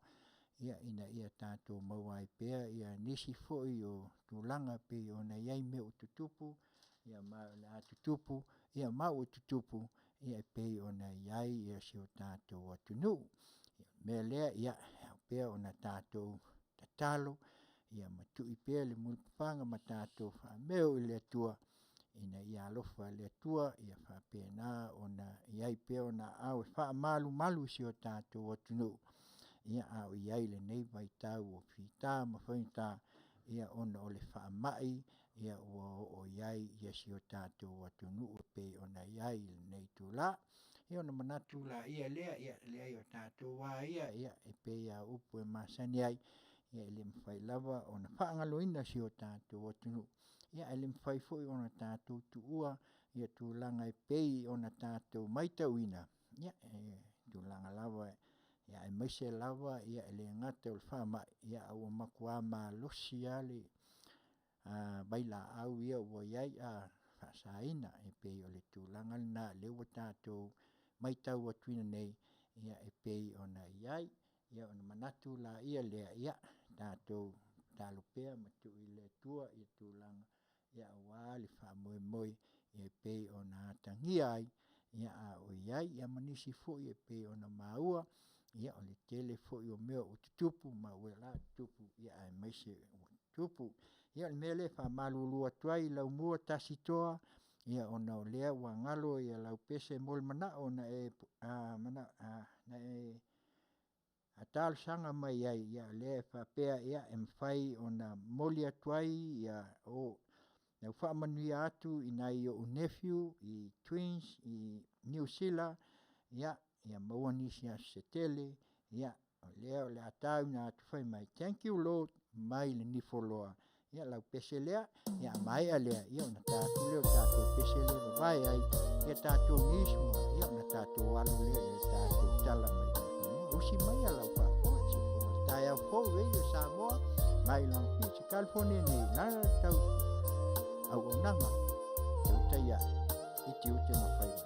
ina ia tatou maua ai pea nisi foi o tulaga e pei ona i ai mea o tutupu ma o le a tutupu ma ua tutupu e pei ona i ai si o tatou atunuu. O le mea lea e ao pea ona tatou tatalo ma tui pea le mulipapaga ma tatou faameo i le Atua ina ia alofa le Atua ia faapena ona i ai pea ona aao e faamalumalu i si o tatou atunuu a o i ai lenei vaitau o fita ma faigata ona o le faamai ua oo i ai si o tatou atunuu e pei ona i ai lenei itula. Ia ona manatu lea, leai o tatou lava ia e pei lava o upu e masani ai, e le mafai lava ona faagaloina si o tatou atunuu, ae le mafai foi ona tatou tuua tulaga e pei ona tatou matauina i tulaga lava aemaise lava e le gata o le faamai, a ua matua malosi lava le vailaau ia ua i ai faasaina, e pei o le tulaga lena o lea ua tatou matau atuina nei e pei ona i ai. Ia ona manatu lea, ia tatou tatalo pea ma tuu i le Atua tulaga aua le faamoemoe e pei ona atagia ai a o i ai ma nisi foi e pei ona maua, o le tele foi o mea ua tutupu ma o le a tutupu aemaise ua tutupu. Ia o le mea lea e faamalulu atu ai i lau mua Tasitoa ona o lea ua galo lau pese mo le manao na e talosaga mai ai, o lea e faapea e mafai ona momoli atu ai lau faamanuia atu i nai ou nephew i twins i Niu Sila, ia maua nisi aso se tele, o lea o le a tauina atu fai mai, thank you Lord mai le nifoloa. Ia lau pese lea, a maea lea ona ta atu lea o le tatou pese lea e vavae ai tatou niece ona tatou alo lea i le tatou tala mai le fanua. Usi maia lau faafofoga taeao fou Radio Samoa mai Long Beach, California nei, lana tau auaunaga tautai ae i tiute ma faiva.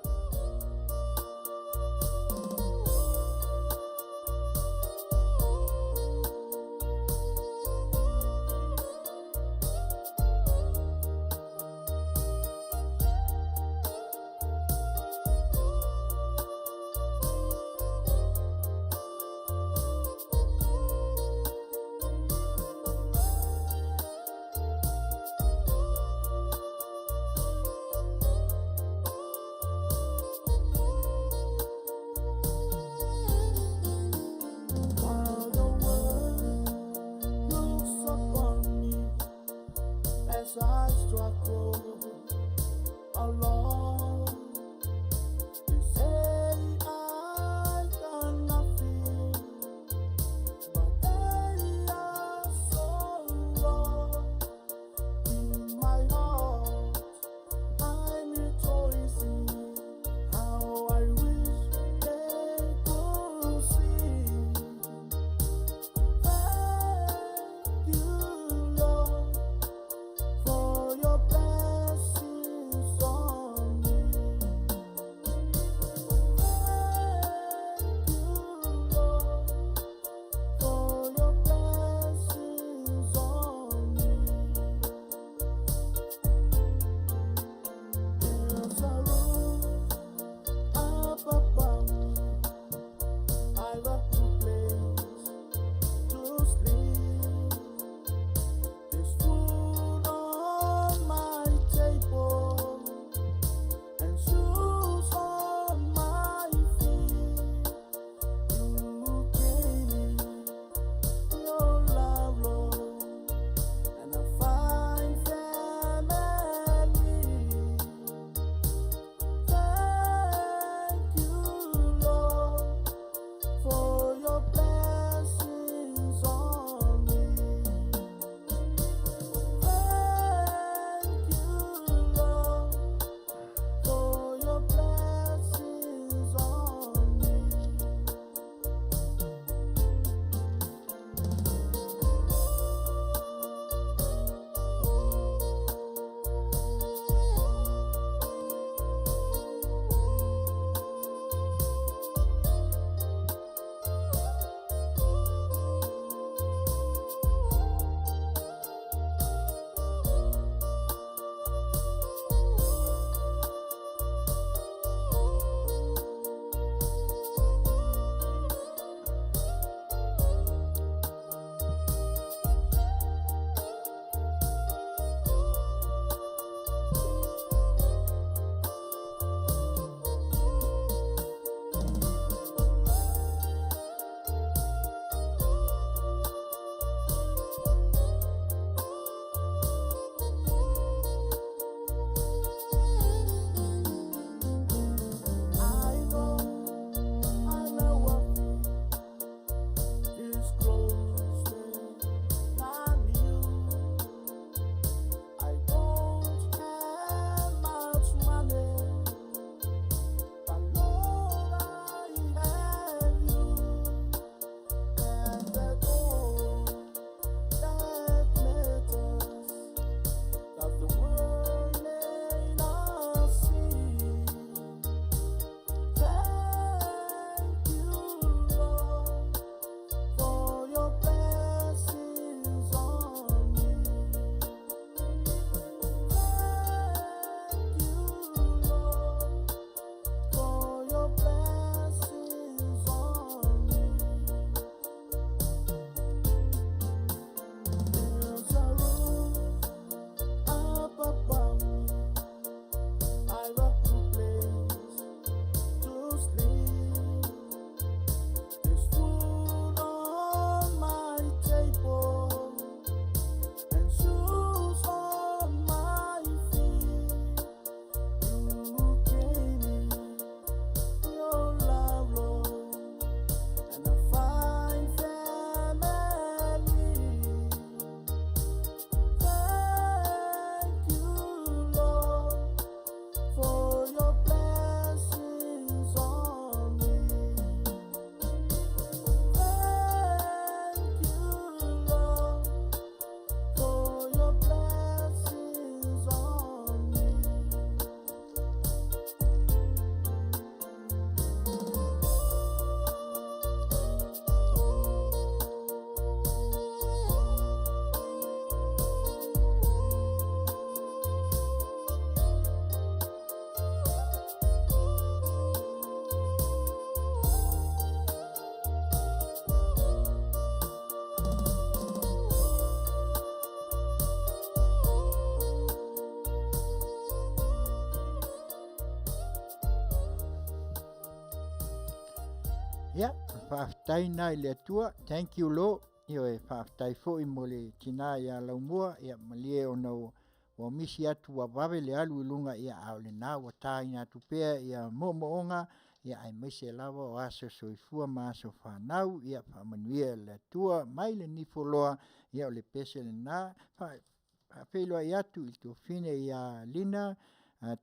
Ia, faafetai na i le Atua. Thank you Lord. Ioe, faafetai foi mo le tina ia Laumua, ia malie ona ua misi atu ua vave le alu i luga, ia a o lena ua taina atu pea ia moomooga, ia aemaise lava o aso soifua ma aso fanau, ia faamanuia e le Atua mai le nifoloa, ia o le pese lena. Faafeiloai atu i tuafafine ia Lina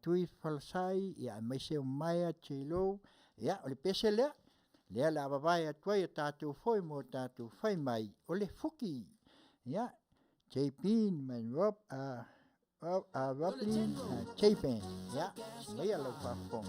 Tui Falasai, ia aemaise o Maia J-Lo, ia o le pese lea, lea o le a vavae atu ai e tatou foi mo tatou fai mai, o le fuki. Ia, JP ma Rob, Roblin, J-Band. Ia, maia lau faafofoga.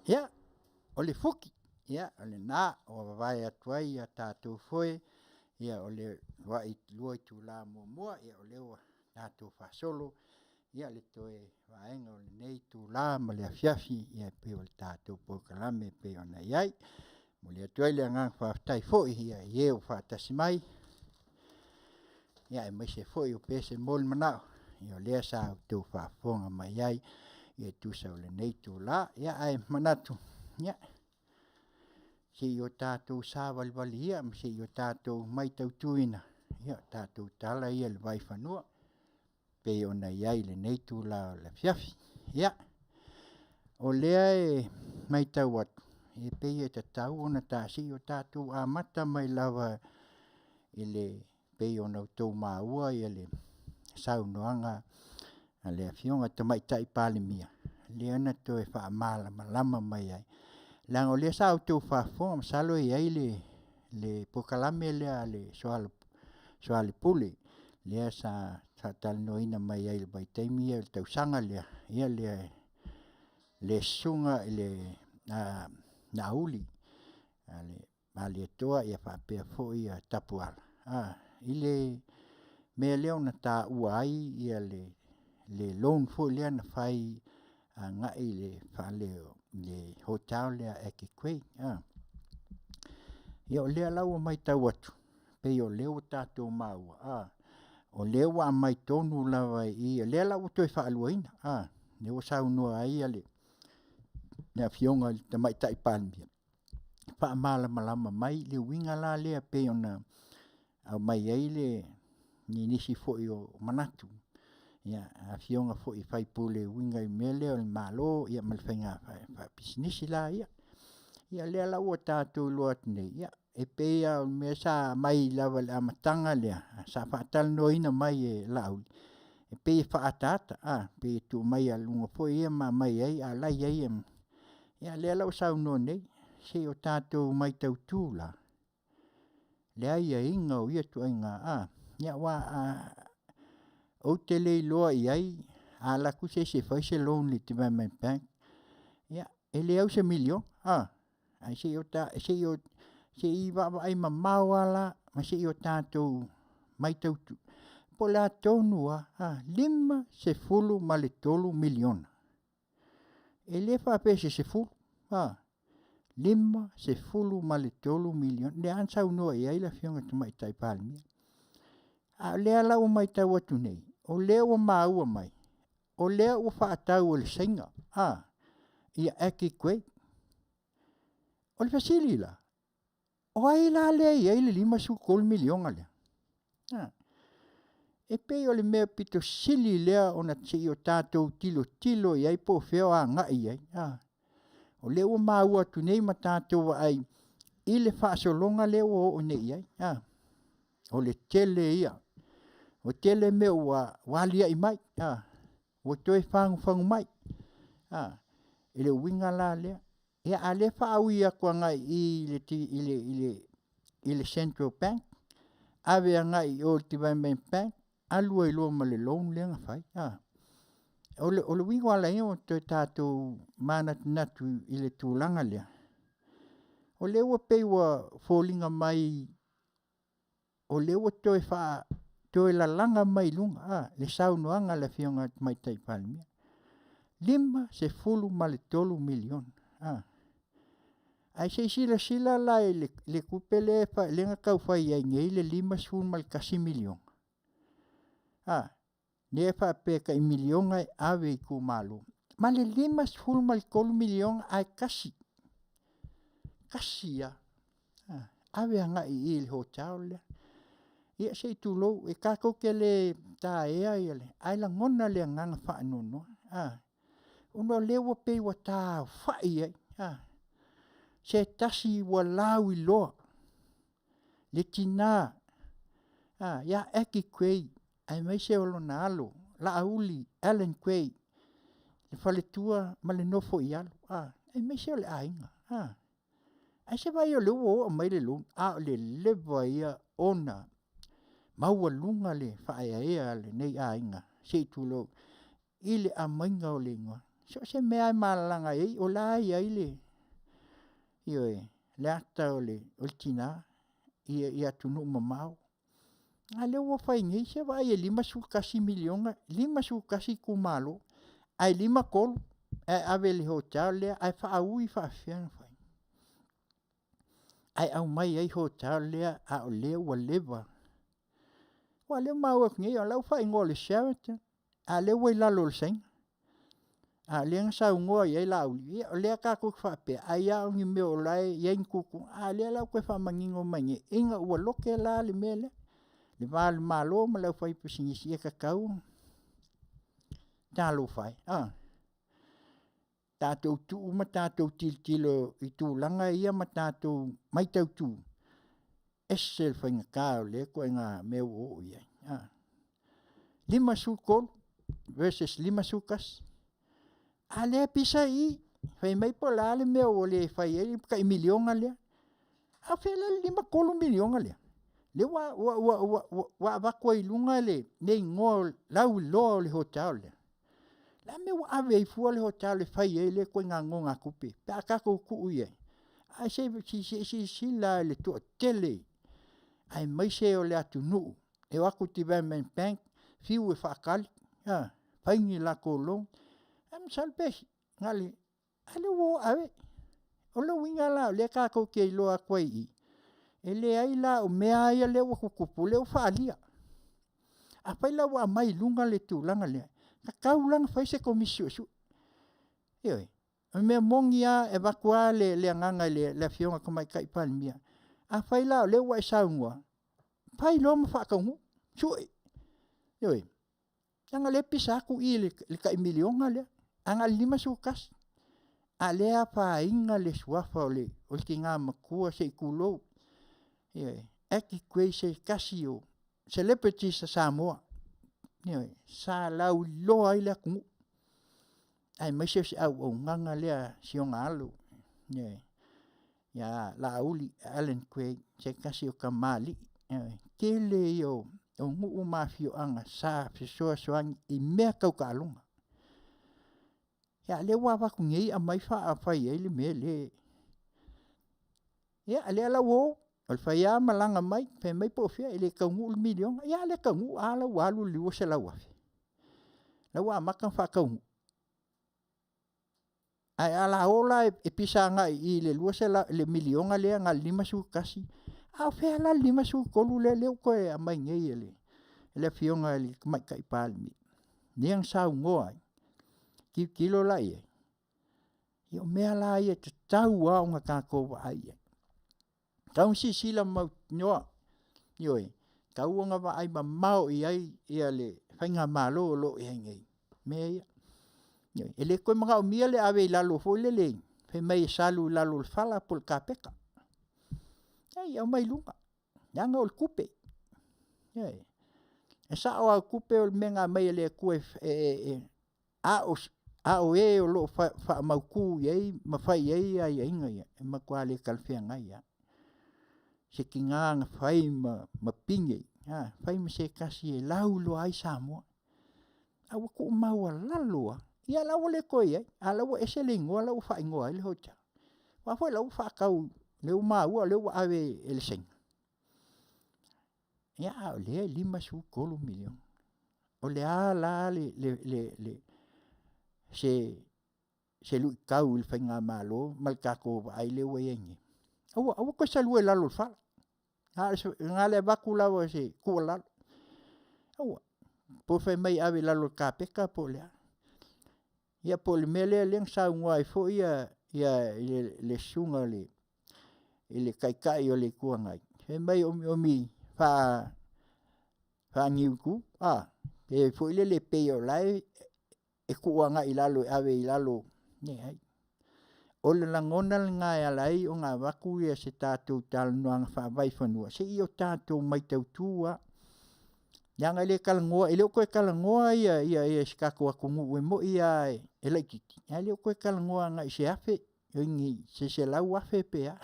Ia, o le fuki, ia, o lena ua vavae atu ai ia tatou foe, ia o le lua'i lua itula muamua, ia o lea ua tatou faasolo, ia le toe vaega o lenei itula ma le afiafi, ia e pei o le tatou polokalame e pei ona i ai. E momoli atu ai le agaga faafetai foi ia i e ua faatasi mai, ia aemaise foi o pese mo le manao, ia o lea sa outou faafofoga mai ai e tusa o lenei itula. Ia ae manatu, ia, se i o tatou savalivali ia ma se i o tatou maitautuina, ia o tatou tala ia i le vaifanua pei ona i ai i lenei itula o le afiafi. Ia, o lea e matau atu, e pei e tatau ona se i o tatou amata mai lava i le pei ona outou maua le saunoaga a le Afioga i le Tamaitai Palemia lea na toe faamalamalama mai ai, leaga o lea sa outou faafofoga masalo e i ai le polokalame lea a le Soalepule lea sa faatalanoaina mai ai i le vaitaimi ia i le tausaga lea le Susuga i le Laauli Malietoa faapea foi Tapuala i le mea lea na taua ai le loan foi lea na fai agai i le fale o le hotel lea a Aggie Grey. Ia o lea la ua matau atu pei o lea ua tatou maua o lea ua aumai tonu lava i i, o lea la ua toe faaluaina, lea ua saunoa ai le Afioga i le Tamaitai Palemia e faamalamalama mai le uiga la lea pei ona aumai ai nisi foi o manatu i Afioga foi i sui usufono e uiga i le mea lea o le Malo ma le faiga faapisinisi la ia. Ia o lea la ua tatou iloa atu nei, e pei lava o le mea sa aumai lava i le amataga lea sa faatalanoaina mai e Laauli, e pei e faaataata a, pei e tuu mai lava i luga foi ia ma aumai ai, a o la e i ai. A o lea la ua saunoa nei, se i o tatou mataitu la le aiaiga o ia ituaiga, aua ou te le iloa i ai, a alu atu se isi e fai se loan i le Development Bank, ia, e le au se $1miliona. Ae se i vaavaai mamao lava la ma se i o tatou mataitu po o le a tonu lava, $53 miliona. E le faapea se 10, $53 miliona lea lava na saunoa i ai le Afioga i le Tamaitai Palemia. A o lea la ua matau atu nei, o lea ua maua mai, o lea ua faatau e le Saina ia Aggie Grey. O le fesili la, o ai la lea e i ai le $53 miliona lea? E pei o le mea aupito sili lea ona se i o tatou tilotilo i ai po o fea o agai i ai. O lea ua maua atu nei ma tatou vaai i le faasologa lea ua oo nei i ai. O le tele ia, ua tele mea ua aliae mai, ua toe fagufagu mai. I le uiga la lea, a o lea e faaui atu agai i i i le Central Bank, ave agai i o i le Development Bank, alu ai loa ma le loan lea na fai. O le uiga ua ala ai ona toe tatou manatunatu i le tulaga lea, o lea ua pei ua foliga mai o lea ua toe lalaga mai i luga le saunoaga a le Afioga i le Tamaitai Palemia. $53 miliona. Ae se i silasila la i le tupe lea na tau fai ai nei le $51 miliona, lea e faapea e tai $1 miliona e ave i itumalo, ma le $53 miliona ae tasi, tasi lava, ave agai i i le hotel lea. Ia se i tulou, e tatou te le taea ae lagona le agaga faanoanoa, ona o lea ua pei ua taaofai ai se tasi ua lauiloa, le tina ia Aggie Grey aemaise o lona alo Laauli Alan Grey, le faletua ma le nofo i alo, aemaise o le aiga. Ae se i vaai o lea ua o aumai le loan, a o le leva ia ona maualuga le faaeaea a lenei aiga, se i tulou, i le aumaiga o le igoa. So o se mea lava e malalaga ai, o la e i ai le, ioe, le ata o le tina i atunuu mamao. A o lea ua fai nei, se i vaai e $51 miliona, 51 itumalo, ae 53 ae ave i le hotel lea, ae faaui faapefea ona fai? Ae aumai ai hotel lea a o lea ua leva. Aua o lea ua maua atu nei o la e ua faaigoa o le Sheraton a o lea ua i lalo o le Saina. A o lea na saunoa i ai Laauli, ia o lea tatou te faapea ai lava o ni mea o la e i ai ni tuutuuga, a o lea la ua toe faamanino mai nei, ina ua lote la le mea lea, le va o le Malo ma le aufaipisinisi, e tatau ona… Talofa e, a! Tatou tuu ma tatou tilotilo i tulaga ia ma tatou mataitu, e ese le faigata o lea ituaiga mea ua oo i ai. 53 versus 51. A lea pisa i i, fai mai po o le a le mea ua le fai ai le tai miliona lea. A o fea la le 53 miliona lea? Lea ua, ua, ua, ua, ua, ua avatu ai i luga le, le igoa lauiloa o le hotel lea. O le a le mea ua ave ai fua le hotel e fai ai lea ituaiga nonogatupe pe a tatou tuu i ai? Ae se i silasila lava i le toatele aemaise o le atunuu e o atu i le Development Bank, fiu e faatali, fai ni latou loan, ae masalo pe na o le… a lea ua o ave. O lona uiga la o lea tatou te iloa atu ai i i, e leai la o mea lava ia lea ua tutupu lea ua faaalia. Afai la ua aumai i luga le tulaga lea, e tatau la ona fai se Komisi Suesue. Ioe. O le mea moni lava e avatu lava le agaga i le Afioga i le Tamaitai Palemia, afai la o lea ua e saunoa, fai loa ma faataunuu, sue. Ioe. Leaga o lea e pisa atu i i le tai $1miliona lea, ae na o le 51, a o lea e afaina le suafa o le tina matua se i tulou, ioe, Aggie Grey o se tasi o celebrities a Samoa, ioe, sa lauiloa ai le atunuu, aemaise o se auaunaga lea a si ona alo ia Laauli Alan Grey, o se tasi o tamalii. Ioe. Tele ia o nuu ma afioaga sa fesoasoani i mea tau taaloga. A o lea ua avatu nei aumai fai ai le mea lea. Ia o lea la ua o, o le fai lava malaga mai fai mai po o fea e le taunuu le $1miliona. Ia a le taunuu, a la ua alu le $200,000. O la ua amata ona faataunuu. Ae a o la e pisa agai i i le $1miliona lea na o le 51, a o fea la le 53 lea ua toe aumai nei e le Afioga i le Tamaitai Palemia, lea na saunoa ai? Tilotilo la i ai, ia o mea la ia e tatau lava ona tatou vaai i ai. E tatau ona silasila mautinoa, ioe, e tatau ona vaai mamao i ai le faigamalo o lo o i ai nei i mea ia. Ioe. E le toe manaomia le ave i lalo foi lele fai mai e salu i lalo o le fala po o le kapeta. Leai, aumai i luga, leaga o le tupe. Ioe. E sao lava o tupe o le mea na aumai e le Atua a o e o lo o faamautu i ai ma fai i ai aiaiga ia, e matua le talafeagai lava. Se tina na fai ma pine, fai ma se tasi e lauiloa ai Samoa, ae ua tuumaualalo lava. Ia o la ua le toe i ai, a o la ua ese le igoa la ua faaigoa ai le hotel. Aua foi o la ua faatau, lea ua maua o lea ua ave e le Saina, ia a o lea e $53 miliona. O le a la se luitau i le faigamalo ma le tatou vaai lea ua i ai nei? Aua, aua toe salua i lalo o le fala. Na o le avatu lava o se tuualalo. Aua, po o fai mai e ave i lalo o le kapeta po o le a. Ia po o le mea lea na saunoa ai foi le susuga i le Taitai o le Itu Agai, fai mai o ni faaniu tu, pe foi lele pei o la e tuu agai i lalo e ave i lalo. Leai. O le lagona lena e ala ai ona avatu se tatou talanoaga faavaifanua, se i o tatou matautu lava, leaga e le talanoa, e le o toe talanoa si o tatou atunuu e moni lava e laitiiti, ae le o toe talanoa agai i se $1,000 i se $100,000 pe a.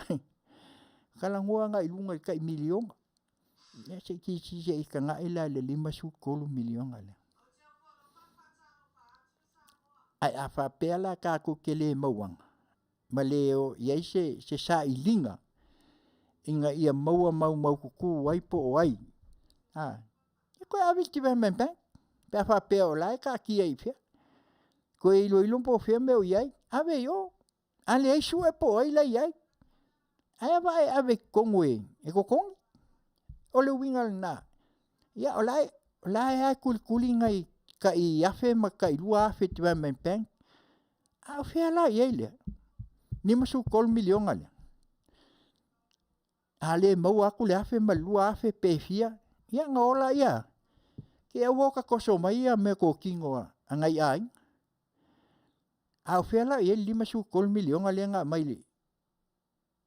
Talanoa agai i luga i le tai $1 miliona. Ia se i silasila tagai la i le $53 miliona lea. Ae a faapea la tatou te le mauaga ma le o i ai se sailiga ina ia maua maumaututu ai po o ai, ia toe ave i le Development Bank pe a faapea o la e taatia i fea. Toe iloilo po o fea le mea o i ai, ave i o. A leai, sue po o ai la e i ai. Ae a vaai e ave i totonu e totogi? O le uiga lena. Ia o la e lava e tulituli nai tai $1,000 ma tai $2,000 i le Development Bank, a o fea la o i ai lea $53 miliona lea? A le maua atu le $1,000 ma le $2,000 pe fia, ia ona o lea, se aua o ta toso mai meatotino a nai aiga. A o fea la o i ai le $53 miliona lea na aumai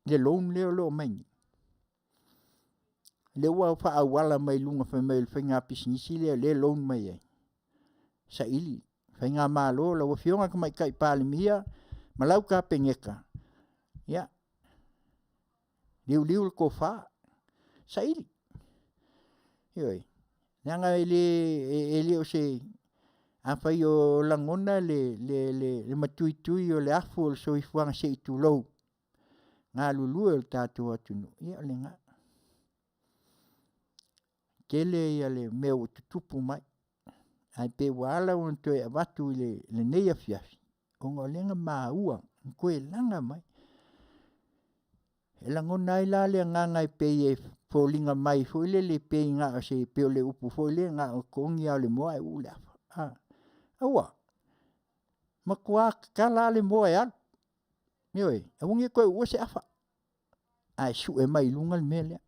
le loan lea o lo o aumai nei? Lea ua faaauala mai luga fai mai o le faiga pisinisi lea o lea e loan mai ai, saili faigamalo lau Afioga i le Tamaitai Palemia ma lau Kapeneta, ia, liuliu le tofa, saili. Ioe. Leaga e le o se… afai o lagona le matuitui o le afu o le soifuaga se i tulou galulue o le tatou atunuu, ia o lena. Tele le mea ua tutupu mai, ae pei ua ala ona toe avatu i lenei afiafi, ona o lea na maua, na toe laga mai. E lagona ai la le agaga e pei e foliga mai foi lele pei na o se pei o le upu foi lea na o le togi lava o le moa ae uu le afa. Aua, matua tatala lava le moa e alu, ioe, aua ne i toe uua se afa, ae sue mai i luga le mea lea.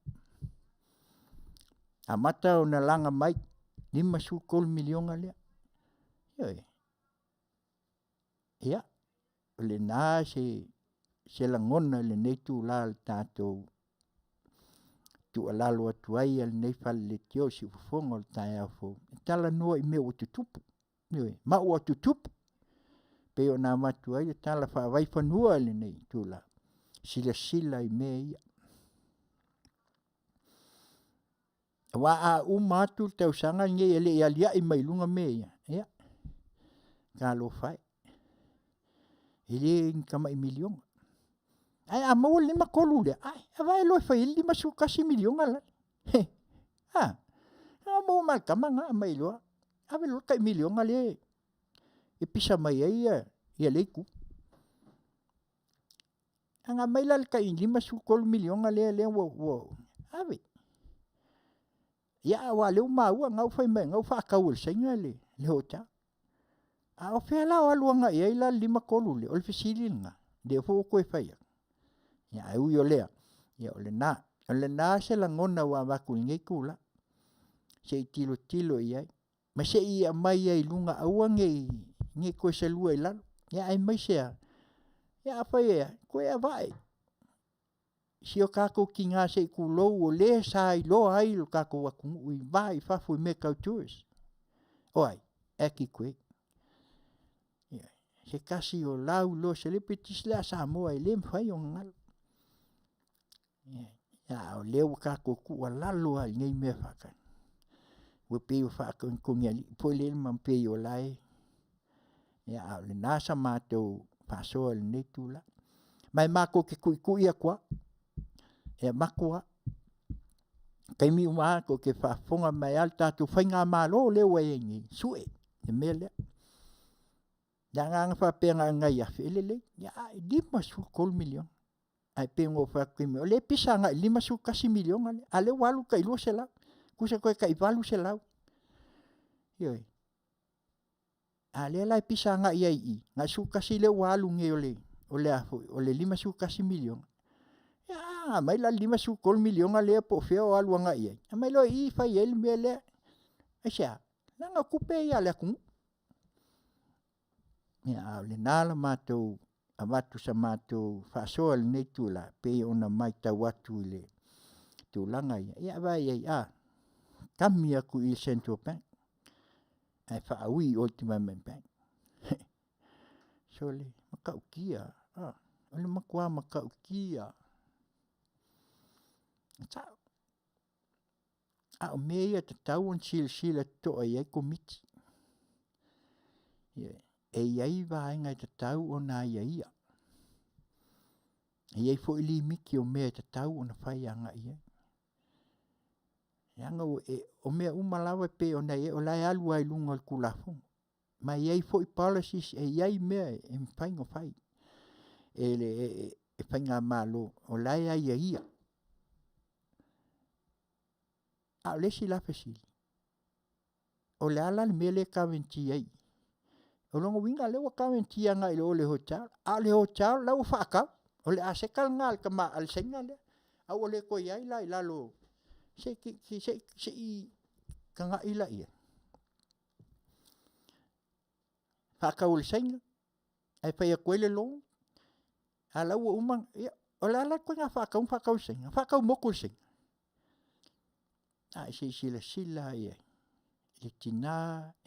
Amata ona laga mai, $53 miliona lea. Ioe. Ia, o lena se lagona i lenei itula o le tatou tuualalo atu ai a lenei fale leitio i siufofoga o le taeao fou, e talanoa i mea ua tutupu, ioe, ma ua tutupu. E pei ona avatu ai le tala faavaifanua i lenei itula, silasila i mea ia. Aua a uma atu le tausaga lenei e le i aliai mai i luga mea ia, ia talofa e, e le ni tamai miliona. Ae a maua le 53 lea, e vaai loa e fai ai le $51 miliona lale. A, na maua ma le tama lena aumai loa, ave loa le tai miliona lea e pisa mai ai lea itu. Ana aumai la le tai $53 miliona lea ua ave. Ia aua o lea ua maua o lena ua fai mai o lena ua faatau e le Saina le hotel. A o fea la o alu agai i ai la le 53 lea? O le fesili lena, lea foi ua toe fai atu. Ia ae ui o lea, ia o lena. O lena se lagona ua avatu i lenei itula, se i tilotilo i ai ma se i aumai ai i luga aua ne i toe salua i lalo. Ia aemaise lava, ia afai e a, toe avane i si o tatou tina se i tulou o le sa iloa ai lo tatou atunuu i le va i fafo i mea tau tourist. O ai? Aki Quinn. Se tasi o lauiloa celebrities lea a Samoa e le mafai ona galo. A o lea ua tatou tuualalo lava i lenei mea faatali, ua pei ua faatogitogi foi lele ma pei o la e… a o lena sa matou faasoa i lenei itula. Ma e matou te tuitui atu lava, e avatu lava. O taimi uma lava tou te faafofoga mai lava le tatou faigamalo lea ua i ai nei, sue le mea lea. Leaga ana faapea na o ni nai afe, e lelei, ae $53 miliona. Ae pei ona ou fai atu i le taimi, o lea e pisa agai i le $51 miliona lea, a o lea ua alu le tai $200, tusa toe tai $800. Ioe. A o lea la e pisa agai ai i i, na o le 11 lea ua alu nei o le $51 miliona, ia a aumai la le $53 miliona lea po o fea o alu agai i ai, aumai loa i i fai ai le mea lea. Aisea? Leaga o tupe ia a le atunuu. Ia a o lena la matou avatu o sa matou faasoa i lenei itula pei ona matau atu i le tulaga ia, ia vaai i ai, a? Kami atu i le Central Bank ae faaui i o i le Development Bank. Sole, e matautia, o le matua matautia lava. E sao, a o mea ia e tatau ona silasila totoa i ai Komiti. E i ai vaega e tatau ona aiaia, e i ai foi limiti o mea e tatau ona fai agai i ai. Leaga o mea uma lava e pei ona i ai, o la e alu lava i luga o le Tulafono, ma e i ai foi policies, e i ai mea e mafai ona fai e le faigamalo, o la e aiaia. A o le isi la fesili, o le a la le mea lea e guarantee ai i i? O lona uiga o lea ua guarantee agai i o i le hotel, a o le hotel o la e ua faatau. O le aseta lena a le Saina lea, a ua le toe i ai la i lalo, se i tagai la i ai. Faatau e le Saina ae fai atu ai le loan, a o la e ua uma ona… Ia, o le a la le ituaiga faatauga faatau e le Saina? Faatau motu e le Saina? A se i silasila i ai i le tinā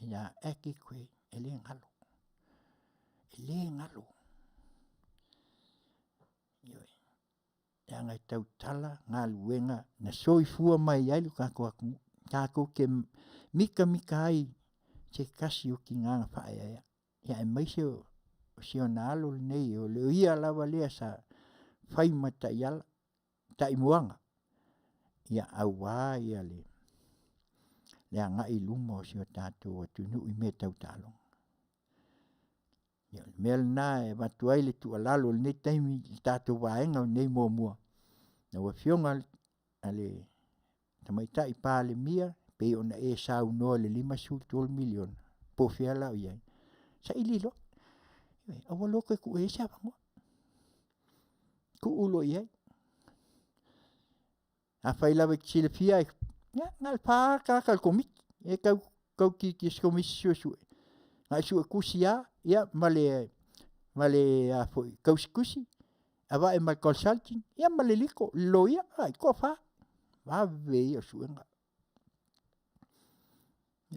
ia Aggie Quay, e le galo. E le galo. Ioe. Leaga e tautala galuega na soifua mai ai lo tatou atunuu. Tatou te mitamita ai i se tasi o tina na faaeaea. Ia aemaise o si ona alo lenei o le ia lava lea sa fai ma taiala, taimuaga, ia aua ia le agai i luma o si o tatou atunuu i mea tau taaloga. Ia o le mea lena e avatu ai le tuualalo i lenei taimi i le tatou vaega lenei muamua, lau Afioga a le Tamaitai Palemia, pei ona e saunoa i le $53 miliona, po o fea la o i ai, saili loa. Aua loa toe tuu i ai se avanoa. Tuu loa i ai. Afai lava e te silafia, ia, na o le fa lava tagata o le Komiti e tau tau se Komisi Suesue, na o le suetusi lava ia ma le ma le a foi tausitusi, avae ma le consulting, ia ma le legal, le loia, e toafa. Vave ia o suega.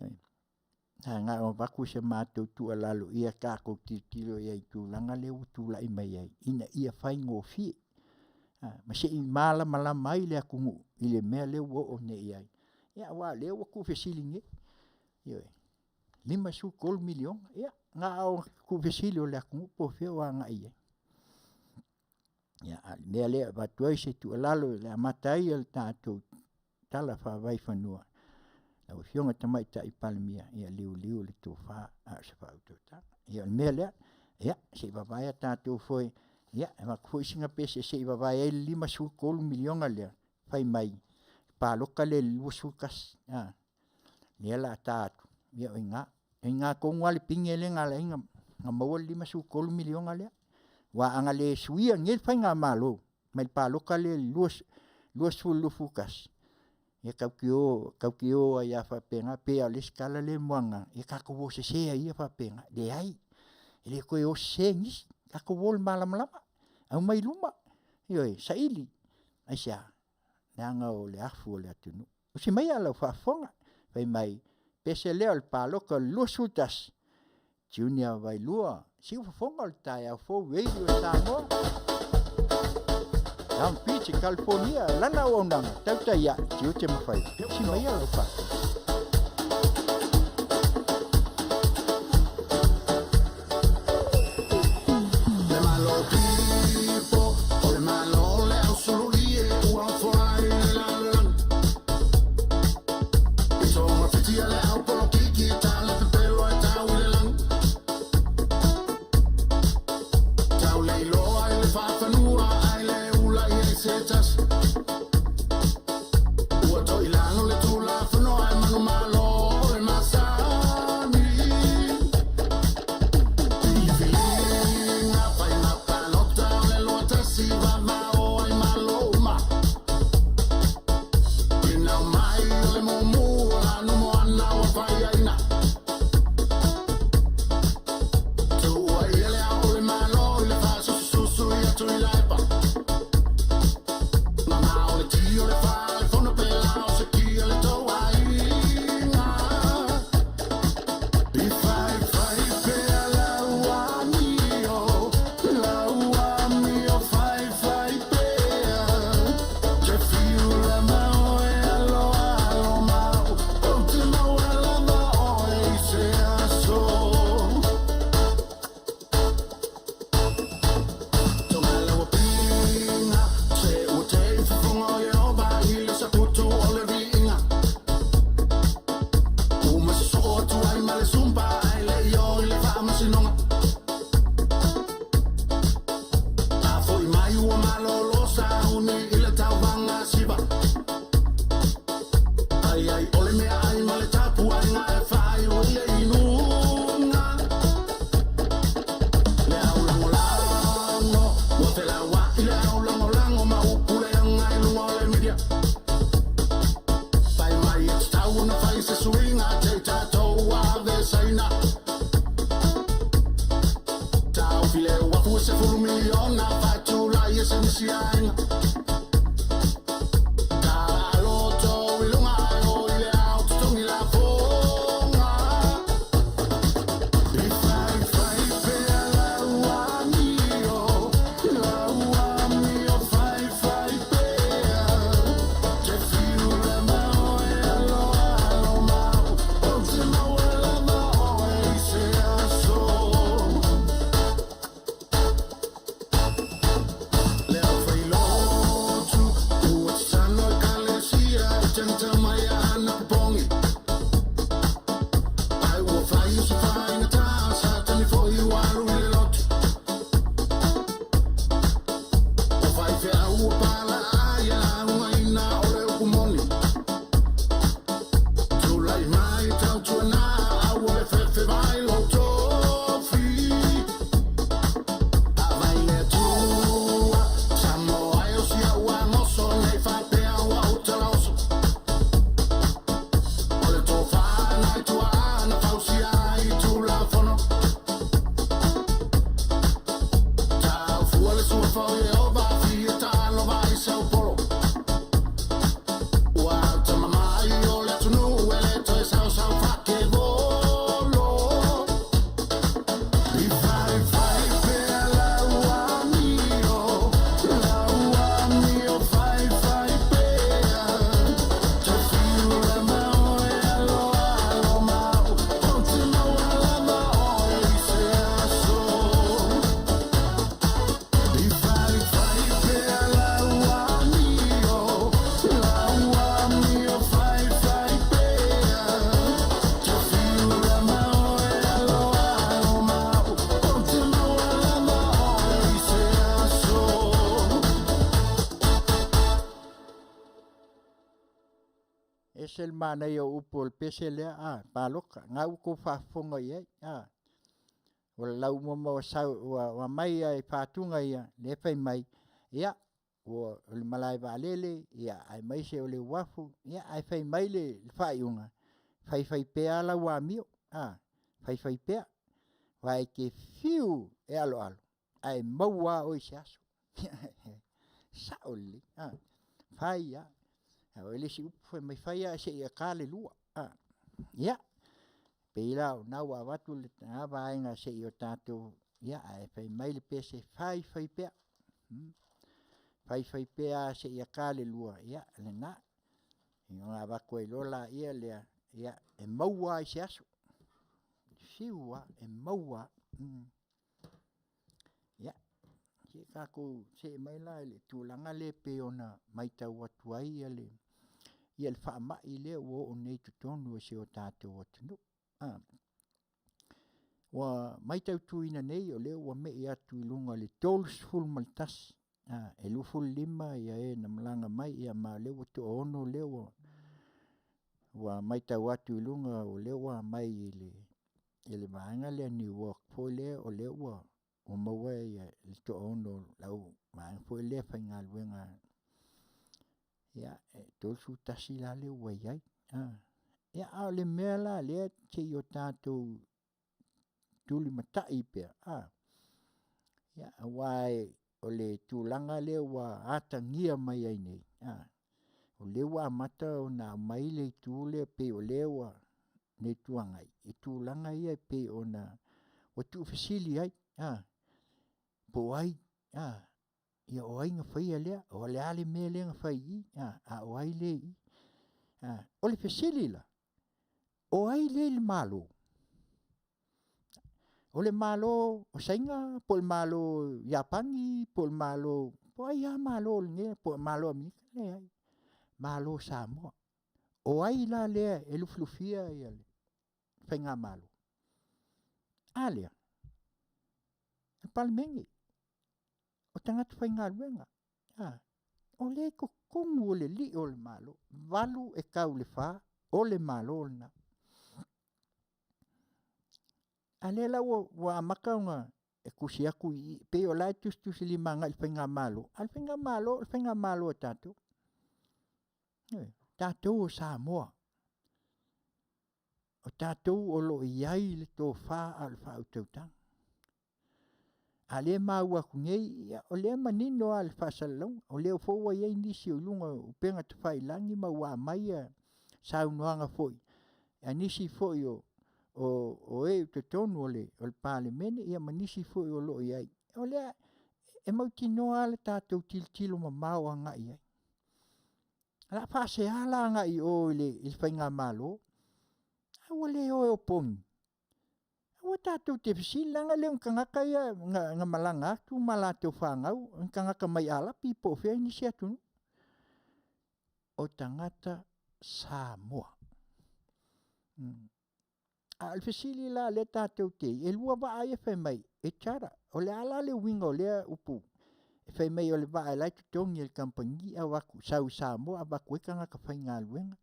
Ae na ona avatu se matou tuualalo ia tatou tilotilo i ai i tulaga lea ua tulai mai ai ina ia faigofie ma se i malamalama ai le atunuu i le mea lea ua oo nei i ai. Ia aua o lea ua tuufesili nei, ioe, $53 miliona. Ia na ona tuufesili o le atunuu po o fea o agai i ai. Ia, a o le mea lea e avatu ai se tuualalo i le amata ai o le tatou Tala Faavaifanua, lau Afioga i le Tamaitai Palemia, ia liuliu le tofa a o se faautautaga. Ia o le mea lea, ia se i vavae a tatou foe, ia e avatu foi sina pese se i vavae ai le $53 miliona lea, fai mai palota lea i le 21, a, lea o le a ta atu, ia o i ina. O i ina tonu lava le pine lea na ala ai ona maua le $53 miliona lea. Aua ana le suia nei le faigamalo mai le palota lea i le 2021, ia tatou te o, tatou te o ai lava faapena. E pei lava o le isi tala lea e muaga, ia tatou o sese ai ia faapena. Leai, e le toe o sese nisi, tatou o i le malamalama, aumai i luma, ioe, saili. Aisea? Leaga o le afu o le atunuu. Usi maia lau faafofoga, fai mai, pese lea o le palota o le 21, Junior Vailua, siufofoga o le taeao fou, Radio Samoa, Long Beach, California, lana auaunaga, tautai ae, tiute ma faiva. Usi maia lau faafofoga. Le Malo pipo, o le Malo le ausululie ua foai le lalolagi. I togafitia le au polokiki ta le pepelo e tau i le lagi. Tau le iloa i le faafanua ai le ula i ai se tasi. Ua toilalo le Tulafono ae manumalo o le masani. Filifiliga faiga palota o le 21 vavao ai Malo uma. Ina mai o le mumu o la numoana ua faiaina. Tuua ia le ao o le Malo i le faasususu ia Tuilaepa. Mama o le ti o le fale fono pe la o se kia le tauaiga. I faifai pea lau amio, lau amio faifai pea. Te fiu lava oe alo alo mau, ou te maua lava oe i se aso. Tonga lau piga, se ua te i fofoga o Ieova i le saputu o le viiga. Uma sosoo atu ai ma le sumpa ae le i o i le faamasinoga. A foi mai ua malolo sauni i le tauvaga siva. Ai ai o le meaai ma le tapuaiga e faaiu i le inuga. Le au lagolago, ua felauai le au lagolago ma upu leaga i luga o le media. Fai mai e tatau ona fai se suiga te i tatou avesaina. Taofi le uafu e 10 miliona faatulai e se nisi aiga. Taaloto i luga ae Ese le manaia o upu o le pese lea, a, paloka, na ua outou faafofoga i ai, a. Ua lalau uma ma ua sau, ua aumai lava i fatuga ia, lea e fai mai, ia, o le malae vaalele, aemaise o le uafu, ae fai mai le faaiuga, faifaipea lava lau amio, faifaipea. Aua e te fiu e aloalo, ae maua lava oe i se aso. E sao lelei, fai lava. O le isi upu fai mai, fai lava seia ta le 2. Ia, pei la o lena ua avatu lena vaega se i o tatou, ae fai mai le pese, faifai pea, faifai pea lava seia ta le 2, ia lena. Ona avatu ai loa lea, e maua lava i se aso. Fiu lava e maua lava. Ia, se i tatou see mai la i le tulaga lea e pei ona matau atu ai le faamai lea ua oo nei i totonu o si o tatou atunuu. Ua mataituina nei o lea ua mei atu i luga i le 31, e 25 e na malaga mai ma o lea ua toaono lea ua matau atu i luga o lea ua aumai i le vaega lea a New York foi lea o lea ua maua le toaono o le au vaega foi lea faigaluega. Ia, e 31 la lea ua i ai. Ia, a o le mea la lea se i o tatou tulimatai pea, aua o le tulaga lea ua atagia mai ai nei, o lea ua amata ona aumai le itu lea pei o lea ua le Itu Agai i tulaga ia e pei ona ua tuufesili ai, po o ai, ia o ai na faia lea? O le a le mea lea na fai i i? A o ai lea e i i? O le fesili la, o ai lea e i le Malo? O le Malo o Saina po o le Malo o Iapani po o le Malo, po o ai lava Malo o lenei, po o le Malo o Amerika. E leai, Malo o Samoa. O ai la lea e lufilufia le faigamalo? A lea, o le Palemene, o tagata faigaluega. O lea e i totonu o le lio o le Malo, 8 e tau i le 4 o le Malo lena. A lea la ua amata ona tusi atu i i, pei o la e tusitusilima agai i le faigamalo, a o le faigamalo o le faigamalo a tatou. Ioe, tatou o Samoa. O tatou o lo o i ai le tofa a o le faautautaga. A o lea e maua atu nei, o lea e manino lava i le faasalalauga, o lea foi ua i ai nisi o i luga o upega tafailagi ma ua aumai saunoaga foi a nisi foi o e i totonu o le Palemene ma nisi foi o lo o i ai. O lea e mautinoa lava le tatou tilotilo mamao agai i ai. O le a faasea la agai i o i le faigamalo? A ua le o e opogi. Aua tatou te fesili, leaga e le o ni tagata ia na malaga atu ma latou fanau, o ni tagata mai Arapi po o fea nisi atunuu. O tagata Samoa. A o le fesili la lea tatou te i, e lua vaa ia e fai mai e charter. O le a la le uiga o lea upu fai mai o le vaa o la e totogi e le kamupani ae o atu sau i Samoa avatu ai tagata faigaluega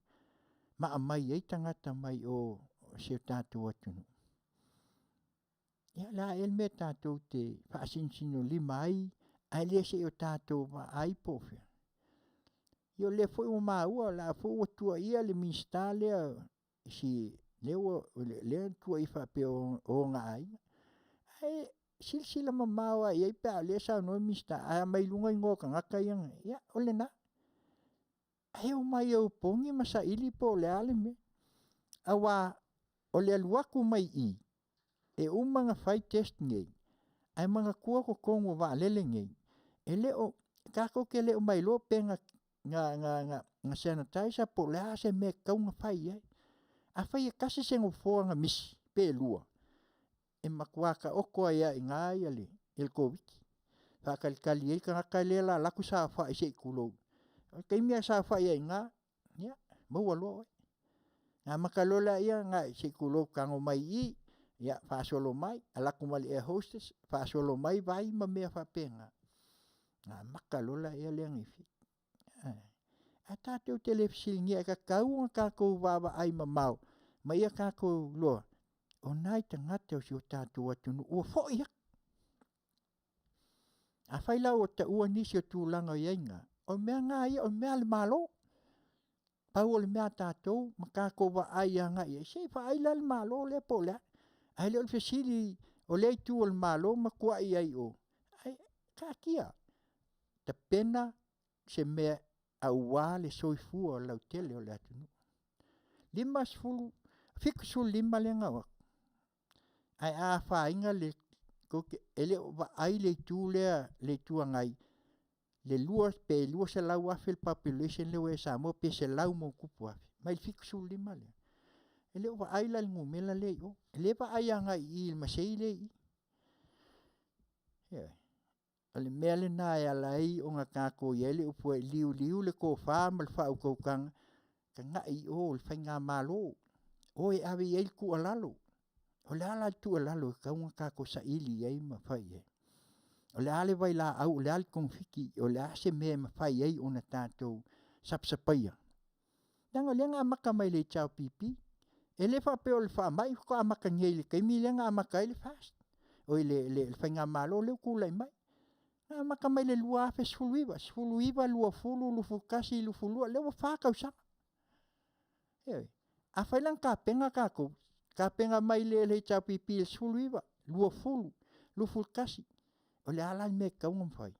ma aumai ai tagata mai o i si o tatou atunuu. Ia o le a ea le mea tatou te faasinosinolima ai ae le se i o tatou vaai po o fea? Ia o lea foi ua maua o la foi ua tuuaia le Minisita lea si lea ua lea na tuuaia faapea o ona aiga. Ae silasila mamao lava i ai pe a o lea e saunoa le Minisita ae aumai i luga igoa o tagata ia na… Ia, o lena. Ae omai e opogi ma saili po o le a le mea. Aua o le alu atu mai i i, e uma ona fai test nei, ae manatua totonu o vaalele nei, e le o, tatou te le o mailoa pe na sanitize po o le a se mea e tatau ona fai i ai. Afai e tasi se nofoa na misi pe lua, e matua taoto ai lava i ina le Koviti-19. Faatalitali ai le tagata lea o le a alu atu saofai se i tulou. O le taimi lava e saofai ai i ina, ia, maua loa oe. Ona amata loa lea ona se i tulou, tago mai i i, ia faasolo mai, alu atu ma le air hostess faasolo mai vai ma mea faapena, ona amata loa lea ona ifiti. Ae tatou te le fesiligia e tatau ona tatou vaavaai mamao ma ia tatou iloa o nai tagata o si o tatou atunuu ua foi atu. Afai la ua taua nisi o tulaga o i ai na, o mea na ia o mea a le Malo. Pau o le mea a tatou ma tatou vaai agai i ai, se i vaai la le Malo lea po o le a. Ae le o le fesili o lea itu o le Malo ma tuuai ai i o, ae taatia, tapena se mea aua le soifua lautele o le atunuu. 50, 75 lea na o atu, ae a afaina le tou te, e le o vaai le itu lea le Itu Agai le 2 pe 200,000 le population lea ua i ai i Samoa pe 100+,000 mai le 75 lea, e le o vaai la i le numera lea i o. O lea e vaai agai i i i le masei lea e i i. Ioe. O le mea lena e ala ai ona tatou i ai le upu e liuliu le tofa ma le faautautaga, tagai i o i le faigamalo, o e ave i ai le tuualalo. O le a la le tuualalo e tatau ona tatou saili i ai ma fai i ai? O le a le vailaau, o le a le togafiti, o le a se mea e mafai ai ona tatou sapasapaia? Leaga o lea na amata mai e le HRPP. E le faapea o le faamai faatoa amata nei i le taimi lea na amata ai le FAST oi le faigamalo lea ua tulai mai. Na amata mai le 2019, 19, 20, 21, 22, lea ua 4 tausaga. Ioe. Afai la na tapena tatou, tapena mai le HRPP i le 19, 20, 21, o le a la le mea e tatau ona fai?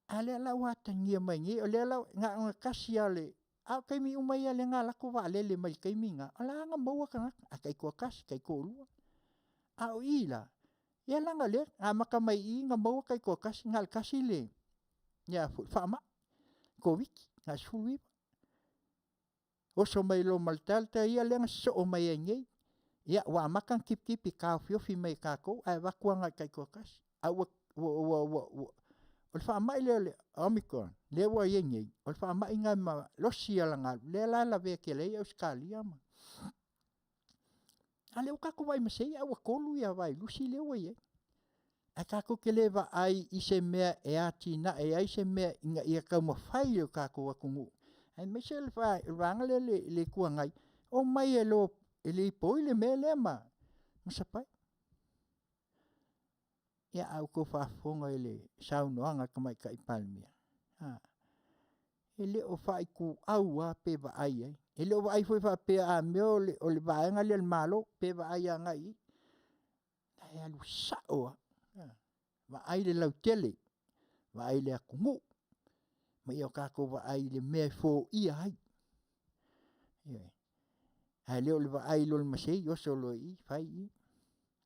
A lea la ua atagia mai nei, o lea la na ona tasi lava o le... a o taimi uma ia lea na alu atu vaalele mai le taimi lena, o la e lava na maua tagata, ae taitoatasi, taitoalua. A o i la, ia leaga o lea na amata mai i i na maua taitoatasi, na o le tasi le faamai, Koviti na o le 19. Oso mai loa ma le Delta ia lea na sosoo mai ai nei, ia ua amata ona tipitipi taofiofi mai e tatou ae avatu lava na o le taitoatasi. A ua o le faamai lea o le Omicron lea ua i ai nei, o le faamai lena e malosi lava lana alu, lea la e lavea tele ai Ausetalia ma... A o lea ua tatou vaai masei a ua 3 vailusi lea ua i ai. Ae tatou te le vaai i se mea e atinae ai se mea ina ia taumafai e le tatou atunuu aemaise le vaega lea i le Itu Agai, omai e lipoi le mea lea ma sapai. Ia, a ua outou faafofoga i le saunoaga a le Tamaitai Palemia, a, e le o faaituau lava pe vaai i ai. E le o vaai foi faapea a mea o le vaega lea a le Malo pe vaai agai i i. E alu sao lava, vaai le lautele, vaai le atunuu, ma ia tatou vaai i le mea e foia ai. Ioe. Ae le o le vaai loa i le masei oso loa i i fai i i.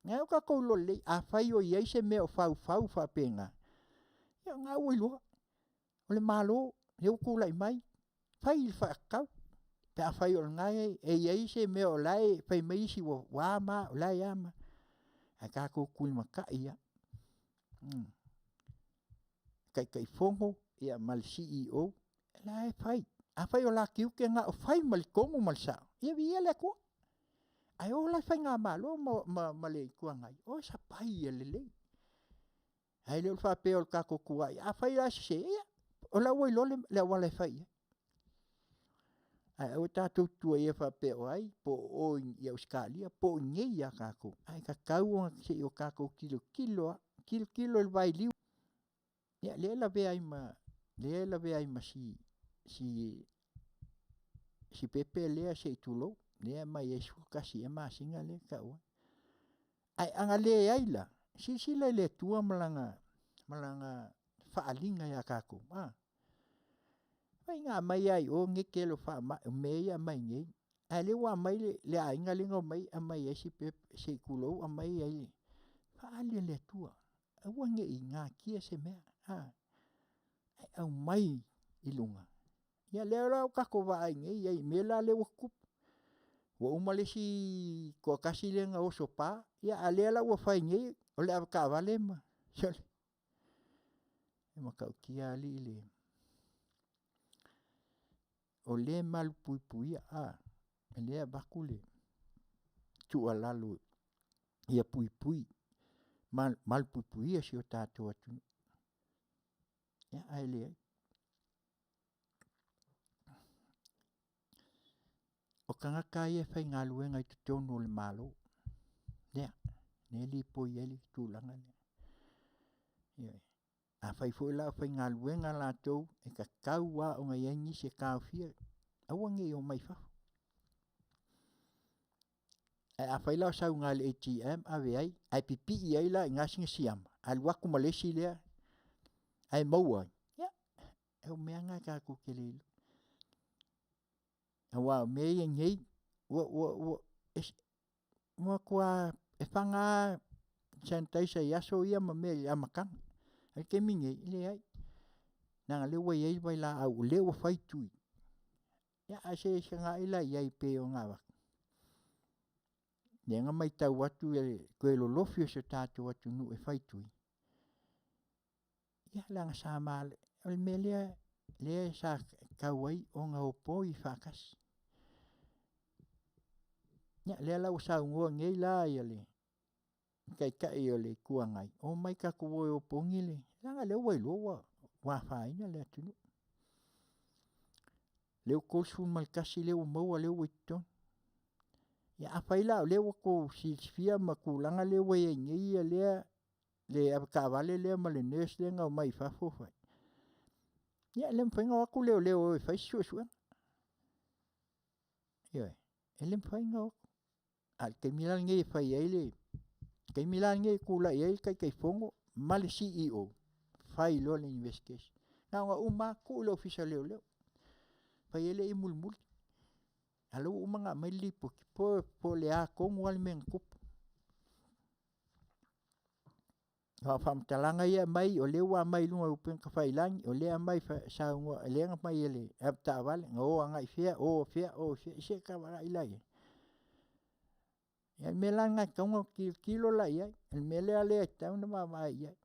O lena ua tatou iloa lelei, afai o i ai se mea o faufau faapena, ia o lena ua iloa, o le Malo lea ua tulai mai, fai le faatatau pe afai o lena e i ai se mea o la e fai mai isi ua a ma a, o la e a ma a. Ae tatou tulimatai lava. Taitaifono ma le CEO, o la e fai. Afai o la tiute lena o fai ma le tonu ma le sao, ia viia le Atua. Ae o la le faigamalo ma le Itu Agai, o e sapai ia lelei. Ae le o le faapea o le tatou tuuai, afai la e sese, ia o la ua iloa le auala e fai i ai. Ae aua tatou te tuuaia faapea o ai, po o o i Ausetalia po o i inei ia tatou, ae tatau ona se i o tatou tilotilo lava, tilotilo i le vailiu. Ia lea e lavea ai ma, lea e lavea ai ma si pepe lea se i tulou, lea e aumai ai e 11 ea masina lea e tau ai. Ae ana leai la, silasila i le Atua ma lana faaaliga ia tatou, a. Vaai na aumai lava i o nei tele o faamai, o mea ia e aumai nei, a o lea ua aumai le aiga lea na omai aumai ai si pepe se i tulou aumai ai le… faaali e le Atua, aua ne i natia se mea, ae aumai i luga. Ia lea la ua tatou vaai nei i ai i mea la lea ua tutupu. Ua uma le isi toatasi lea na oso pa, a o lea la ua fai nei o le avetaavale ma… sole, e matautia alii le… O lea e malupuipuia, o lea e avatu le tuualalo ia puipui, malupuipuia si o tatou atunuu. Ae leai. O tagata ia e faigaluega i totonu o le Malo lea lea e lipoi ai le tulaga lea. Ioe. Afai foi la o faigaluega latou, e tatau lava ona i ai nisi e taofia aua ne i omai fafo. Ae afai la o sau i le ATM ave ai ae pipii ai la i ina sina siama, alu atu ma le isi lea ae maua ai, ia, o mea lava na tatou te le iloa. Aua o mea ia nei, ua matua e faga lava sanitizer i aso ia ma mea i le amataga. A o le taimi lenei, e leai, leaga o lea ua i ai vailaau o lea ua fai tui. Ia ae se i tagai la i ai pei ona avatu. Lea na matau atu le toe lolofi o si o tatou atunuu e fai tui, ia leaga sa ma o le mea lea lea sa tatau ai ona opoi faatasi. Ia lea la ua saunoa nei la le Taitai o le Itu Agai, omai tatou o e opogi le… leaga o lea ua iloa ua afaina le atunuu. Lea ua 31 lea ua maua lea ua i totonu. Ia afai la o lea ua outou silafia ma tulaga lea ua i ai nei lea le avetaavale lea ma le nurse lea na omai fafo fai, ia e le mafai ona o atu leoleo e o e fai se suesuega. Ioe, e le mafai ona o atu. A o le taimi la lenei e fai ai le taimi la lenei e tulai ai le Taitaifono ma le CEO, fai loa le investigation. Na ona uma lava tuu i le Ofisa o Leoleo, fai ai lea mulimuli. A o lea ua uma ona aumai le lipoti, po o le a tonu lava le mea na tupu. Aua o faamatalaga ia e aumai, o lea ua aumai i luga o upega tafailagi, o lea e aumai saunoa, lea na fai e le avetaavale, na o agai i fea, o fea, o fea. Se i tau vaai la i ai? Ia o le mea la lena e tatau ona tilotilo la i ai. O le mea lea e tatau ona vaavaai i ai.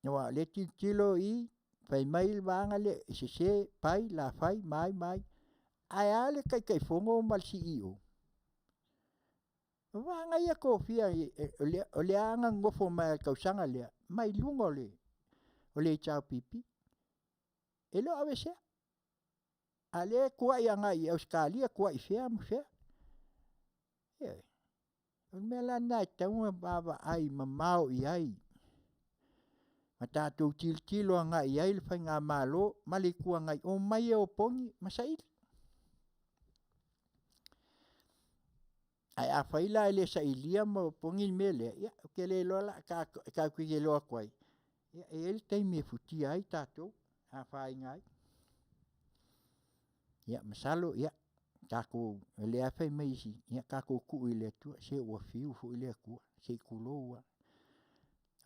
Aua o lea e tilotilo i i, fai mai le vaega lea e sese, Pai, Lafai ma ai ma ai. Ae a le Taitaifono ma le CEO? O vaega ia e tofia, o lea na nonofo mai lava i le tausaga lea, mai luga o le HRPP. E le o aveesea, a o lea e tuai agai i Ausetalia, tuai i fea ma fea. Ioe. O le mea la lena e tatau ona vaavaai mamao i ai ma tatou tilotilo agai i ai le faigamalo ma le Itu Agai, omai e opogi ma saili. Ae afai la e le sailia ma opogi le mea lea, ia ou te le iloa la, tatou te iloa atu ai, e i ai le taimi e futia ai tatou, afaina ai. Ia masalo tatou, o lea lava e fai mai isi, ia tatou tuu i le Atua. Se ua fiu foi le Atua, se i tulou lava.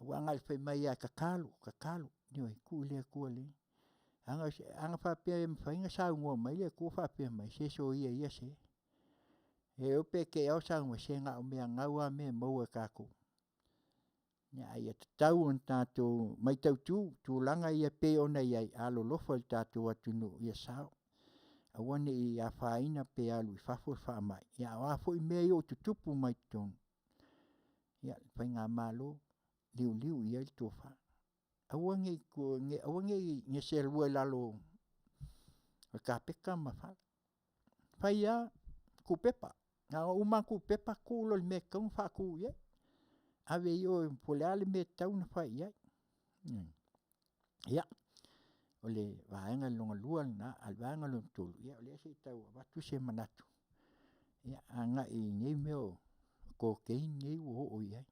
Aua na o le fai mai lava e tatalo, tatalo, ioe, tuu i le Atua. Ana faapea e mafai ona saunoa mai le Atua faapea mai, se soia ia se. E le iloa pe te i lava o saunoa mai, se na o mea gau lava mea e maua e tatou. Ae ia tatau ona tatou mataitu tulaga ia pei ona i ai, alolofa i le tatou atunuu ia sao, aua ne i afaina pe alu i fafo le faamai, a o a foi mea ia ua tutupu mai totonu, ia, le faigamalo, liuliu i ai le tofa. Aua ne i selua i lalo o le kapeta ma fala. Fai lava, tuupepa. Na ona uma lava tuupepa tuu loa i le mea e tatau ona faatu i ai. Ave i o po o le a le mea e tatau ona fai i ai. Ia, o le vaega lona lua lena, a o le vaega lona tolu, ia o lea se i tau avatu se manatu agai i nei mea o cocaine nei ua oo i ai.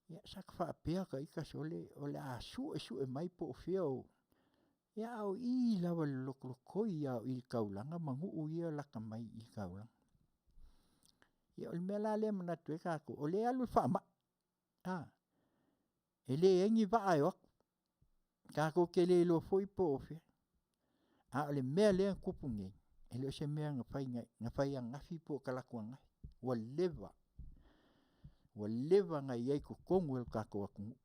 Ia sa ta faapea ita sole o le a suesue mai po o fea o… Ia a o i lava i le lotolotoi lava o i i le taulaga ma nuu ia e lata mai i le taulaga. Ia o le mea la lea e manatu ai tatou, o lea e alu le faamai, e leai ni vaa e o atu, tatou te le iloa foi po o fea. A o le mea lea e tupu nei, e le o se mea na fai ananafi po o talaatu ananafi, ua leva, ua leva ona i ai i totonu o le tatou atunuu.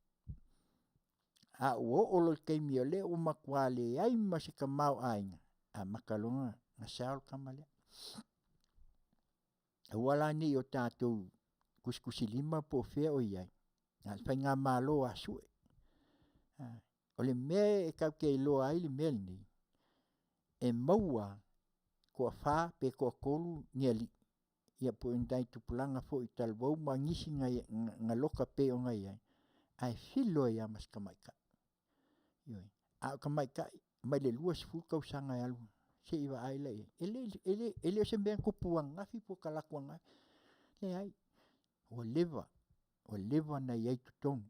A ua oo loa i le taimi o lea ua matua leai ma se tamaoaiga, amata loa ona sell le tama lea. Aua la ne i o tatou tusitusilima po o fea o i ai, a o le faigamalo a sue. O le mea e tatou te iloa ai le mea lenei. e maua toafa pe toatolu ni alii ia po o ni nai tupulaga foi talavou ma nisi na loka pei ona i ai, ae filo ai lava ma si tamaitai. Ioe. A o tamaitai mai le 20 tausaga e alu se i vaai la i ai, e le o se mea na tupu ananafi po o talaatu ananafi, leai, ua leva, ua leva ona i ai i totonu.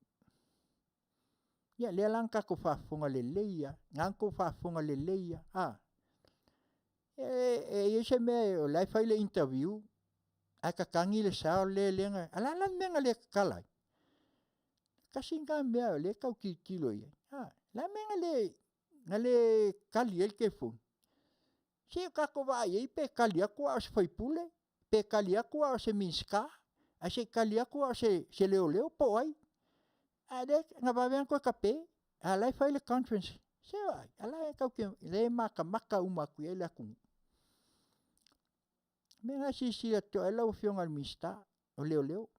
Ia o lea la na tatou faafofoga lelei lava, na outou faafofoga lelei lava a. E i ai se mea o la e fai le interview ae tatagi le sao lea na… A o le a la le mea na le tatala ai? Tasi lena mea o lea e tau tilotilo i ai, a. O le a le mea na le tali ai le telefoni? Se i tatou vaai i ai pe tali atu a o se sui usufono, pe tali atu a o se Minisita, ae se i tali atu a o se leoleo po o ai. A o lea na vave lava ona toe tape, a o la e fai le conference. Se i vaai, o lea e matamata uma atu i ai le atunuu. O le mea lena e silasila totoa i ai lau Afioga i le Minisita o Leoleo.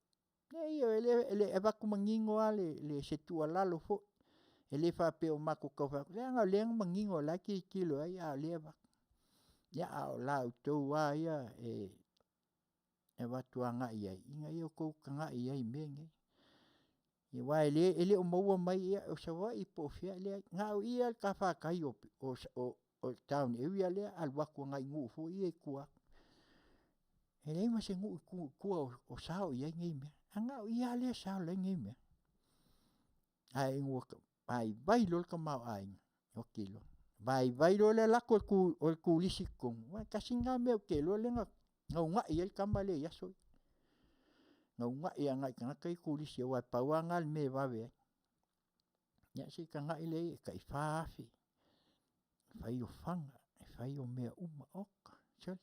E avatu manino lava se tuualalo foi, e le faapea ua matou tau fai atu, leaga o lea e manino o la e tilotilo i ai a o lea e avatu. Ia, a o la outou lava ia e avatu agai i ai, ina ia outou tagai i ai i mea nei. Aua e le o maua mai, o Savaii po o fea, e leai, na o i lava i le talafatai o le town area lea alu atu agai nuu foi ia i tua atu. E leai ma se nuu i tua o sao i ai nei mea, ae na o i lava lea e sao ai nei mea. Ae ua vaivai loa le tamaoaiga, oti loa, vaivai loa le alu atu o le turisi i totonu, aua tasi lena mea ou te iloa lea na uunai ai le tama lea i aso ia, na uunai agai i tagata ia turisi aua pau lava lena o le mea e vave ai. Ia se i tagai lea i ai e tai $4,000 e fai o fana, e fai o mea uma, oka, sole.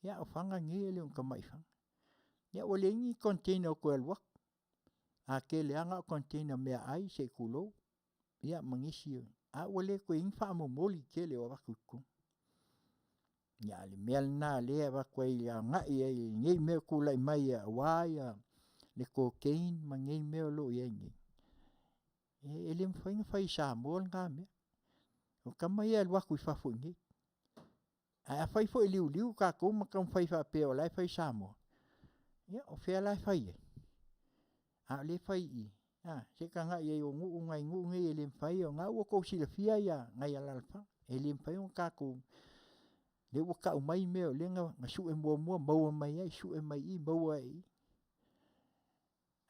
Ia o fana nei e le o ni tamai fana. Ia ua leai ni container o toe alu atu, a tele lava na o container o meaai se i tulou, ia ma nisi o… a ua le toe i ai ni faamomoli tele o avatu i totonu. Ia a o le mea lena o lea e avatu ai agai i ai i nei mea o tulai mai aua le cocaine ma nei mea o lo o i ai nei, e le mafai ona fai i Samoa lena mea. O tama ia e alu atu i fafo i inei. Ae afai foi e liuliu tatou ma taumafai faapea o la e fai i Samoa, ia o fea la e fai ai? A o lea e fai i i, a, se i tagai i ai o nai nuu nei e le mafai ona… O lena ua outou silafia nai alaalafaga, e le mafai ona tatou… lea ua tau mai mea o lea na sue muamua maua mai ai, sue mai i maua ai i i.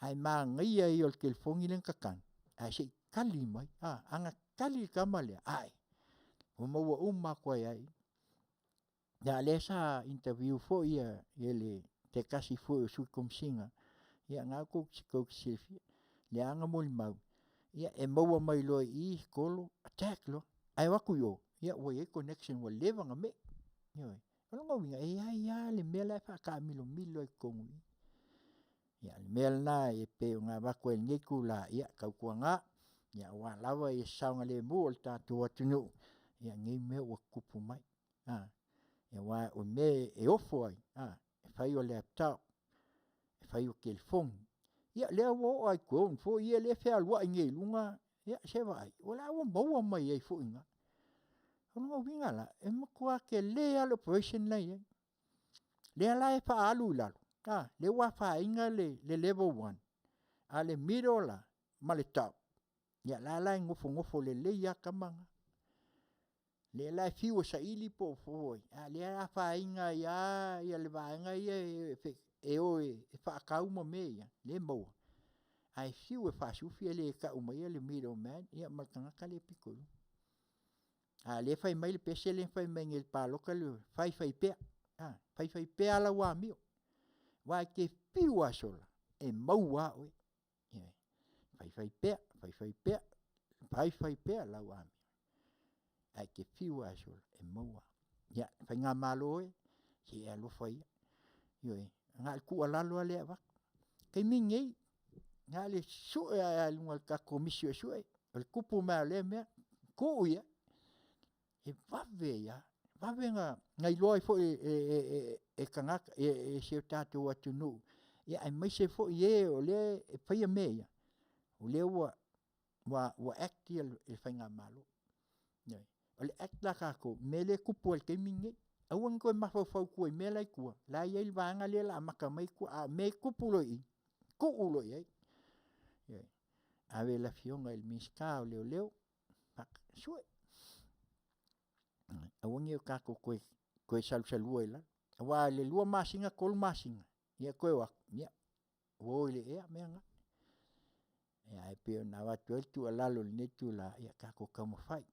Ae manaia ia o le telefoni lea na tatagi ae se i tali mai. A na tali le tama lea, ae, ua maua uma atu ai lava i i. A o lea sa interview foi le se tasi foi o Sui Komesina, ia o lena tou te silafia, lea lava na molimau, e maua mai loa i i tolo attack loa, ae o atu i o, ua i ai connection ua leva ona me'i. Ioe. O lona uiga, e i ai lava le mea la e faataamilomilo i totonu i i. Ia o le mea lena e pei ona avatu ai i lenei itula, ia tautuana, aua lava le saogalemu o le tatou atunuu i nei mea ua tutupu mai. Aua o mea e ofo ai, e fai o laptop, e fai o telefoni, ia o lea ua oo lava i drones foi ia lea e fealuai nei i luga, ia se i vaai, o la e ua maua mai ai foi i ina. O lona uiga la, e matua tele lava le operation la e i ai. Lea la e faaalu i lalo, lea ua afaina le level 1, a o le middle la ma le top, ia o la e la e nofonofo lelei lava tama na. Lea la e fiu e saili po o ai, a o lea e afaina ai lava le vaega ia e o e faatau ma mea ia, lea e maua, ae fiu e faasufi e le tau maia le middle man ma le tagata lea e pito i luga. A o lea e fai mai le pese lea na fai mai nei i le palota lea, faifaipea, faifaipea lava lau amio, aua e te fiu lava e sola, e maua lava oe. Ioe. Faifaipea, faifaipea, faifaipea lau amio, ae e te fiu lava e sola, e maua lava. Ia, le faigamalo e, se i e alofa ia, ioe, na o le tuualalo lava lea e avatu. O le taimi lenei, na o le sue lava i luga e le tatou Komisi Suesue, o le tupu mai lava o lea mea, tuu i ai, e vave ai lava, vave ona iloa ai foi e tagata e si o tatou atunuu, aemaise foi e o lea e faia mea ia, o lea ua act le faigamalo. Ioe. O le Act la a tatou, mea lea e tupu ai i le taimi lenei. Aua ne i toe mafaufau i tua i mea la e i tua, la e i ai le vaega lea o le a amata mai tua, a o mea e tupu loa i i, tuu loa i ai. Ioe. Ave i le Afioga i le Minisita o Leoleo, sue, aua ne i o tatou toe salusalua i lalo. Aua o le 2 masina, 3 masina, ia toe o atu, ia ua o i le ea mea na. Ia ae pei ona avatu ai le tuualalo i lenei itula, ia tatou taumafai,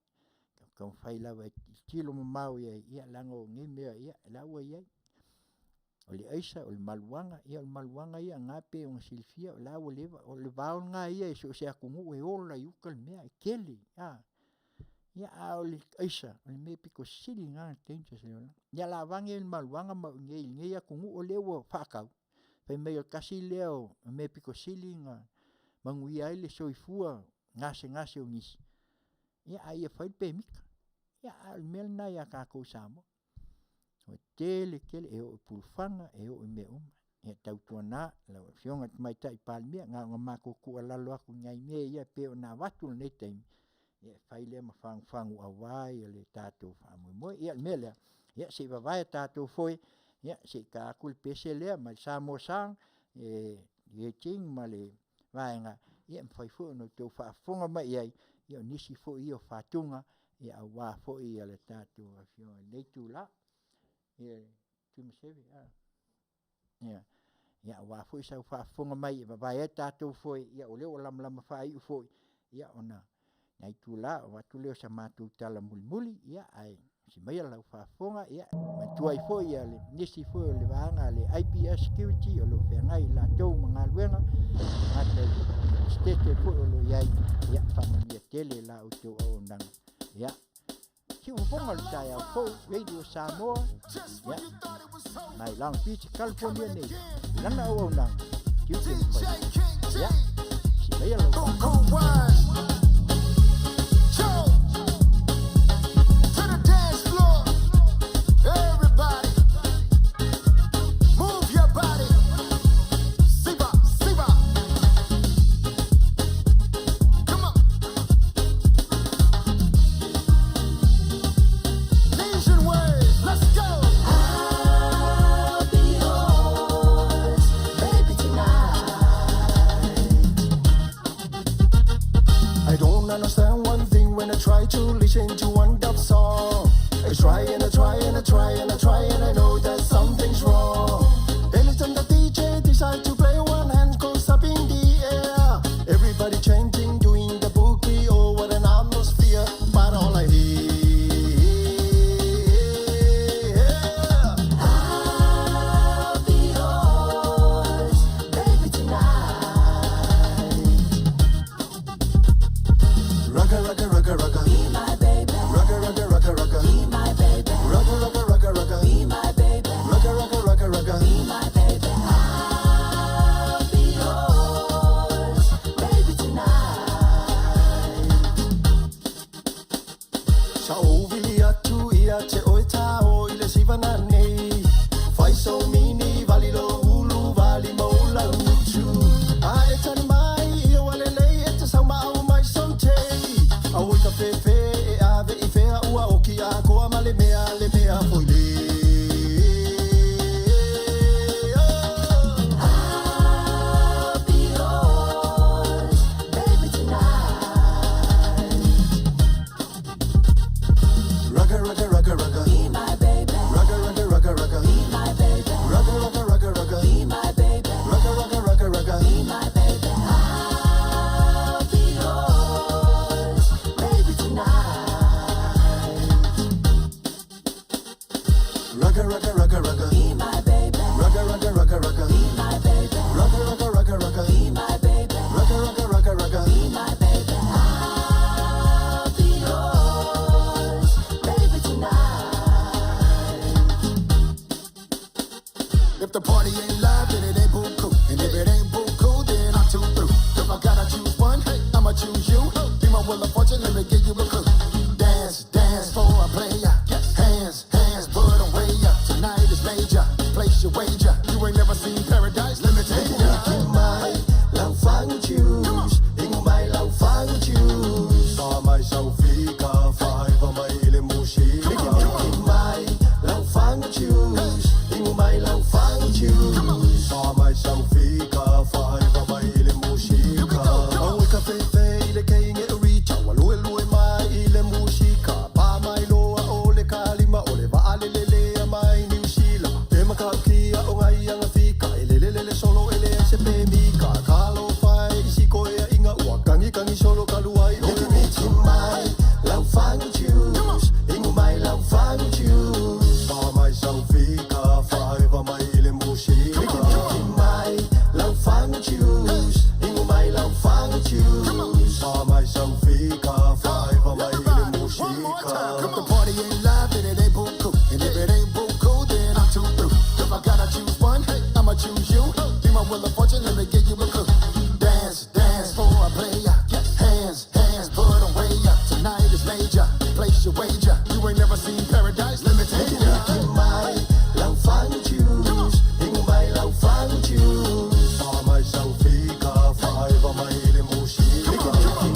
taumafai lava e tilotilo mamao i ai, ia leaga o nei mea o la ua i ai. O le aisa, o le maruana, ia o le maruana ia o lena e pei ona silafia o la ua leva, o le vao lena ia i so o se atunuu e ola i uta le mea, e tele. Ia a o le aisa, o le mea aupito sili lena ona dangerous i le olaga. Ia o le a aveane le maruana ma i inei i lenei atunuu lea ua faatau, fai mai o le tasi lea o mea aupito sili ona manuia ai le soifua gasegase o nisi, ia a ia fai le pemita. Ia a o le mea lena ia tatou i Samoa, ua tele tele, e oo i pulufaga, e oo i mea uma. Ia tautuana lau Afioga i le Tamaitai Palemia, na ona matou tuualalo atu i nai mea ia pei ona avatu i lenei taimi, ia e fai lea ma fagufagu aua le tatou faamoemoe. Ia o le mea lea, ia se i vavae tatou foe, se i ta atu le pese lea mai le Samoa Sound e le Ting ma le vaega, ia e mafai foi ona outou faafofoga mai i ai, o nisi foi ia o fatuga aua foi le tatou Afioga i lenei itula. Ia Tuimaseve, ia aua foi sau faafofoga mai e vavae ai tatou foe, o lea ua lamalama faaiu foi, ia ona o nai itula ona avatu lea o se matou tala mulimuli, ae tasi maia lau faafofoga, manatua ai foi nisi foi o le vaega a le IPS Security o lo o feagai latou ma galuega, e le gata i le Esetete foi o lo o i ai, ia faamanuia tele i la outou auaunaga. Ia, siufofoga o le taeao fou, Radio Samoa, ia, mai Long Beach, California nei, i lana auaunaga, tiute ma faiva. Ia, si maia lau faafofoga. To the dance floor. Everybody, move your body. Siva, Siva. Come on. Nation wave. Let's go. I'll be yours, baby, tonight. I don't understand one thing when I try to listen to one dub song. I try and I try and I try and I try and I know that something's wrong. Anytime the DJ decide to play, one hand goes up in the air. Everybody chanting, doing the boogie, oh what an atmosphere. But all I hear, I'll be yours, baby, tonight. Rugga, rugga, rugga, rugga. Be my baby. Rugga, rugga, rugga, rugga. Be my baby. Rugga, rugga, rugga, rugga. Be my baby. Rugga, rugga, rugga, rugga. Be my baby. I'll be yours, baby, tonight. Sa ovili atu ia te oe tā o i le siva nei. Fai so mini vali lo ulu vali mo la utu. A e tani mai i o ale lei e te sau ma au mai so te. A oi ka fefe e ave i fea ua oki a koa ma le mea foi le. I'll be yours, baby, tonight. Rugga, rugga, rugga, rugga. Be my baby. Rugga, rugga, rugga, rugga. Be my baby. Rugga, rugga, rugga, rugga. Be my baby. Rugga, rugga, rugga, rugga. Be my baby. I'll be yours, baby, tonight. Rugga, rugga, rugga, rugga. Be my baby. Rugga, rugga, rugga, rugga. Be my baby. Rugga, rugga, rugga, rugga. Be my baby. Rugga, rugga, rugga, rugga. Be my baby. I'll be yours, baby, tonight. If the party ain't live, then it ain't buku. And if it ain't buku, then I'm too through. If I gotta choose one, I'ma choose you. Be my wheel of fortune, let me give you a clue. Dance, dance for a player. Hands, hands, put 'em way up. Tonight is major. Place your wager. You ain't never seen paradise, let me take ya. Mai lau fangu choose, ingo mai lau fangu choose. Sa mai sau fika, faiva mai Wheel of Fortune, let me give you a clue. Dance, dance for a player. Hands, hands, put 'em way up. Tonight is major. Place your wager. You ain't never seen paradise. Let me take ya. Mai lau fagu juice, ingo mai lau fagu juice. Fa mai saufika, fa'aiva mai le musika.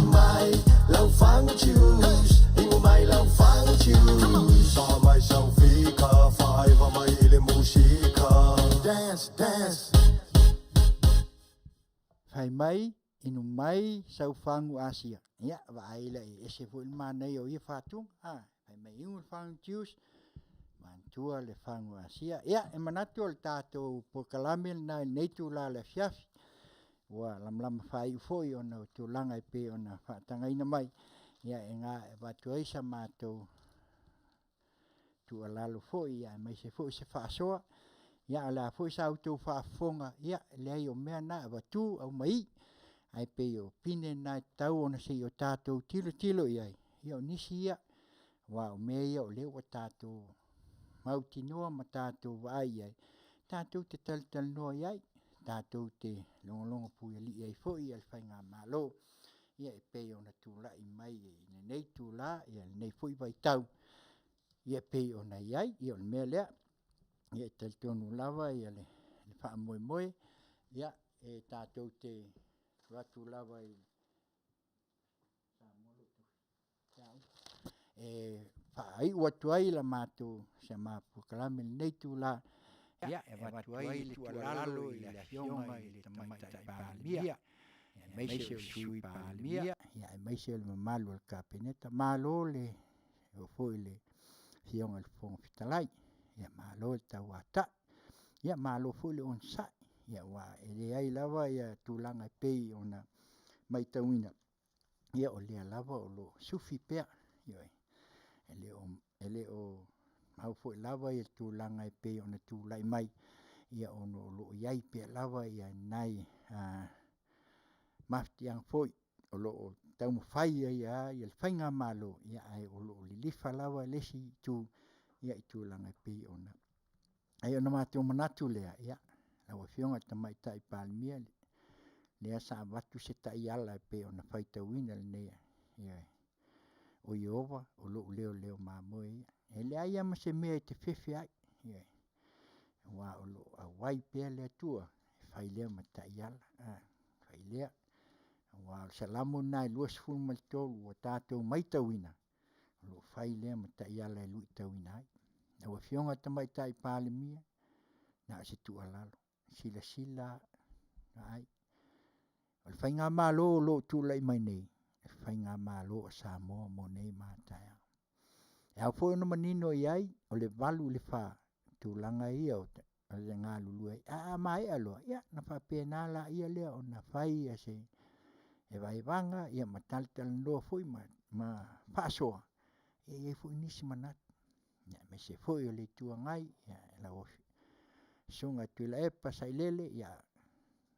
Mai lau fagu juice, ingo mai lau fagu juice. Fa mai saufika, fa'aiva mai le musika. Dance, dance. Fai mai, inu mai sau fagu Asia. Ia, vaai lea e ese foi le manaia o ia faatuga. A, fai mai inu le fagu juice, manatua le fagu Asia. Ia, e manatu o le tatou polokalame lena i lenei itulā o le afiafi. Ua lamalama faaiu foi ona o tulaga e pei ona faatagaina mai. Ia, e avatu ai sa matou tuualalo foi aemaise foi se faasoa. Ia, a o le a foi sa outou faafofoga, ia, e leai o mea na e avatu aumai, ae pei o pine na e tatau ona se i o tatou tilotilo i ai. Ia o nisi ia, aua o mea ia o lea ua tatou mautinoa ma tatou vaai i ai, tatou te talatalanoa i ai, tatou te logologo puialii ai foi le faigamalo e pei ona tulai mai i lenei itula lenei foi vaitau e pei ona i ai. Ia o le mea lea, e talitonu lava le faamoemoe, e tatou te avatu lava i e faaiu atu ai la matou si a matou polokalame i lenei itula, e avatu ai le tuualalo i le Afioga i le Tamaitai Palemia, aemaise o le Sui Palemia, aemaise o le mamalu o le Kapeneta. Malo le oo foi i le Afioga i le Fofoga Fetalai, malo le tauatai, malo foi le onosai, aua e leai lava tulaga e pei ona matauina, ia o lea lava o lo o sufi pea, ioe. E le o mau foi lava le tulaga e pei ona tulai mai, ona o lo o i ai pea lava nai mafatiaga foi o lo o taumafai ai lava le faigamalo, ae o lo o lilifa lava le isi itu i tulaga e pei ona… Ae ona matou manatu lea, lau Afioga i le Tamaitai Palemia, lea sa avatu se taiala e pei ona faitauina i lenei, ioe, o Ieova o lou leoleo mamoe ia. E leai lava ma se mea e te fefe ai, ioe, aua o lo o auai pea le Atua e fai lea ma taiala, fai lea. Aua o le Salamo lena e 23 ua tatou matauina, o lo o fai lea ma taiala e luitauina ai. Lau Afioga i le Tamaitai Palemia, na o se tuualalo, silasila vaai, o le faigamalo o lo o tulai mai nei, o le faigamalo a Samoa mo nei ma a taeao. E ao foi ona manino i ai, o le 8 i le 4 tulaga ia o le galulue ai, ae a maea loa, ia ona faapena lea ona fai se vaevaega ma talatalanoa foi ma faasoa, e i ai foi nisi manatu, aemaise foi o le Itu Agai, lau Susuga Tuilaepa Sailele, ia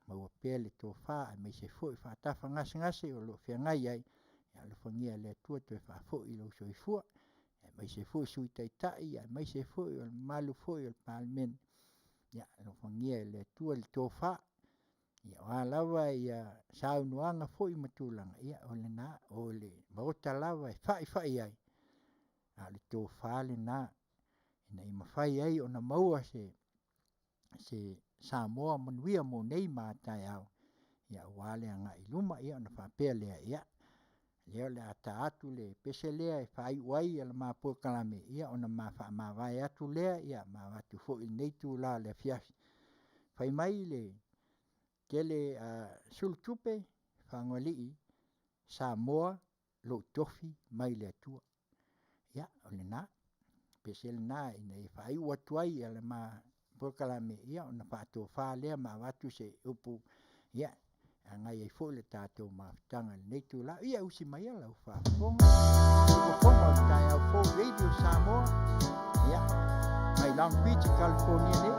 maua pea le tofa aemaise foi o faatafa gasegase o lo o feagai ai, ia alofagia e le Atua toe faafoi lou soifua, aemaise foi o le Sui Taitai aemaise foi o le mamalu foi o le Palemene, ia alofagia e le Atua le tofa, o a lava saunoaga foi ma tulaga, ia o lena, o le Maota lava e faifai ai, a o le tofa lena ina ia mafai ai ona maua se Samoa manuia mo nei ma a taeao aua le agai i luma. Ia ona faapea lea, ia, o lea o le a ta atu le pese lea e faaiu ai le ma polokalame, ona ma faamavae atu lea ma avatu foi i lenei itula o le afiafi. Fai mai le tele sulutupe Fagalii, Samoa lou tofi mai le Atua. Ia, o lena, o le pese lena ina ia faaiu atu ai le ma polokalame, ona faatofa lea ma avatu se upu e agai ai foi le tatou mafutaga i lenei itula. Ia usi maia lau faafofoga o le taeao fou Radio Samoa, ia, mai Long Beach, California nei,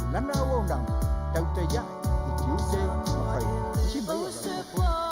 i lana auaunaga, tautai ae i tiute ma faiva. Usi maia lau faafofoga.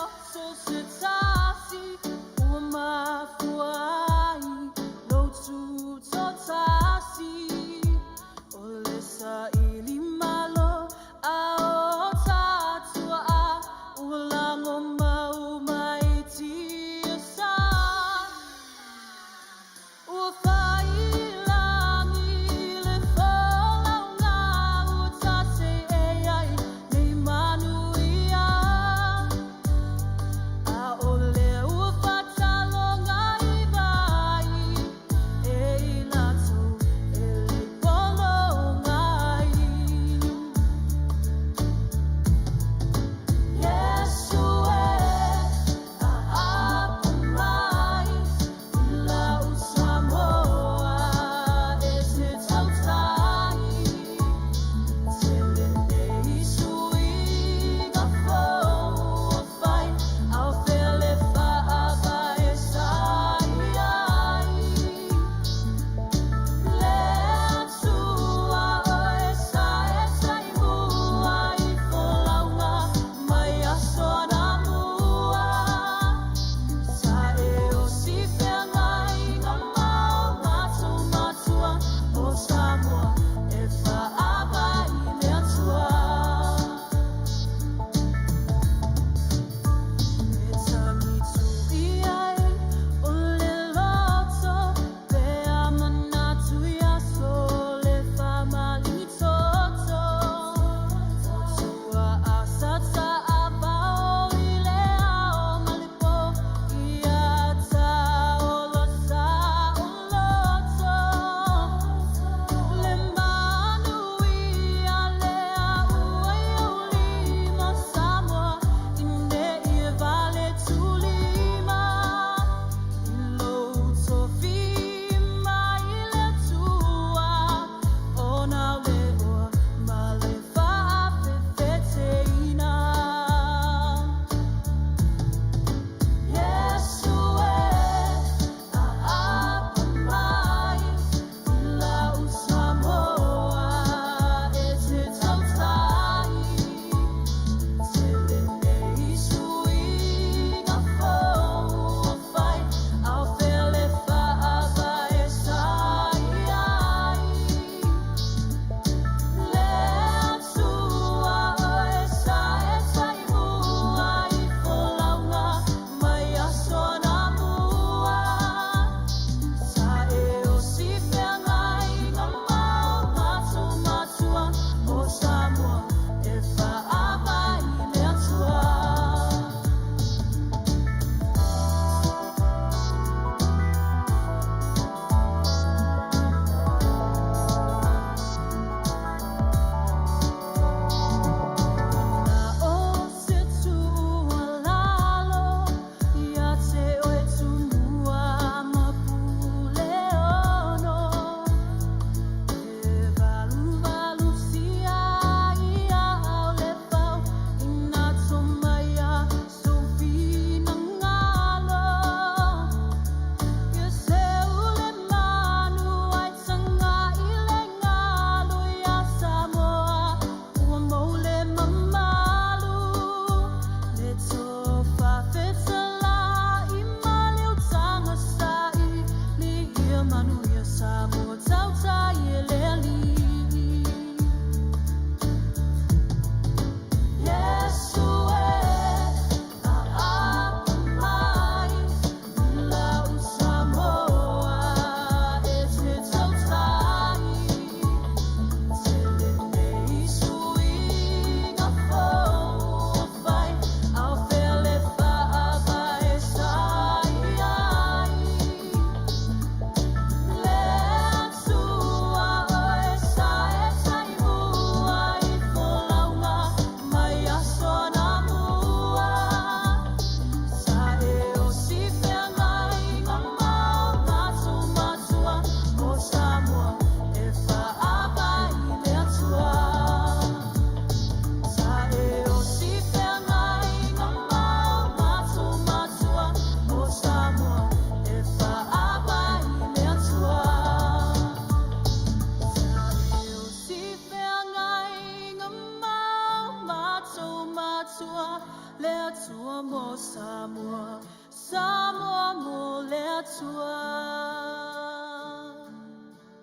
le Atua mo Samoa, Samoa mo le Atua.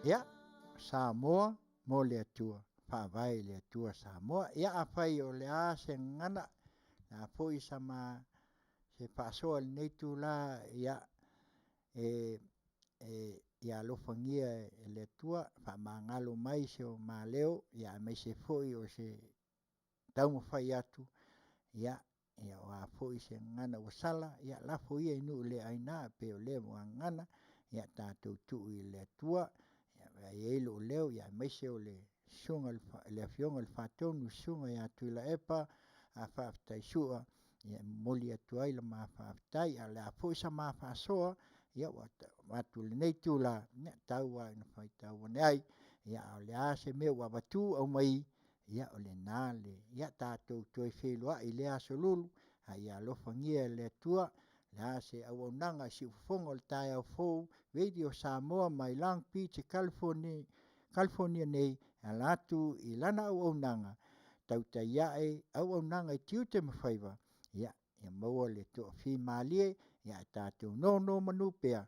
Ia, Samoa mo le Atua, faavae i le Atua Samoa. Ia, afai o le a se gagana, le a foi sa ma se faasoa i lenei itula, ia, e e ia alofagia e le Atua faamagalo mai si o ma leo, ia aemaise foi o se taumafai atu, ia o a foi se gagana ua sala, ia lafo ia i nuu le aina e pei o lea muagagana, ia tatou tuu i le Atua. Ia e i ai lou leo aemaise o le susuga i le Afioga i le Faatonu, le Susuga ia Tuilaepa Faafetai Sua, e momoli atu ai le ma faafetai. A o le a foi sa ma faasoa, ia ua avatu i lenei itula, ia tau lava ina faitau ane ai. A o le a se mea ua avatu aumai, ia o lena le… Ia tatou toe feiloai i lea aso Lulu, a ia alofagia e le Atua le a se auaunaga i siufofoga o le taeao fou, Radio Samoa mai Long Beach Kalifonia nei e ala atu i lana auaunaga, tautai ae auaunaga i tiute ma faiva, ia maua le toafimalie ae tatou nonomanu pea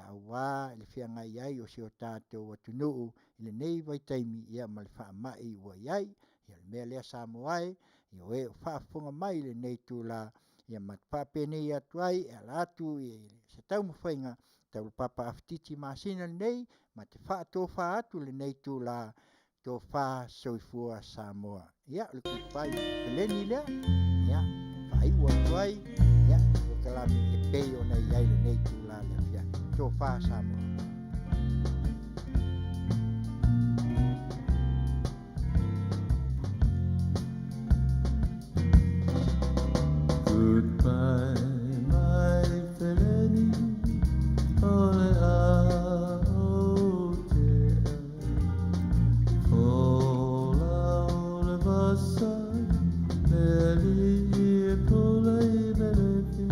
aua le feagai ai o si o tatou atunuu i lenei vaitaimi ma le faamai ua i ai. Ia o le mea lea Samoa e, o e o faafofoga mai i lenei itula, ia matou faapenei atu ai e ala atu i se taumafaiga taulapapa Afatiti Masina lenei, ma te faatofa atu i lenei itula, tofa soifua Samoa. Ia, o le goodbye peleni lea, ia, e faaiu atu ai le polokalame e pei ona i ai lenei itula i le afiafi. Tofa Samoa. Goodbye, my feleni, o le a o te Fola o le vasa, le alii e pule i Velefi,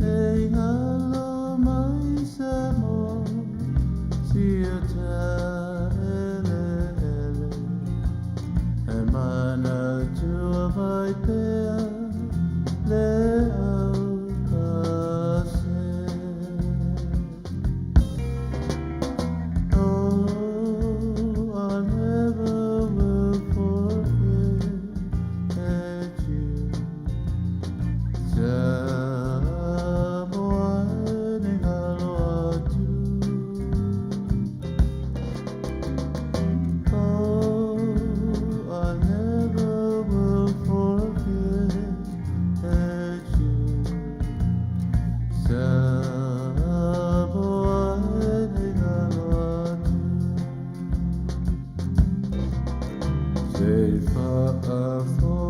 e ingalo mai Samoa, sia ta ele ele. E manatua mai pea le au pase. Oh, I never will forget you. Samoa ni ngalo atu. Oh, I never will forget you. Samoa ni ngalo atu. Se fa'afo'i